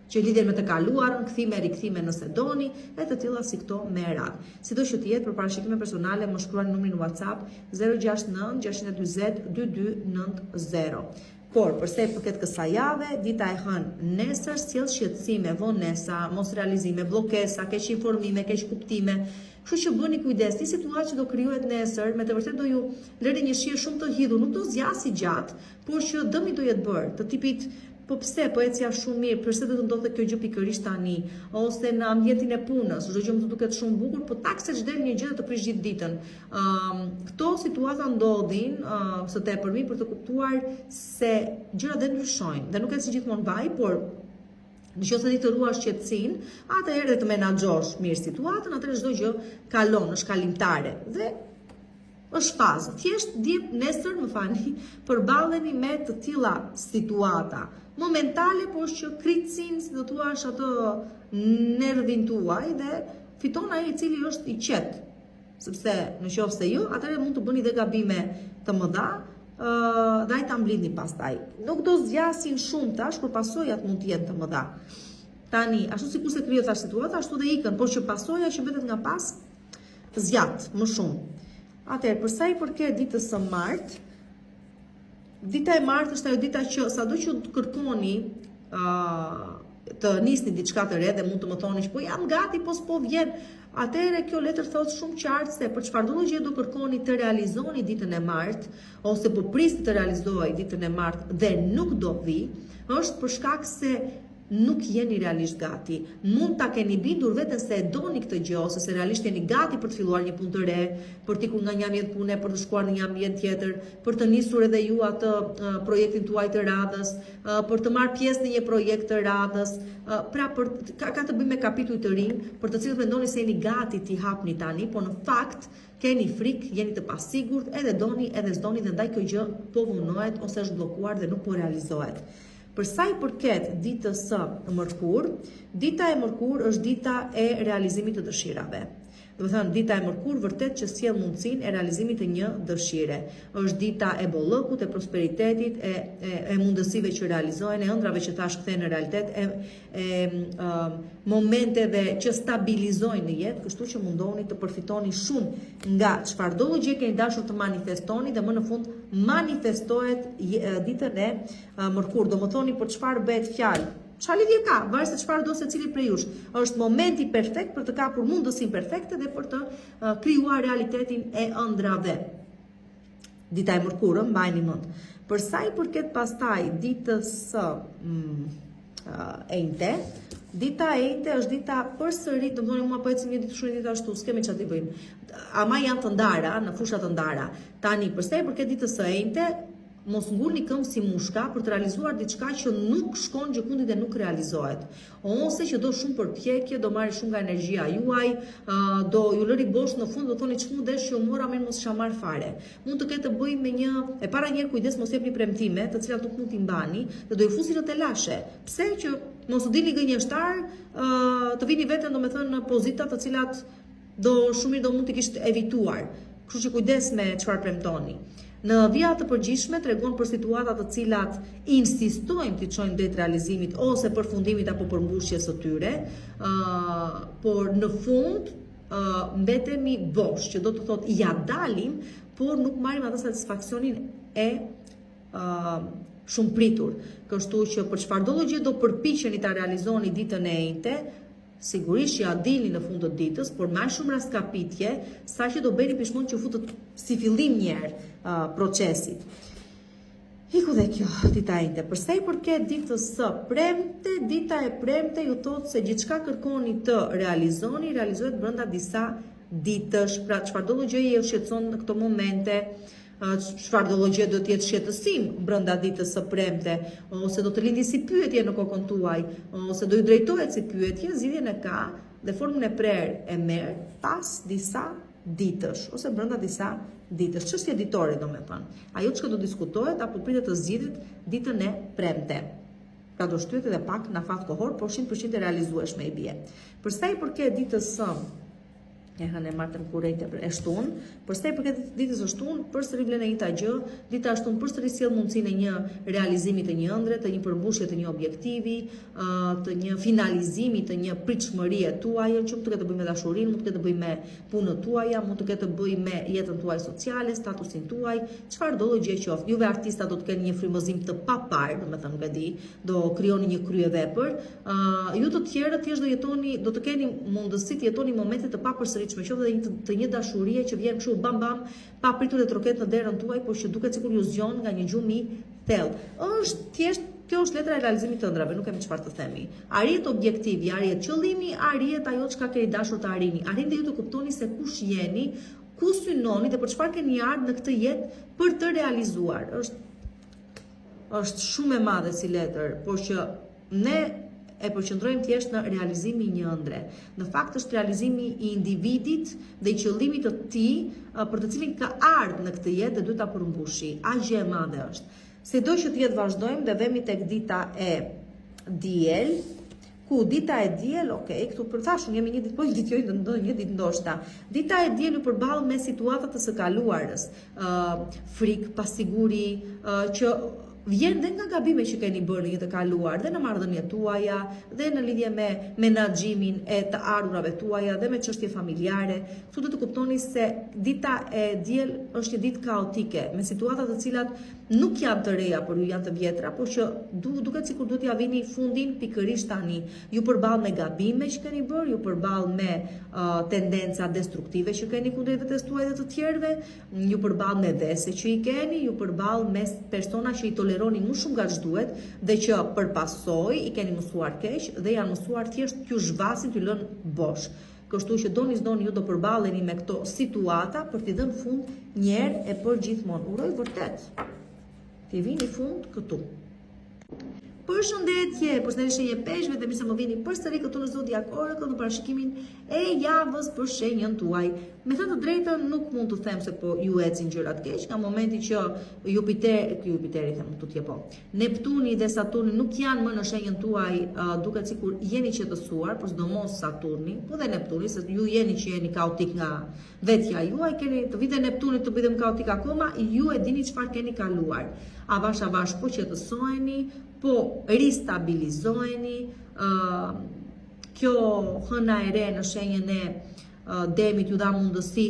S1: që lidhen me të kaluarën, kthime, rikthime nëse doni, e të tilla si këto me radhë. Sido që të jetë, për parashikime personale më shkruani numrin WhatsApp 069 640 2290. Por, për sa i përket kësaj jave, dita e hënë nesër sjell shqetësime, vonesa, mosrealizime, bllokesa, keqinformime, keqkuptime. Kështu që bëni kujdes, një situatë që do krijohet nesër, me të vërtetë do ju lërë një shije shumë të hidhur, nuk do zgjasë gjatë, por që dëmi do jetë bërë, të tipit po pse po ecja shumë mirë, përse do të ndodhte kjo gjë pikërisht tani, ose në ambientin e punës, çdo gjë mund të duket shumë bukur, po tak se ç'del një gjë dhe të prish gjithë ditën. Um, këto situata ndodhin uh, së tepërmi për të kuptuar se gjërat dhe ndryshojnë dhe nuk ecin gjithmonë vaj, por në qoftë se di të ruash qetësinë, atëherë dhe të menaxhosh mirë situatën, atëherë çdo gjë kalon, është kalimtare dhe është fazë. Thjesht dje nesër, më falni, përballeni me të tilla situata momentale, por që kricin, si do thuash atë nervin tuaj dhe fiton ai i cili është i qetë. Sepse në qoftë se jo, atëherë mund të bëni dhe gabime të mëdha, ë dhe ai ta mblidhni pastaj. Nuk do zgjasin shumë tash, por pasojat mund të jenë të mëdha. Tani, ashtu sikurse krijohet tash situata, ashtu dhe ikën, por që pasoja që mbetet nga pas zgjat më shumë. Atëherë, për sa i përket ditës së martë, Dita e martë është ajo dita që sado që të kërkoni uh, të nisni diçka të re dhe mund të më thoni që po jam gati, po s'po vjen. Atëherë kjo letër thotë shumë qartë se për çfarëdo gjë do kërkoni të realizoni ditën e martë ose po prisni të realizohej ditën e martë dhe nuk do vi, është për shkak se nuk jeni realisht gati. Mund ta keni bindur veten se e doni këtë gjë ose se realisht jeni gati për të filluar një punë të re, për të ikur nga një ambient pune, për të shkuar në një ambient tjetër, për të nisur edhe ju atë projektin tuaj të radhës, për të marrë pjesë në një projekt të radhës, pra për ka, ka të bëjë me kapituj të rinj, për të cilët mendoni se jeni gati t'i hapni tani, por në fakt keni frikë, jeni të pasigurt, edhe doni, edhe s'doni dhe ndaj kjo gjë po vonohet ose është bllokuar dhe nuk po realizohet. Për sa i përket ditës së mërkurë, dita e mërkurë është dita e realizimit të dëshirave. Domethënë, dita e mërkurë vërtet që sjell mundësinë e realizimit të një dëshire. Është dita e bollëkut, e prosperitetit, e, e, e mundësive që realizohen, e ëndrrave që thashë kthehen në realitet, e, e, e momenteve që stabilizojnë në jetë, kështu që mundohuni të përfitoni shumë nga çfarëdo gjë keni dashur të manifestoni dhe më në fund manifestohet ditën e mërkurë. Do më thoni për çfarë bëhet fjalë? Çfarë lidhje ka? Varet se çfarë do secili prej jush. Është momenti perfekt për të kapur mundësinë perfekte dhe për të uh, krijuar realitetin e ëndrrave. Dita e mërkurë, mbajeni mend. Për sa i përket pastaj ditës së mm, uh, enjte, dita e enjte është dita përsëri, do më thoni mua po ecim një ditë kështu një ditë ashtu, s'kemi çfarë t'i bëjmë. Ama janë të ndara, në fusha të ndara. Tani, për sa i përket ditës së enjte, Mos ngulni këmbë si mushka për të realizuar diçka që nuk shkon gjëkundi dhe nuk realizohet. Ose që do shumë përpjekje, do marrë shumë nga energjia juaj, do ju lëri bosh në fund, do thoni ç'm'u desh që u mora, mirë mos isha marrë fare. Mund të ketë të bëjë me një, e para një herë kujdes mos jepni premtime, të cilat nuk mund t'i mbani dhe do ju fusin në telashe. Pse që mos të dilni gënjeshtar, të vini veten domethënë në pozita të cilat do shumë mirë do mund t'i kishit evituar. Kështu që kujdes me çfarë premtoni. Në vija të përgjithshme tregon për situata të cilat insistojmë t'i çojmë drejt realizimit ose përfundimit apo përmbushjes së tyre, ë uh, por në fund uh, mbetemi bosh, që do të thotë ia dalim, por nuk marrim atë satisfaksionin e uh, shumëpritur. Kështu që për çfarëdo lloj gjë do përpiqeni ta realizoni ditën e enjte, Sigurisht që ia dilni në fund të ditës, por me aq shumë rraskapitje, saqë do bëni pishmon që u futët si fillim një herë uh, procesit. Iku dhe kjo dita e enjte. Për sa i përket ditës së premte, dita e premte ju thotë se gjithçka kërkoni të realizoni, realizohet brenda disa ditësh. Pra çfarëdo lloj gjëje ju shqetëson në këto momente, çfarëdo lloj gjëje do të jetë shqetësim brenda ditës së premte, ose do të lindi si pyetje në kokën tuaj, ose do ju drejtohet si pyetje, zgjidhjen e ka dhe formën e prerë e merr pas disa ditësh ose brenda disa ditësh. Çështje ditore domethënë. Ajo çka do diskutohet apo pritet të zgjidhet ditën e premte. Pra do shtyhet edhe pak në afat kohor, por 100% e realizueshme i bie. Për sa i përket ditës së e hënë e martë mërkurë enjte e shtunë, për sa i përket ditës së shtunë, përsëri vlen e njëjta gjë, dita e shtunë përsëri sjell mundësinë e një realizimi të një ëndrre, të një përmbushje të një objektivi, të një finalizimi të një pritshmërie tuajën, që mund të ketë të bëjë me dashurinë, mund të ketë të bëjë me punët tuaja, mund të ketë të bëjë me jetën tuaj sociale, statusin tuaj, çfarëdo lloj gjë qoftë. Juve artista do të keni një frymëzim të paparë, domethënë nuk e di, do krijoni një kryevepër, Uh, ju të tjerët thjesht do jetoni, do të keni mundësi të jetoni momente të papërsëritshme, qoftë edhe një të, të një dashurie që vjen kështu bam bam, pa pritur dhe troket në derën tuaj, por që duket sikur ju zgjon nga një gjumë i thellë. Është thjesht kjo është letra e realizimit të ëndrrave, nuk kemi çfarë të themi. Arrihet objektivi, arrihet qëllimi, arrihet ajo çka keni dashur të arrini. Arrini dhe ju të kuptoni se kush jeni, ku synoni dhe për çfarë keni ardhur në këtë jetë për të realizuar. Është është shumë e madhe si letër, por që ne e përqendrojmë thjesht në realizimi i një ëndrre. Në fakt është realizimi i individit dhe i qëllimit të tij për të cilin ka ardhur në këtë jetë dhe duhet ta përmbushi. Aq gjë e madhe është. Sido që të jetë vazhdojmë dhe vemi tek dita e diel, ku dita e diel, ok, këtu për thashë, unë jemi një ditë po, një ditë jo, ndo, një ditë ndoshta. Dita e diel ju përball me situata të së kaluarës, uh, frikë, pasiguri, uh, që vjen dhe nga gabime që keni bërë në një të kaluar dhe në marrëdhëniet tuaja dhe në lidhje me menaxhimin e të ardhurave tuaja dhe me çështje familjare. Këtu do të kuptoni se dita e diel është një ditë kaotike, me situata të cilat nuk janë të reja për ju, janë të vjetra, por që du, duket sikur duhet t'ia vini fundin pikërisht tani. Ju përball me gabime që keni bërë, ju përball me uh, tendenca destruktive që keni kundrejt vetes tuaj dhe të tjerëve, ju përball me vese që i keni, ju përball me persona që i toleroni më shumë nga ç'duhet dhe që për pasojë i keni mësuar keq dhe janë mësuar thjesht t'ju zhvasin, t'ju lënë bosh. Kështu që doni s'doni ju do përballeni me këto situata për t'i dhënë fund një herë e përgjithmonë. Uroj vërtet t'i vini fund këtu. Përshëndetje, përshëndetje shenjë e peshqve dhe mirë se më vini përsëri këtu në Zodiac Oracle në parashikimin e javës për shenjën tuaj. Me thënë të drejtën nuk mund të them se po ju ecin gjërat keq nga momenti që Jupiter, Jupiteri them tutje po. Neptuni dhe Saturni nuk janë më në shenjën tuaj, uh, duket sikur jeni qetësuar, por sidomos Saturni, po dhe Neptuni, se ju jeni që jeni kaotik nga Vetja juaj keni të vijë dhe Neptuni të bëjë më kaotik akoma, ju e dini çfarë keni kaluar. Avash avash po qetësoheni, po ristabilizoheni, ë uh, kjo hëna e re në shenjën e uh, demit ju dha mundësi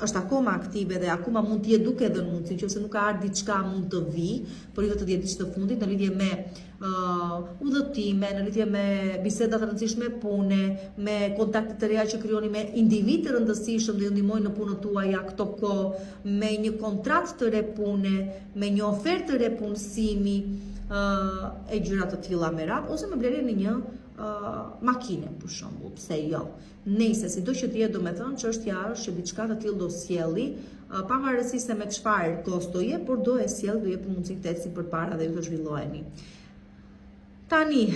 S1: është akoma aktive dhe akoma mund të jetë duke dhënë mundësi, nëse nuk ka ardhur diçka mund të vijë, por jo të 10 ditësh të fundit në lidhje me uh, udhëtime, në lidhje me biseda të rëndësishme pune, me kontakte të reja që krijoni me individë të rëndësishëm dhe ju ndihmojnë në punën tuaja këto kohë, me një kontratë të re pune, me një ofertë të re punësimi, uh, e gjëra të tilla me radhë ose me blerjen e një uh, makine për shembull, pse jo. Nejse, sido që të jetë, domethënë, çështja është që diçka të tillë do sjelli, pavarësisht se me çfarë kostoje, por do e sjellë, do jepë mundësi të ecni përpara dhe ju të zhvilloheni. Tani,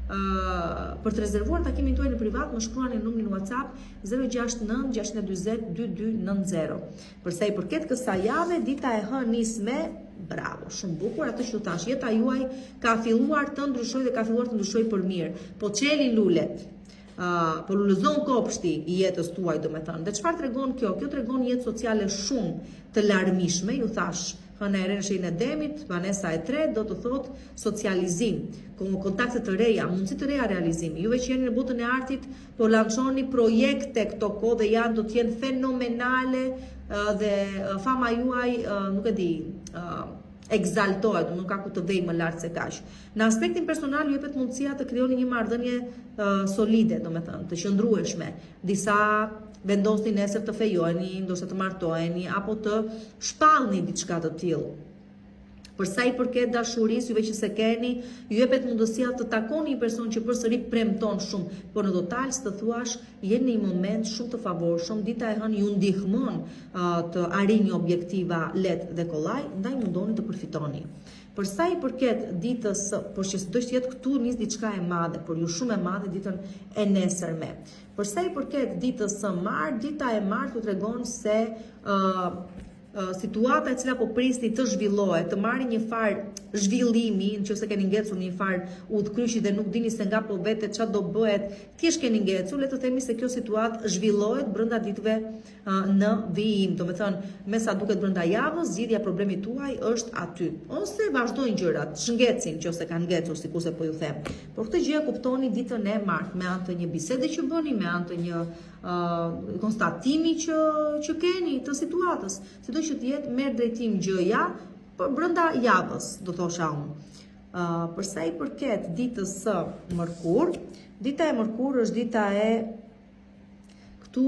S1: Uh, për të rezervuar takimin tuaj në privat, më shkruani në numrin WhatsApp 069 640 2290. Për sa i përket kësaj jave, dita e hënë nis me bravo, shumë bukur, atë që ju thashë, jeta juaj ka filluar të ndryshojë dhe ka filluar të ndryshojë për mirë. Po çelin lulet. Uh, po lulëzon kopshti i jetës tuaj, domethënë. Dhe çfarë tregon kjo? Kjo tregon jetë sociale shumë të larmishme, ju thashë, hëna e re në shenjën e demit, banesa e tretë do të thotë socializim, kontakte të reja, mundësi të reja realizimi. Juve që jeni në botën e artit, po lançoni projekte këto kohë dhe janë do të jenë fenomenale dhe fama juaj, nuk e di, ekzaltohet, nuk ka ku të vejë më lart se kaq. Në aspektin personal ju jepet mundësia të krijoni një marrëdhënie solide, domethënë, të qëndrueshme. Disa vendosni nesër të fejoheni, ndoshta të martoheni apo të shpallni diçka të tillë. Për sa i përket dashurisë, juve që s'e keni, ju jepet mundësia të takoni një person që përsëri premton shumë, por në total si të thuash, jeni në një moment shumë të favorshëm, dita e hënë ju ndihmon uh, të arrini objektiva lehtë dhe kollaj, ndaj mundoni të përfitoni. Për sa i përket ditës, por që sido që të jetë këtu nis diçka e madhe, por ju shumë e madhe ditën e nesërme. Për sa i përket ditës së martë, dita e martë ju tregon se uh, situata e cila po prisni të zhvillohet, të marrë një farë zhvillimi, në qoftë se keni ngecur në një farë udhëkryqi dhe nuk dini se nga po vete, ça do bëhet, thjesht keni ngecur, le të themi se kjo situatë zhvillohet brenda ditëve në vijim. Domethënë, me sa duket brenda javës, zgjidhja e problemit tuaj është aty. Ose vazhdojnë gjërat, ç'ngecin, në qoftë se kanë ngecur, sikurse po ju them. Por këtë gjë e kuptoni ditën e martë, me anë të një bisede që bëni, me anë të një uh, konstatimi që që keni të situatës. Sido që të jetë, merr drejtim gjëja për brenda javës, do thosha unë. Uh, për sa i përket ditës së mërkur, dita e mërkur është dita e këtu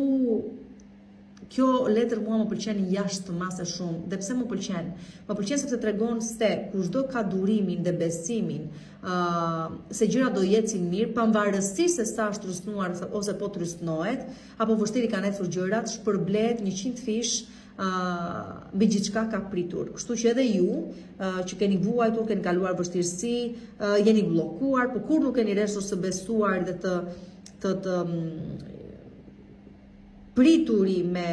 S1: kjo letër mua më pëlqen jashtë mase shumë. Dhe pse më pëlqen? Më pëlqen sepse tregon se kushdo ka durimin dhe besimin, uh, se gjërat do ecin mirë, pavarësisht se sa është trysnuar ose po trysnohet, apo vështirë i kanë ecur gjërat, shpërblehet 100 fish uh, mbi gjithçka ka pritur. Kështu që edhe ju, uh, që keni vuajtur, keni kaluar vështirësi, uh, jeni bllokuar, por kurrë nuk keni reshtur së besuar dhe të të të prituri me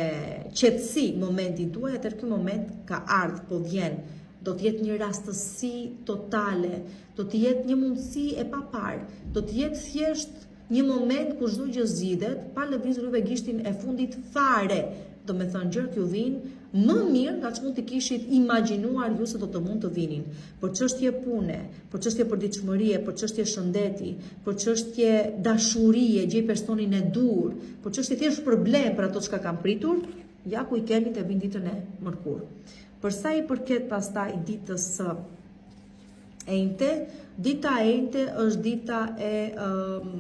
S1: qetësi momentin tuaj, atëherë ky moment ka ardhur, po vjen. Do të jetë një rastësi totale, do të jetë një mundësi e paparë, do të jetë thjesht një moment ku çdo gjë zgjidhet, pa lëvizur juve gishtin e fundit fare. Domethënë gjërat ju vijnë Më mirë nga ç'mund të kishit imagjinuar ju se do të mund të vinin. Për çështje pune, për çështje përditshmërie, për çështje shëndeti, për çështje dashurie, gjej personin e duhur, për çështje thjesht problem për ato çka kam pritur, ja ku i keni të vijnë ditën e mërkurë. Për sa i përket pastaj ditës së enjte, dita e enjte është dita e um,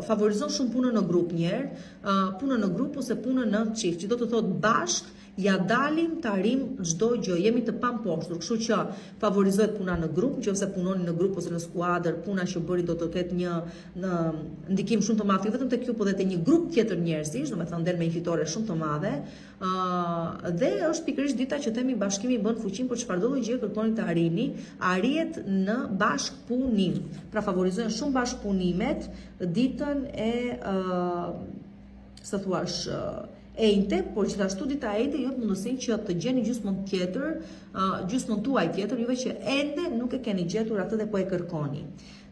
S1: favorizon shumë punën në grup njëherë, uh, punën në grup ose punën në çift, që do të thotë bashkë ia dalim të arrijmë çdo gjë, jemi të pamposhtur, kështu që favorizohet puna në grup, nëse punoni në grup ose në skuadër, puna që bëni do të ketë një në ndikim shumë të madh jo vetëm tek ju, por edhe te një grup tjetër njerëzish, domethënë del me një fitore shumë të madhe. Ë dhe është pikërisht dita që themi bashkimi bën fuqinë për çfarëdo lloj gjëje kërkoni të arrini, arrihet në bashkëpunim. Pra favorizohen shumë bashkëpunimet ditën e ë si thuash enjte, por gjithashtu dita e enjte jep mundësinë që të gjeni gjysmën tjetër, gjysmën tuaj tjetër, juve që ende nuk e keni gjetur atë dhe po e kërkoni.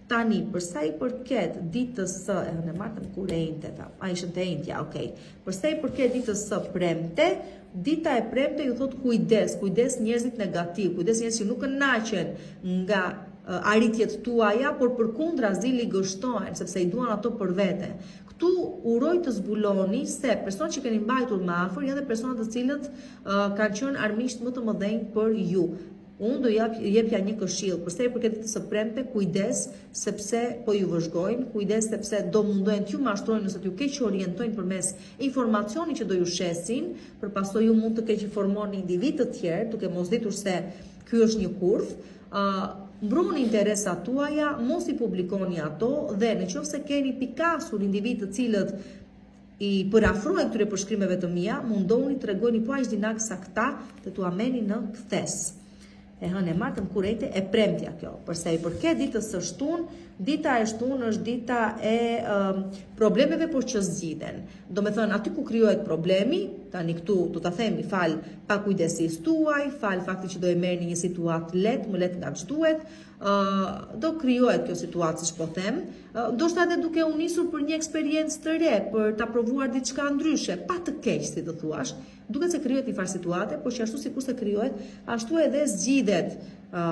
S1: Tani, për sa i përket ditës së, e hënë e martë mërkurë enjte, tha, a ishim te enjtja, okej. Për sa i përket ditës së premte, dita e premte ju thotë kujdes, kujdes njerëzit negativ, kujdes njerëzit që nuk kënaqen nga arritjet tuaja, por përkundrazi ligështohen, sepse i duan ato për vete. Këtu uroj të zbuloni se personat që keni mbajtur më afër janë dhe personat të cilët uh, kanë qenë armiqtë më të mëdhenj për ju. Unë do jap, jepja një këshillë, për sa i përket ditës së premte, kujdes sepse po ju vëzhgojnë, kujdes sepse do mundohen t'ju mashtrojnë ose t'ju keqorientojnë përmes informacionit që do ju shesin, për pasojë ju mund të keqinformoni individë të tjerë, duke mos ditur se ky është një kurth. Ë uh, mbroni interesat tuaja, mos i publikoni ato dhe në qoftë se keni pikasur individë të cilët i përafrohen këtyre përshkrimeve të mia, mundohuni të tregojeni po aq dinak sa këta dhe t'ua merrni në kthesë. E hënë e martë mërkurë enjte e premtja kjo. Për sa i përket ditës së shtunë, dita e shtunë është dita e um, problemeve por që zgjidhen. Domethënë, aty ku krijohet problemi, tani këtu do ta themi falë pakujdesisë tuaj, falë faktit që do e merrni një situatë lehtë, më lehtë nga ç'duhet, do krijohet kjo situatë siç po them, ndoshta edhe duke u nisur për një eksperiencë të re, për ta provuar diçka ndryshe, pa të keq si të thuash, duket se krijohet një farë situate, por që ashtu sikurse krijohet, ashtu edhe zgjidhet ë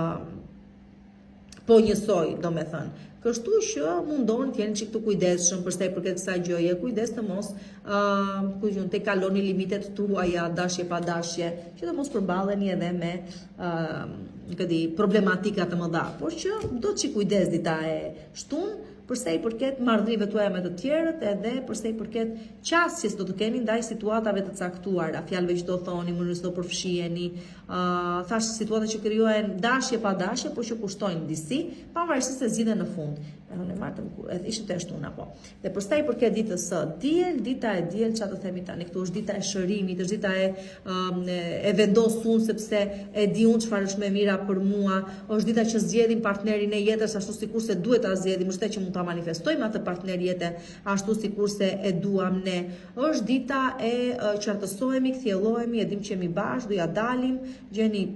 S1: po njësoj, domethënë. Kështu që mundohuni të jeni çik të kujdesshëm për sa i përket kësaj gjëje, kujdes të mos ë uh, ku di unë të kaloni limitet tuaja dashje pa dashje, që të mos përballeni edhe me ë uh, nuk e di, problematika të mëdha, por që do çik kujdes dita e shtunë, për sa i përket marrëdhënieve tuaja me të tjerët edhe për sa i përket qasjes do të keni ndaj situatave të caktuara, fjalëve që do thoni, mënyrës do përfshiheni, ë uh, thashë situata që krijohen dashje pa dashje, por që kushtojnë disi, pavarësisht se zgjidhen në fund. E hënë e martë, edhe ishte e shtuna po. Dhe për sa i përket ditës së diel, dita e diel çfarë të themi tani këtu është dita e shërimit, është dita e um, e vendos unë sepse e di unë çfarë është më e mira për mua, është dita që zgjedhim partnerin e jetës ashtu sikurse duhet ta zgjedhim, është dita që mund ta manifestojmë atë partner jete ashtu sikurse e duam ne. Është dita e qartësohemi, kthjellohemi, e dim që jemi bashkë, do ja dalim, gjeni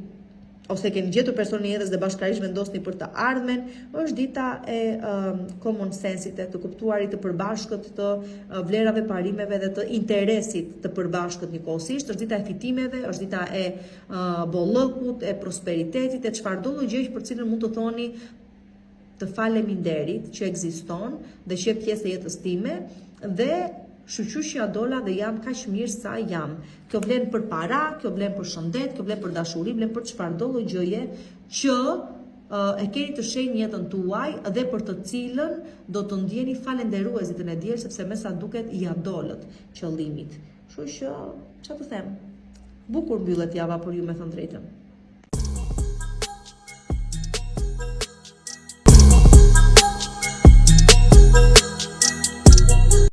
S1: ose keni gjetur personin e jetës dhe bashkarisht vendosni për të ardhmen, është dita e um, common sense-it, e të kuptuarit të përbashkët të uh, vlerave, parimeve dhe të interesit të përbashkët njëkohësisht, është dita e fitimeve, është dita e uh, bollëkut, e prosperitetit, e çfarëdo lloj gjëje për cilën mund të thoni të faleminderit që ekziston dhe që je pjesë e jetës time dhe shyqyr që ja dola dhe jam kaq mirë sa jam. Kjo vlen për para, kjo vlen për shëndet, kjo vlen për dashuri, vlen për çfarëdo lloj gjëje që e keni të shenjtë në jetën tuaj dhe për të cilën do të ndjeni falënderues ditën e diel sepse me sa duket ia dolët qëllimit. Kështu që, çfarë të them? Bukur mbyllet java për ju me thënë drejtën.